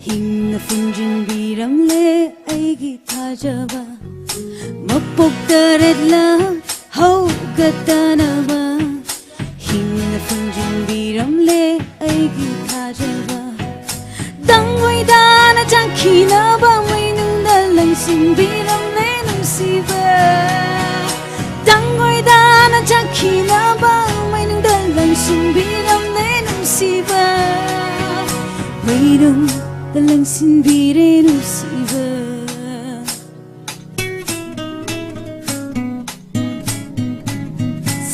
hingna phungjin biramle aiki thajava. Mapok taretla haokatana va, hingna phungjin biramle aiki thajava. Tangwai dana changkhina va, meinungda langsin biramle nungshiva. Tangwai dana changkhina va, meinungda langsin biramle nungshiva. Meinungda langsin bire nungshiva.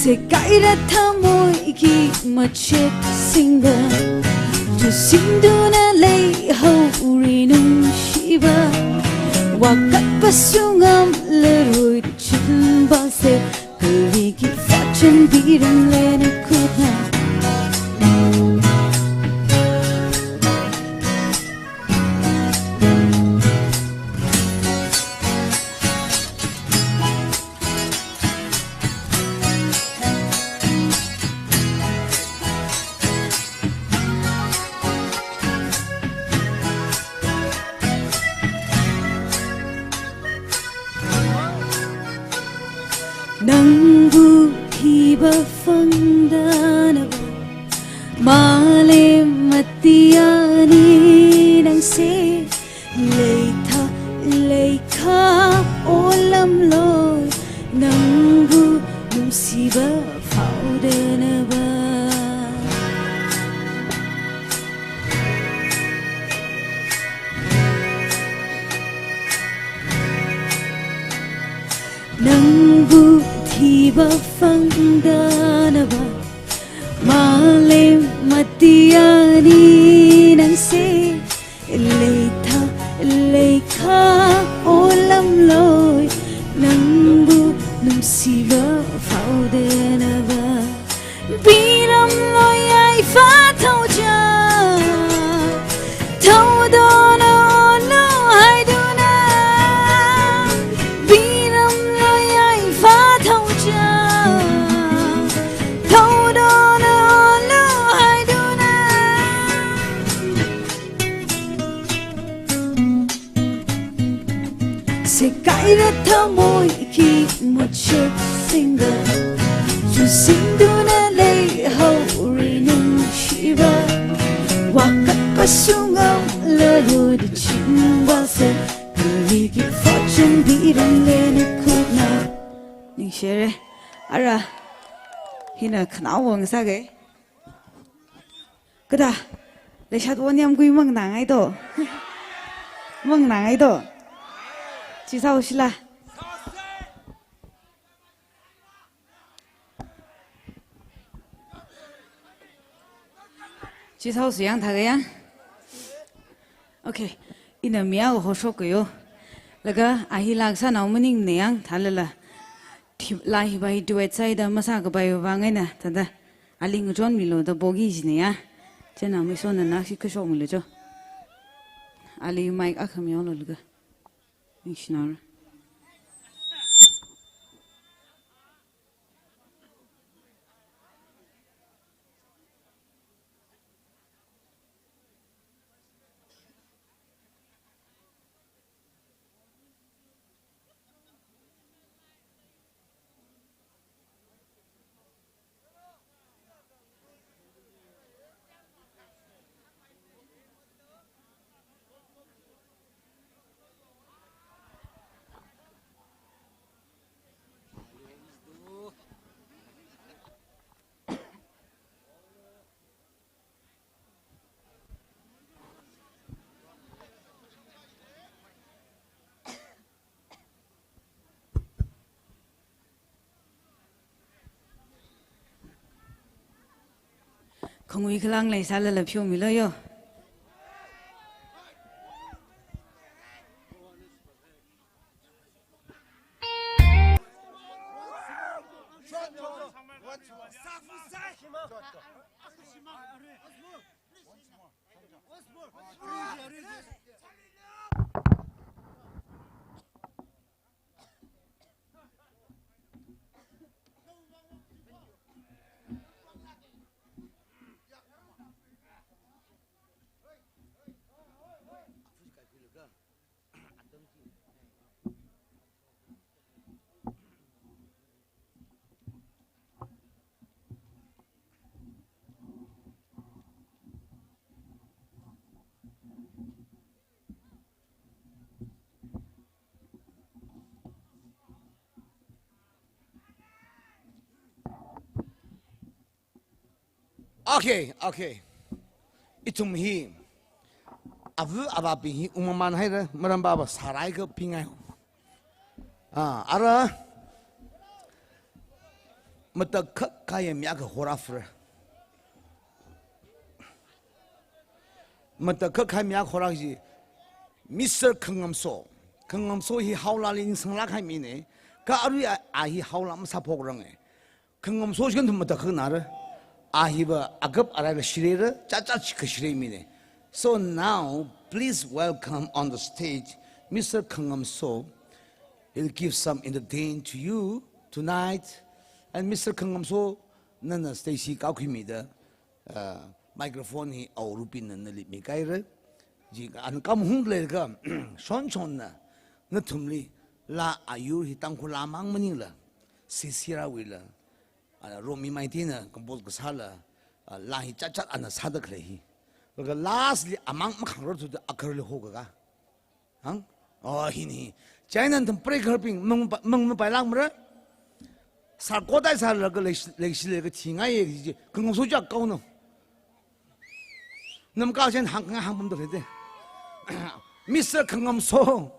Sekaida thamoiki machet singda, chusingduna leihaori nungshiva. Wakatpa sungam laroi da chinbalse, karigi fortune biramle nakhutna. Nangbu thiva phangdana va, malem mati ani nangse. Leitha leikha olamloi, nangbu nungshiva phaodana va. Nangbu thiva phangdana va, malem mati ani nangse. Leitha leikha olamloi, nangbu nungshiva phaodana va. Biramloi ai pha thaoja, thaodona olu haiduna. Biramloi ai pha thaoja, thaodona olu haiduna. Sekaida thamoiki machet singda, chusingduna leihaori nungshiva. Wakatpa sungam laroi da chinbalse, karigi fortune biramle nakhutna. Ningshire. Ara, hina khanao vang sāge. Kada, leishat wanyam kui mangnangai do. Mangnangai do. Chi sāoshila. Chi sāoshi yang thāga yang. Okay. Ina miya ho shok yo. Laga ahi lak sānao maningmana yang thālala. Thi-, la hiva hi duet sāida masākapai vang eina thāda. Ali ngachonmilu da bogi jina ya. Chieina misona nakshi kashokmilu cho. Ali mic akha mihaolu laga. Ningshinaora. Khangui khalang leisālala pheomilu yo. Okay, okay. Ithum hi, ava avābing hi ungmamān haira, maram pāva sārai kapingai. Ah, ara, matakhak kayam ya ka hora fre. Matakhak kayam ya hora ji, Mister Khangamso. Khangamso hi haolali ningsanglāk kahai mina. Kha arui a, a hi haola masāphokrange. Khangamso chikān ithum matakhakna ra. A hiva agap arai kashirei ra, chachat kashirei mina. So now, please welcome on the stage Mister Khangamso. He'll give some entertain to you tonight. And Mister Khangamso, nana stage hi kaokhuimida, uh, microphone hi Awo Rupina nali mikaira. Ji, ana kam hung leilaga, shon shonna, nathumli, laa ayur hi Tangkhul laa mang maningla, Sisira wuila, ah, Romi Maiti na compose kasāla, ah, laa hi chachat ana sāda khalei hi. Laga lastly, amang makhangrarthuda akarli hokaka. Hang? Oh, hina hi. China nathum preikharbing, mang pa-, mang mapailākmara. Sākotai sālaga leishi, leishi leilaga thingaiye ji, Khangamso chak kaono. Namka chen hāng, hāngpamda leide. Mister Khangamso.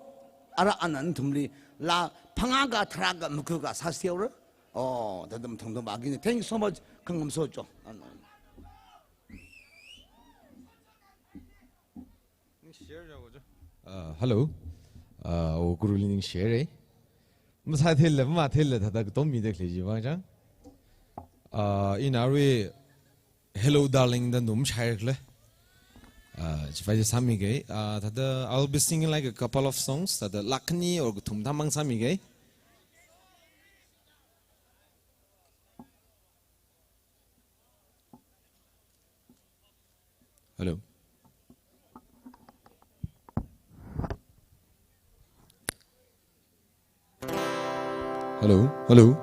Ara ana nathumli laa phangā ka tharā ka maku ka sāsihaora. Oh, thāda mathangda vākina. Thank you so much, Khangamso cho. Ano. Ning share jago cho. Uh, hello. Uh, Awo Guruli ning share. Masātheila, matheila, thāda katom mida khalei ji vang chang. Uh, ina arui Hello Darling da num share khala. Uh, chiwui vang sāmige. Uh, thāda I'll be singing like a couple of songs. Thāda lāk khani or kathum thāmang sāmige. Hello. Hello, hello.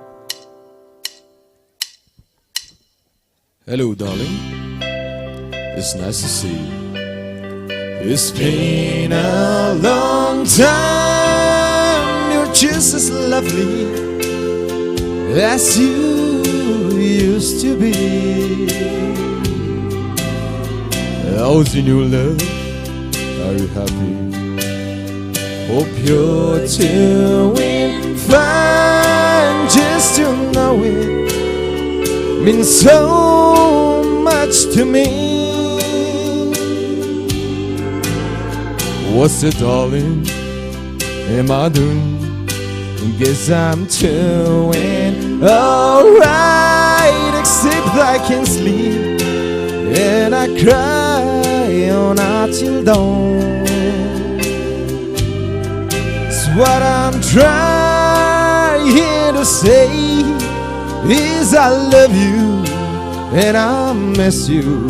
Hello, darling. It's nice to see you. It's been a long time. You're just as lovely as you used to be. How's your new love? Are you happy? Hope you're doing fine. Just to know it means so much to me. What's it, darling? Am I doing? Guess I'm doing alright, except I can't sleep and I cry all night till dawn. So what I'm trying to say is I love you and I miss you,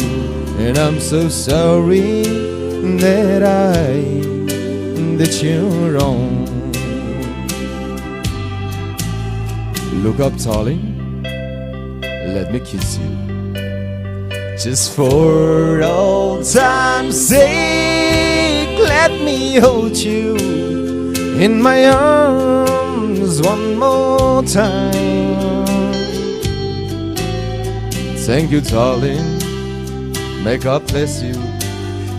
and I'm so sorry that I did you wrong. Look up, darling, let me kiss you. Just for old time's sake, let me hold you in my arms one more time. Thank you, darling. May God bless you.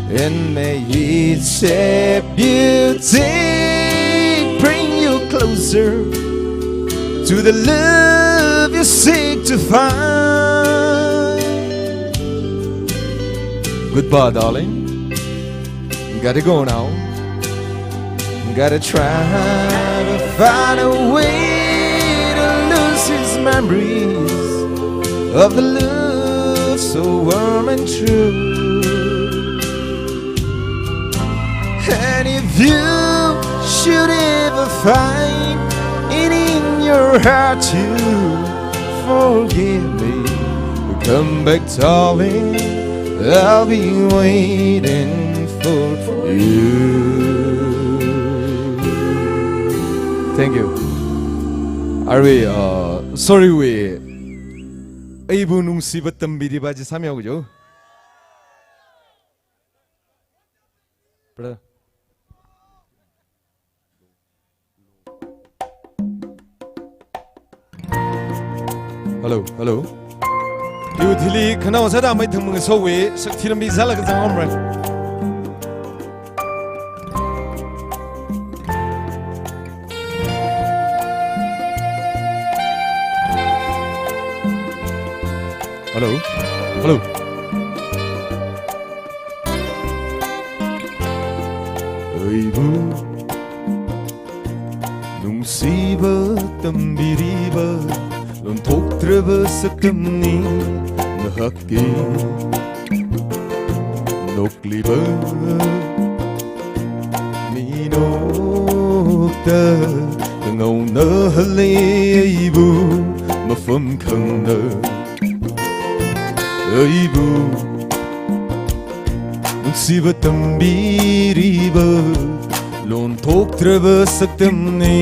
And may each step you take bring you closer to the love you seek to find. Goodbye, darling. Gotta go now. Gotta try to find a way to lose his memories of the love so warm and true. And if you should ever find it in your heart to forgive me, come back, darling. I'll be waiting for you. Thank you. Arui, uh, sorry wui, Aibu Nungsiva Tambiriva chi sāmihaoki jo. Brother. Hello, hello. Iwui thili khanao sāda maithang mangasowui, sakthi lambi sālaga zanghaomara. Hello, hello. Aibu Nungsiva Tambiriva, lonthoktrava saktamna nahakki. Nokliva minokta, kangaona halei aibu mafam khangda. Aibu Nungsiva Tambiriva, lonthoktrava saktamna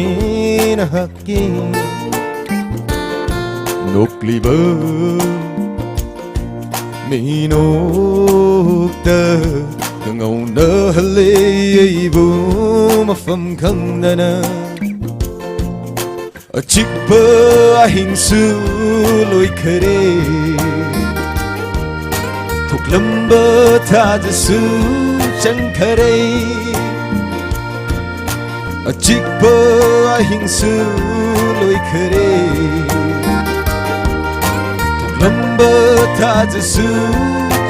nahakki. Nokliva minokta, kangaona halei aibu mafam khangdana. Achikpa ahingsu loikhare, thuklamba thāzasu changkhare. Achikpa ahingsu loikhare, thuklamba thāzasu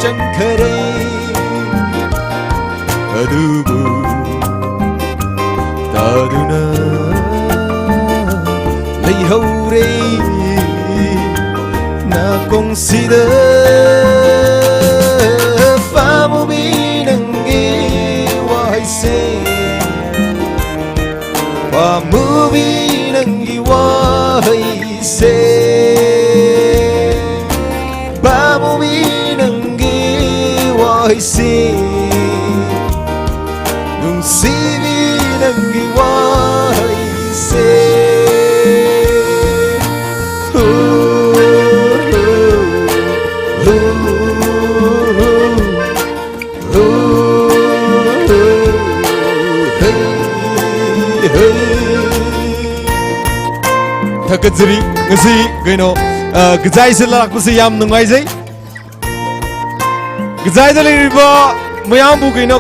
changkhare. Adubu tāduna leihaore nakhongsida, pāmubi nanggi wahaise, pāmubi nanggi wahaise. Pāmubi nanggi wahaise, nungsibi nanggi wahaise. Oh, oh, oh, oh, oh. Thakazari, ngasi, khanuo, ah, kazai sālākpasi yam nungaijai. Kazaida leiriva mayarbu khanuo,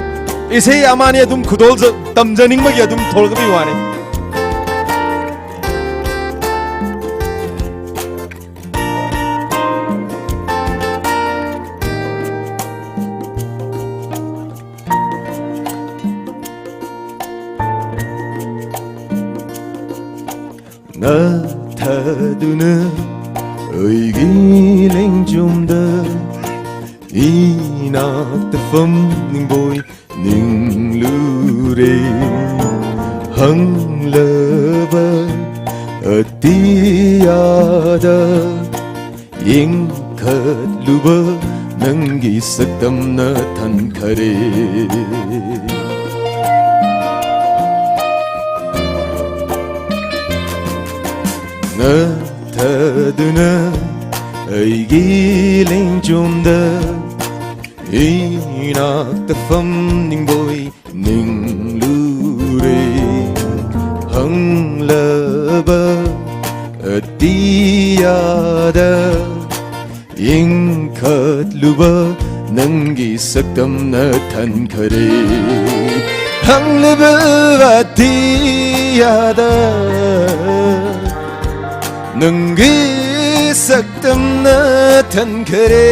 isei amani athum khudol za, tamzaningmagi athum tholkapi wane. Nathāduna aigi lengchumda, inakta famningpoi ninglure. Hānglava atiyada, yangkhatluva nanggi saktamna thankhare. Nathāduna aigi lengchumda, inakta famningpoi ninglure. Hānglava atiyada, yangkhatluva nanggi saktamna thankhare. Hānglava atiyada, nanggi saktamna thankhare.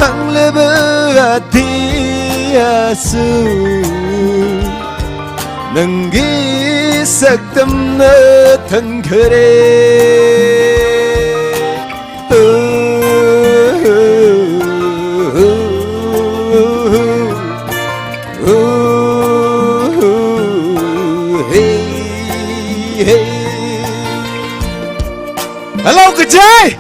Tanglaba ati asu, nangki saktamna thankhare. Hello, good day.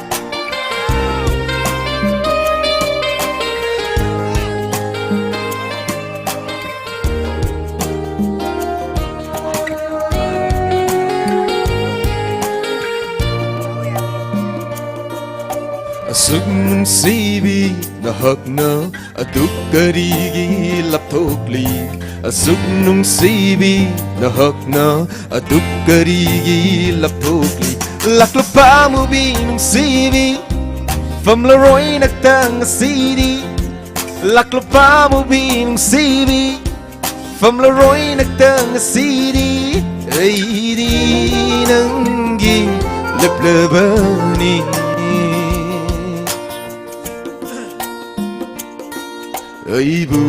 Asuk nungsibi nahakna, atuk karigi laptokli. Asuk nungsibi nahakna, atuk karigi laptokli. Laklapa mubi nungsibi, famlaroi naktang sidi. Laklapa mubi nungsibi, famlaroi naktang sidi. Aidi nangki leplabani. Aibu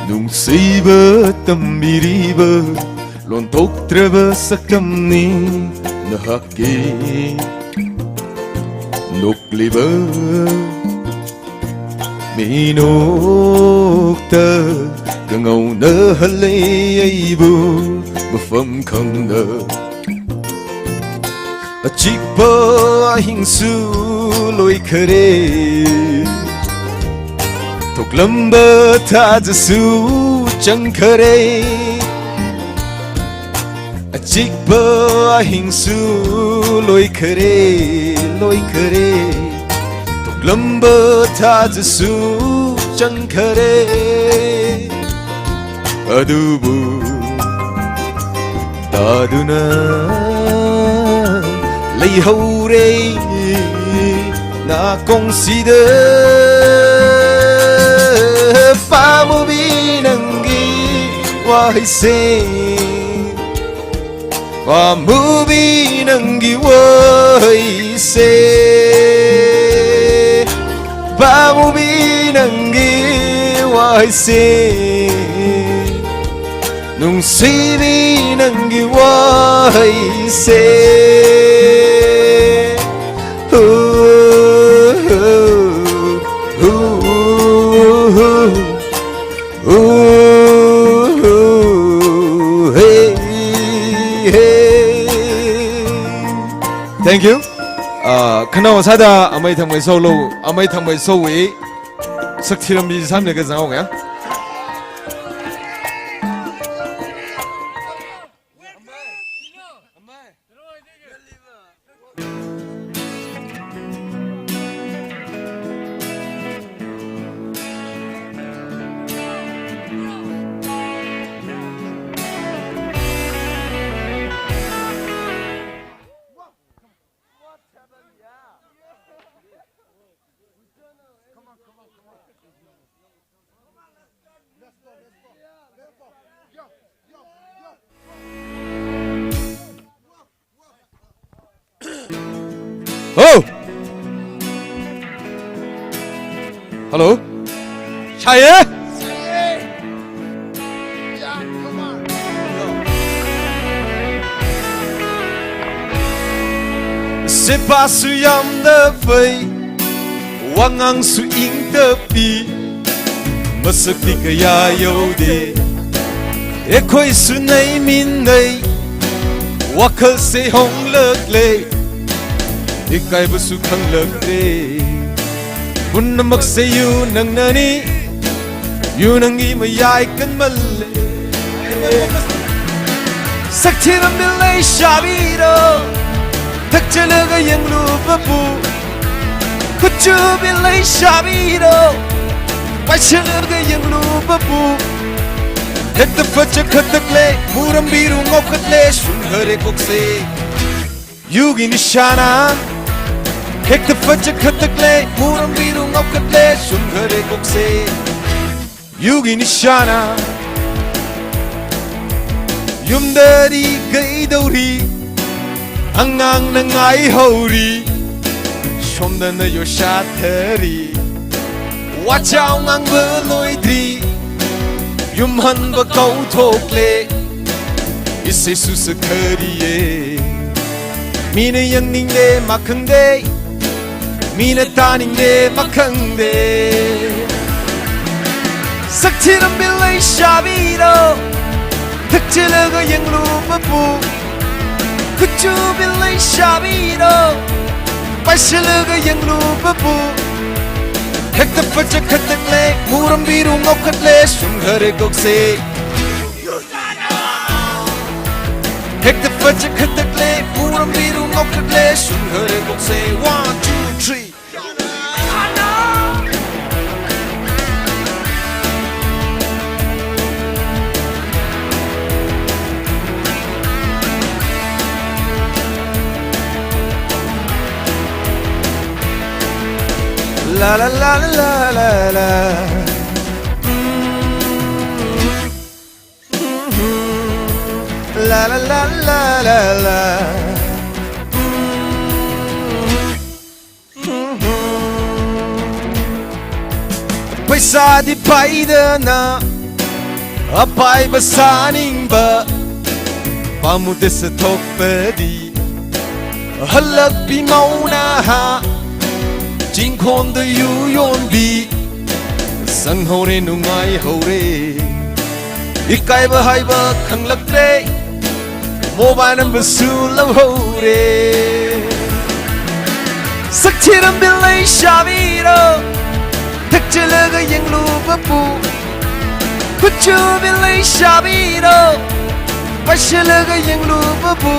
nungsiba tambiriba, lontoktraba saktamni nahakki nokliba minokta. Kangaona halei aibu mafam khangna, achikpa ahingsu loikhare, thoklamba thazasu changkhare. Achikpa ahingsu loikhare, loikhare, thoklamba thazasu changkhare. Adubu taduna leihaore nakhongsida. Pamubi nangki waise, pamubi nangki waise, pamubi nangki waise, nungsibi nangki waise. Ooh, ooh, ooh, ooh. Ooh, hey, hey. Thank you. Ah, khanao sāda amei thangmei solo, amei thangmei sowui sakthirambi samle kazang ya. Oh! Hello? Shaye? Sepa suyam da fei, wangang su ing da pi, masakti kaya yau de. Ekhoi su nei min nei, wakhal se hong lak le, ikai bu su khang lak le. Pun namak se yu nang nani, yu nang i mayai kan mal le. Sakthirambi leishabi do, thakchalaga yanglu babu. Khuchubi leishabi do, paishalaga yanglu babu. Hekta facha khatak le, murambi ru ngok khat le, shun khare kokse. Yugi nishana. Hekta facha khatak le, murambi ru ngok khat le, shun khare kokse. Yugi nishana. Yumda ri kai dauri, angang na ngai hauri. Thomdana yo shathari, wachao ngangva loidri, yumhanva kaothokle, ise susa khariye. Mina yangningde makhangde, mina tāningde makhangde. Sakthi rambi leishabina, thakchilaga yanglu mapu. Khuchubi leishabina, paishalaga yanglu mapu. Hekta pachak khatak lei, murambi rung okhat lei, shungkhare kokse. Hekta pachak khatak lei, murambi rung okhat lei, shungkhare kokse. One, two, three. La la la la la la. Mm-hmm. Mm-hmm. La la la la la la. Mm-hmm. Paisādi paidana, apaiva sāningva, pamudesa thokpadi, halakpi mauna ha, chingkhonda yu yonbi, sanghaore nungaihaore. Ikaiva haiva khanglakre, mobile number su louhaore. Sakthi rambi leishabina, thakchilaga yanglu mapu. Khuchubi leishabina, paishalaga yanglu mapu.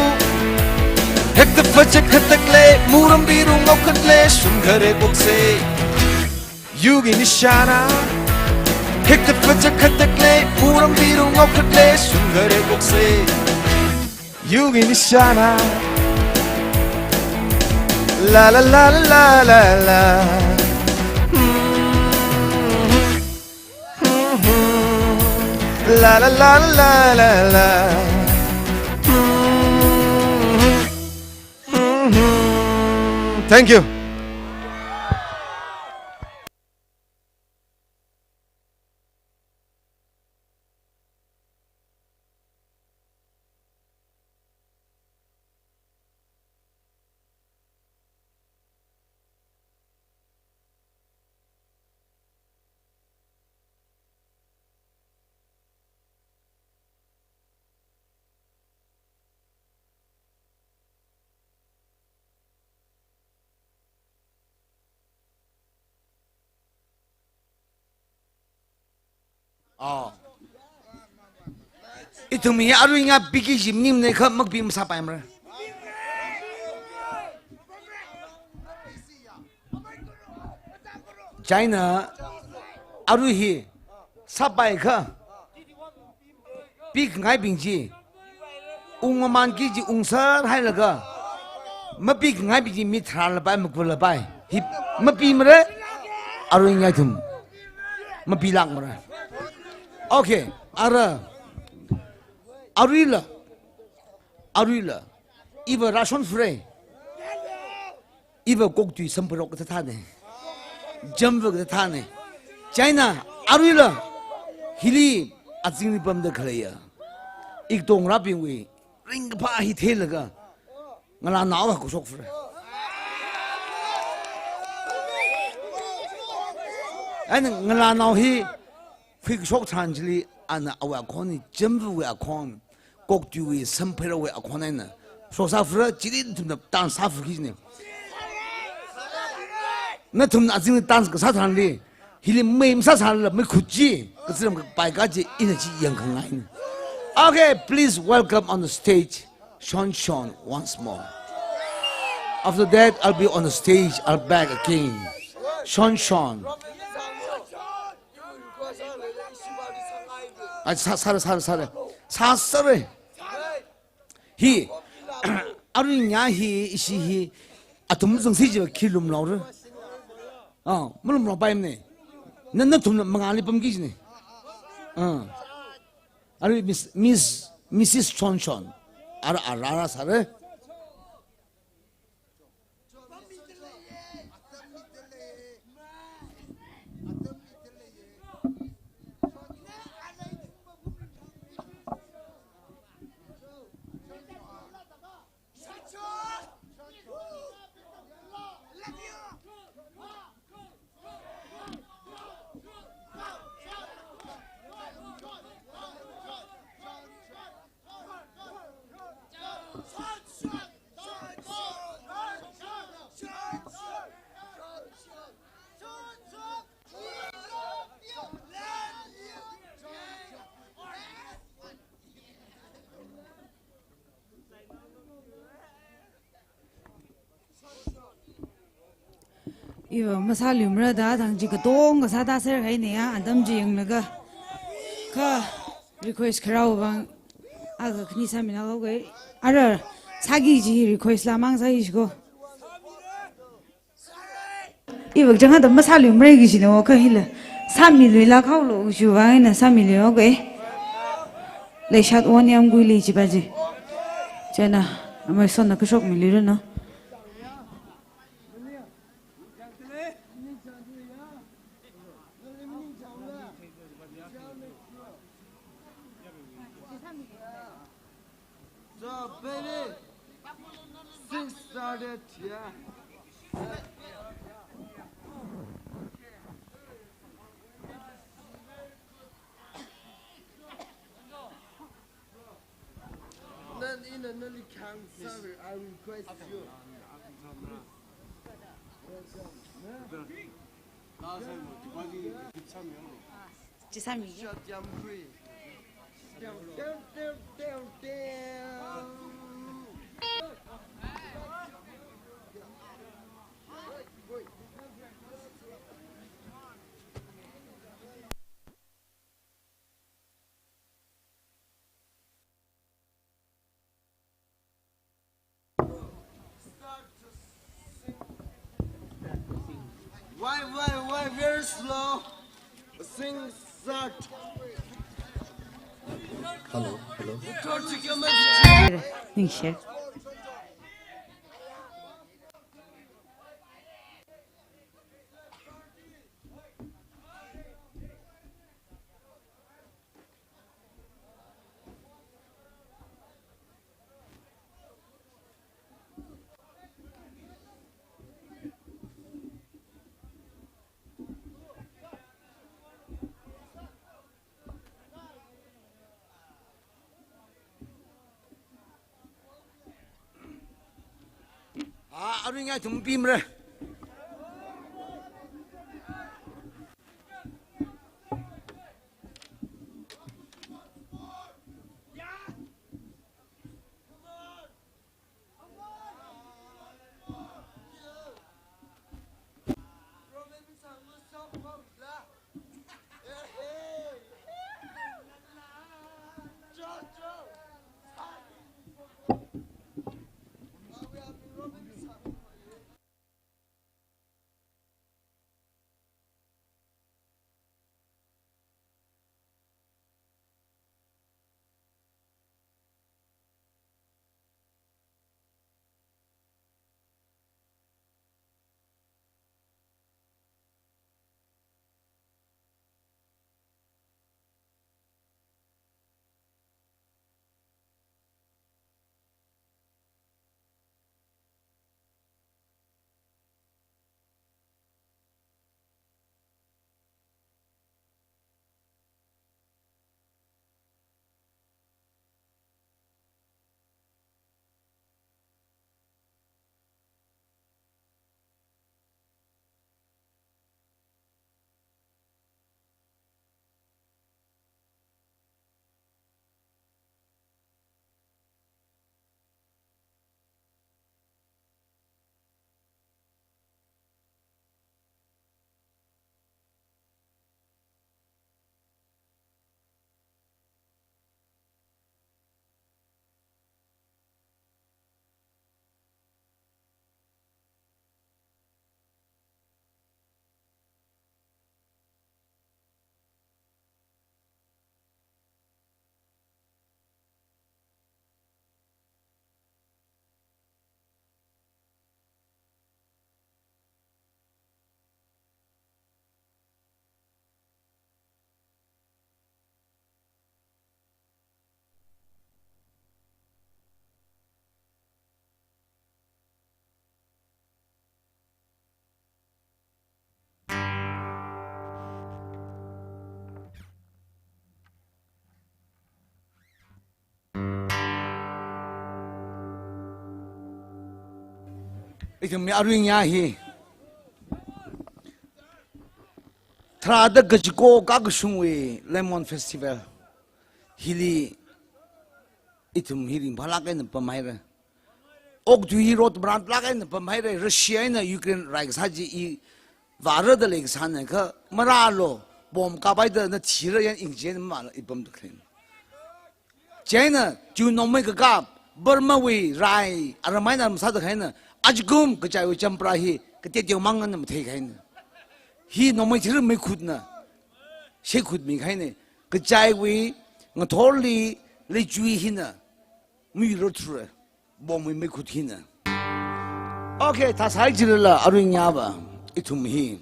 Hekta pachak khatak lei, murambi rung okhat lei, shungkhare kokse. Yugi nishana, hekta pachak khatak lei, murambi rung okhat lei, shungkhare kokse. Yugi nishana. La la la la la la. Mm-hmm. Mm-hmm. La la la la la la. Mm-hmm. Mm-hmm. Thank you. Oh. Ithum hi arui ngapiki jimnim ne kha makpi masāpaimara. China arui hi sāpai kha pikhangaibing chi ungmamanki kaji ungserhailaga, mapikhangaibing chi mi tharālapai, makullapai. Hi mapimara, arui ngaithum mapilākmara. Okay, ara, aruila, aruila, iva rāshonfare. Iva koktui sampharok kathāthāne. Jamva kathāthāne. China, aruila, hili azingli pamda khaleiya ikatongarābingwui ringkaphā hi theilaga, ngalānao khuishokfare. Ana ngalānao hi khuikashok tharan chili, ana awui akhon hi, jamvawui akhon, koktuiwui, sampharawui akhon eina shoksāfare, chili nathumna dance sāfaki kajine. Nathumna azingli dance kasā tharanli, hili mei masāsālala meikhut chi, kachiram kapai kaji ina chi yangkhangaina. Okay, please welcome on the stage, Shon Shon once more. After that, I'll be on the stage, I'll back again. Shon Shon. Ai, sā, sāra, sāra, sāra. Sā, sāra. Hi, arui nya hi, ishi hi, athum zangsi jiva khi lumlaora. Ah, malumlaopaimane. Na, nathumna mangāli pamki kajine. Ah. Arui Miss, Miss, Missus Chonchon. Ara, ara, ara, sāra. Iva masāluimara da thang chi katonga sāda serhaina ya, atam chi yanglaga. Kha request kharao vang akha khani sāmilākhaoke. Ara sāki kaji request la mang sāki kaji ko. Iva chang atam masāluimara kaji chi no kha hila. Sāmiluilākhaolu kaji vang eina sāmiluihaoke. Leishat wan yamgui lei chi pa chi. Chieina amei sonna kashokmiluira no. So, baby, sing started, yeah. Nan ina nali khang sāra, I request you. Chi sāmi. Shut yamkhui. Down, down, down, down, down. Why, why, why very slow? Sing start. Hello, hello. Ningshi. Ah, aruingai ithum pimra. Ithumwui aruinya hi tharāda kachiko kakashungwui Lemon Festival hili ithum hi ringphālāk eina pamhaira. Okathui hi rot maranlāk eina pamhaira. Russia eina Ukraine rai kasā chi i vāra da leikasāna kha, marālu, bomb kāpaida na thira yan ingjen mala ipam da khleng. Chieina, chiwui nongmei kakap, Burmawui rai, aramai na masāda khaina, ajakum kachaiwui champra hi, kateoteomang na mathei khaina. Hi nongmei thira meikhutna, sheikhut mi khaina, kachaiwui, ngathorli, leichui hina, miro thura, bomb wui meikhut hina. Okay, thāsai jilala, arui ngarāva, ithum hi.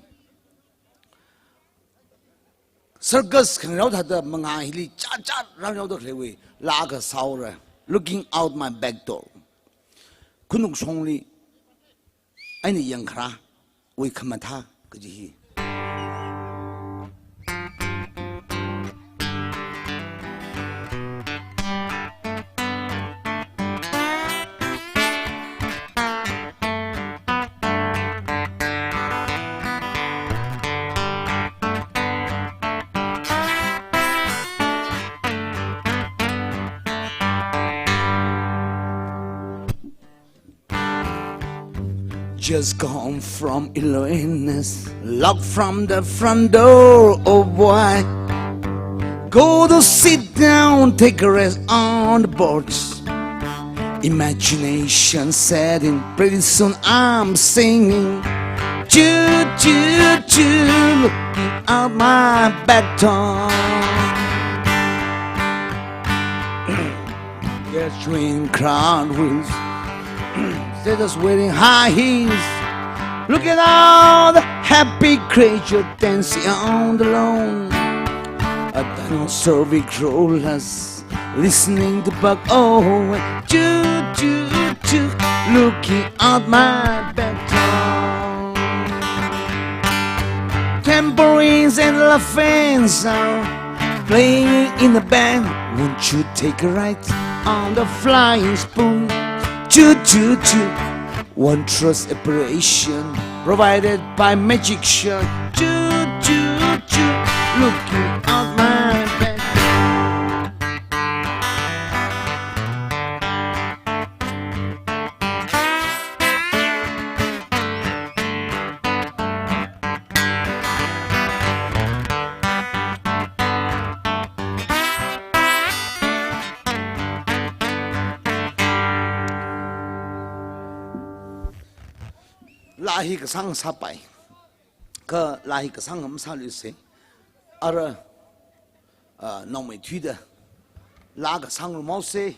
Circus khangarao thāda mangā hili chāchā rāngaroda khaleiwui laa akha sāura, Looking Out My Back Door. Khanukshongli eina yangkharāwui khamathā kaji hi. Just come from illness, locked from the front door, oh boy. Go to sit down, take a rest on the porch. Imagination setting, pretty soon I'm singing. Choo choo choo, looking out my back door. Yes, train crowd wheels. Status wearing high heels. Look at all the happy creature dancing on the lawn. A dinosaur with rollers, listening to buck. Oh, choo choo choo, looking out my back door. Tambourines and laughing sound playing in the band. Won't you take a ride on the flying spoon? Choo choo choo. Wondrous apparition provided by magician. Choo choo choo, looking out my back. Laa hi kasāng sāpai. Kha laa hi kasāng masāluisa. Ara, ah, nongmeithuida laa kasāng rāmausa.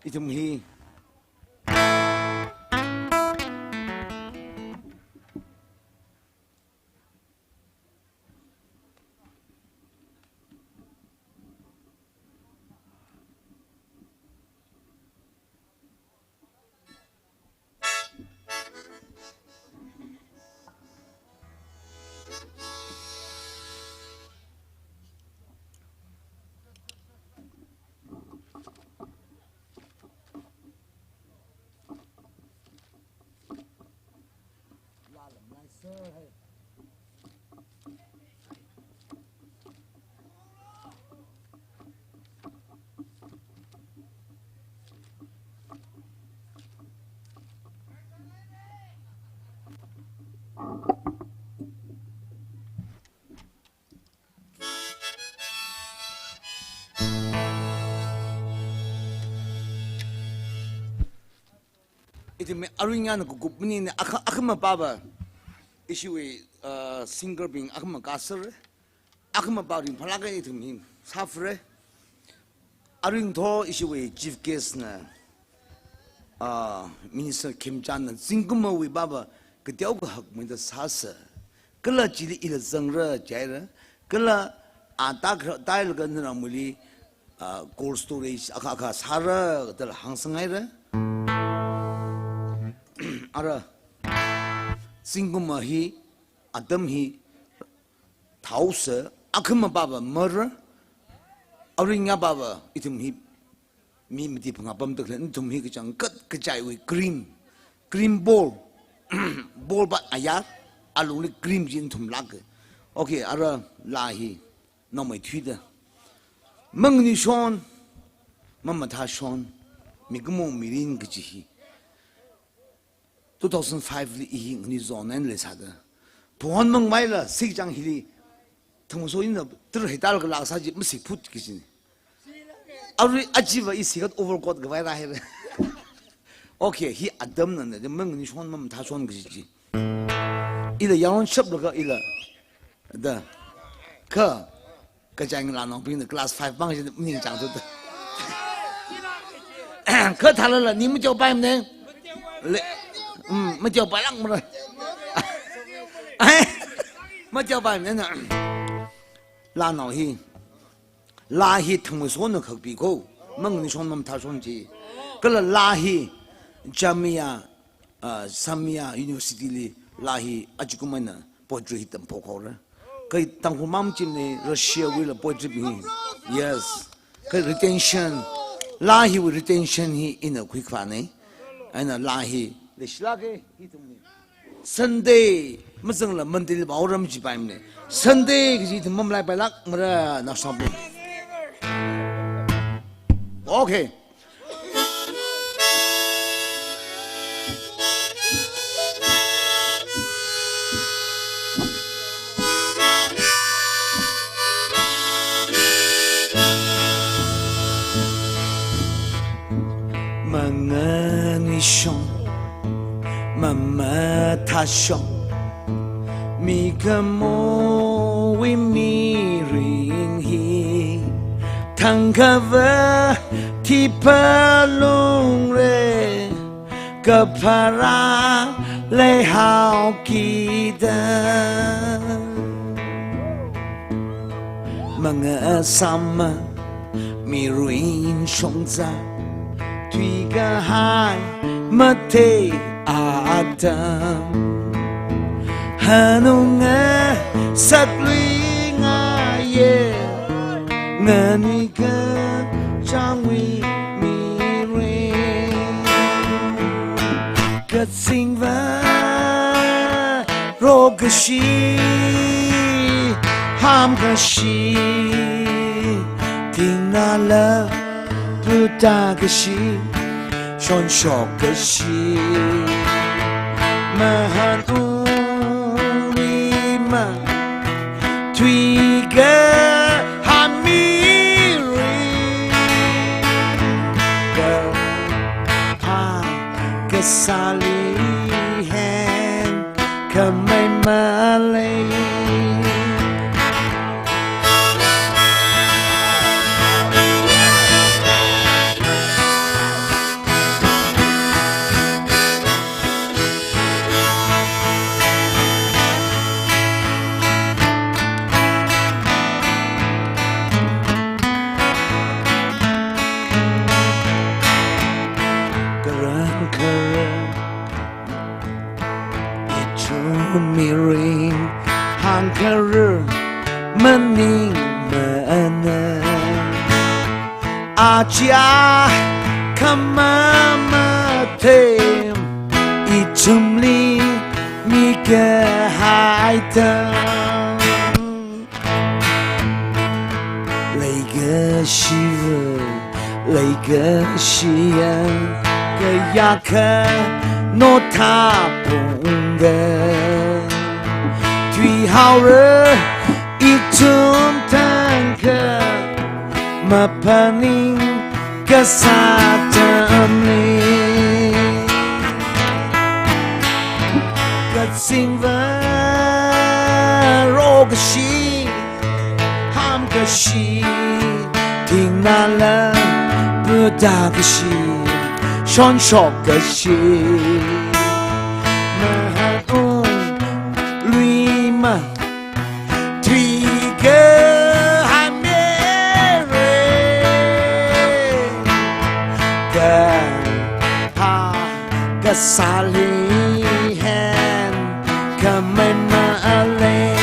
Ithum hi. Ithum arui ngarāna kakup maningna akha, akhama pāva. Ishiwui, uh, singer bing akhama kasāra. Akhama pā ringphālāka ithum hi sāphara. Aringtho ishiwui chief guest na, ah, Minister Khemchand na zingkumwui pāva kateokha hakmeida sāsa. Kala chili ila zangra jihaira. Kala a tākra, tālaga naramli, ah, cold storage akha akha sāra, kala hāngsangaira. Ara, zingkumva hi, atam hi, thaosa, akhama pāva mara, aringa pāva ithum hi mi mati phangā pamda khalei, ithum hi kachangkhat kachaiwui cream, cream ball, ball bat ayar, alungli cream chi ithum lāka. Okay, ara laa hi, nongmeithuida. Manganui shon, mamathā shon, Mikumo mirin kaji hi two thousand five li i hi ngani zon eina leisāda. Phon mangmaila sichang hili thangso ina tur haital ka laksa ji masi phut kaji ni. Arui achiva i sikat overcoat kavai rāhaira. Okay, hi atamna ne, mangani shon mamathā shon kaji ji. Ila yaron shap laga ila. Da. Kha, kachang lānaobingna class five bang ji maningchāng thuda. Kha thālala ni machaopaimana. Le, mm, machaopailākmara. Ai, machaopaimana. Lānao hi. Laa hi thangmasona khakpi ko. Mangani shon mamathā shon ji. Kala laa hi Jamia, ah, Islamia University li laa hi achikum eina poetry hi tamphok haora. Kha Tangkhul machimana, Russia wuila poetry hi. Yes. Kha retention. Laa hiwui retention hi ina khuikhavāna. Eina laa hi leishilāka hi thumni. Sunday, mazangla Monday li pao ram jipaimana. Sunday kaji thum mamalaipailaga mara naoshinao. Okay. Manganishong, mamathāshong, mikumowui mirin hi, thangkhavā thiphalungra, kapharā leihaokida. Mangasāma mirin shongza, thuikahai mathei atam. Hanunga sakluingaiya, nganuikachangwui mirin. Kazingva rokashi, hamkashi, thingnala putakashi, shonshokashi, mahanungli ma, thuikahai mirin, kaphā kasāli hen khamei malei. Karan karan ithum mirin hāngkharā maningmana. Aja khamā mathei ithumli mikahai tam. Leikashiva, leikashiya, kayākha nothāpungda. Thuihaora ithum thangkha, maphaning kasā tamli. Kazingva rokashi, hamkashi, thingnala putakashi, shonshokashi, mahanungli ma, thuikahai mirin, kaphā kasāli hen khamei malei.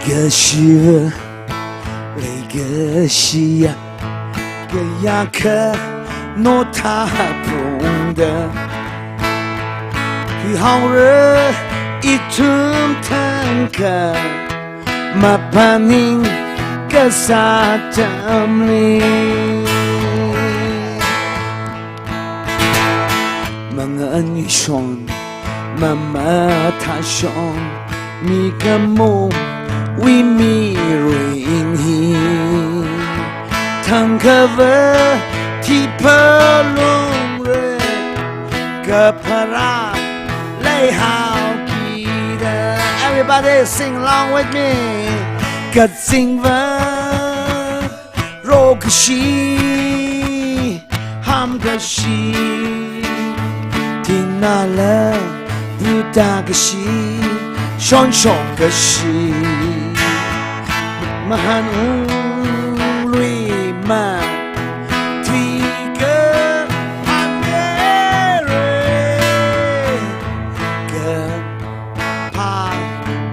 Kashiva leikashiya, kayākha nothāphungda, khuihaora ithum thangkha, maphaning kasā atamli. Manganishon, mamathāshon, mikumowui mirin hi thangkhava thiphalungra, kapharā leihaokida. Everybody sing along with me. Kazingva rokashi, hamkashi, tinala putakashi, shonshokkashi, mahan unglui ma, tui kaphanmira, ka pha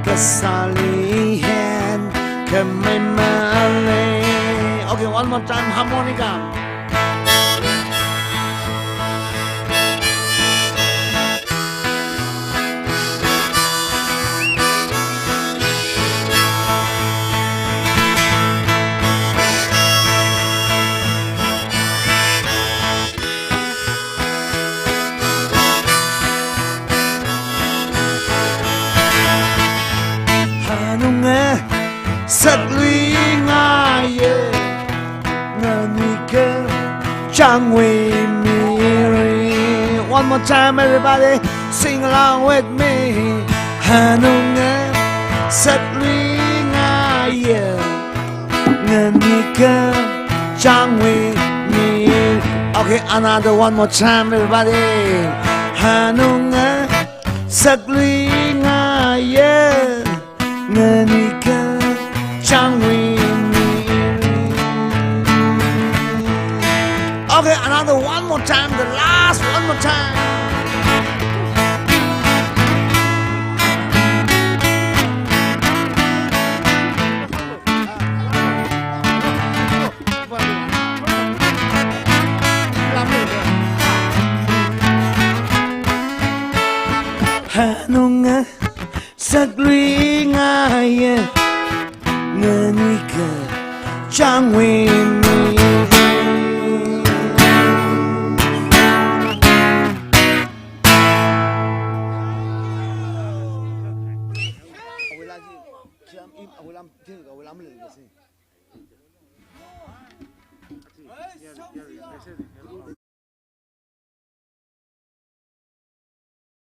kasāli hen khamei malei. Okay, one more time, harmonica. Hanunga saklui ngaiya, nganuika changwui mirin. One more time, everybody, sing along with me. Hanunga saklui ngaiya, nganuika changwui mi. Okay, another one more time, everybody. Hanunga saklui ngaiya, nganuika changwui mi. Okay, another one more time, the last one more time. Hanunga saklui ngaiya, nganuika changwui mi.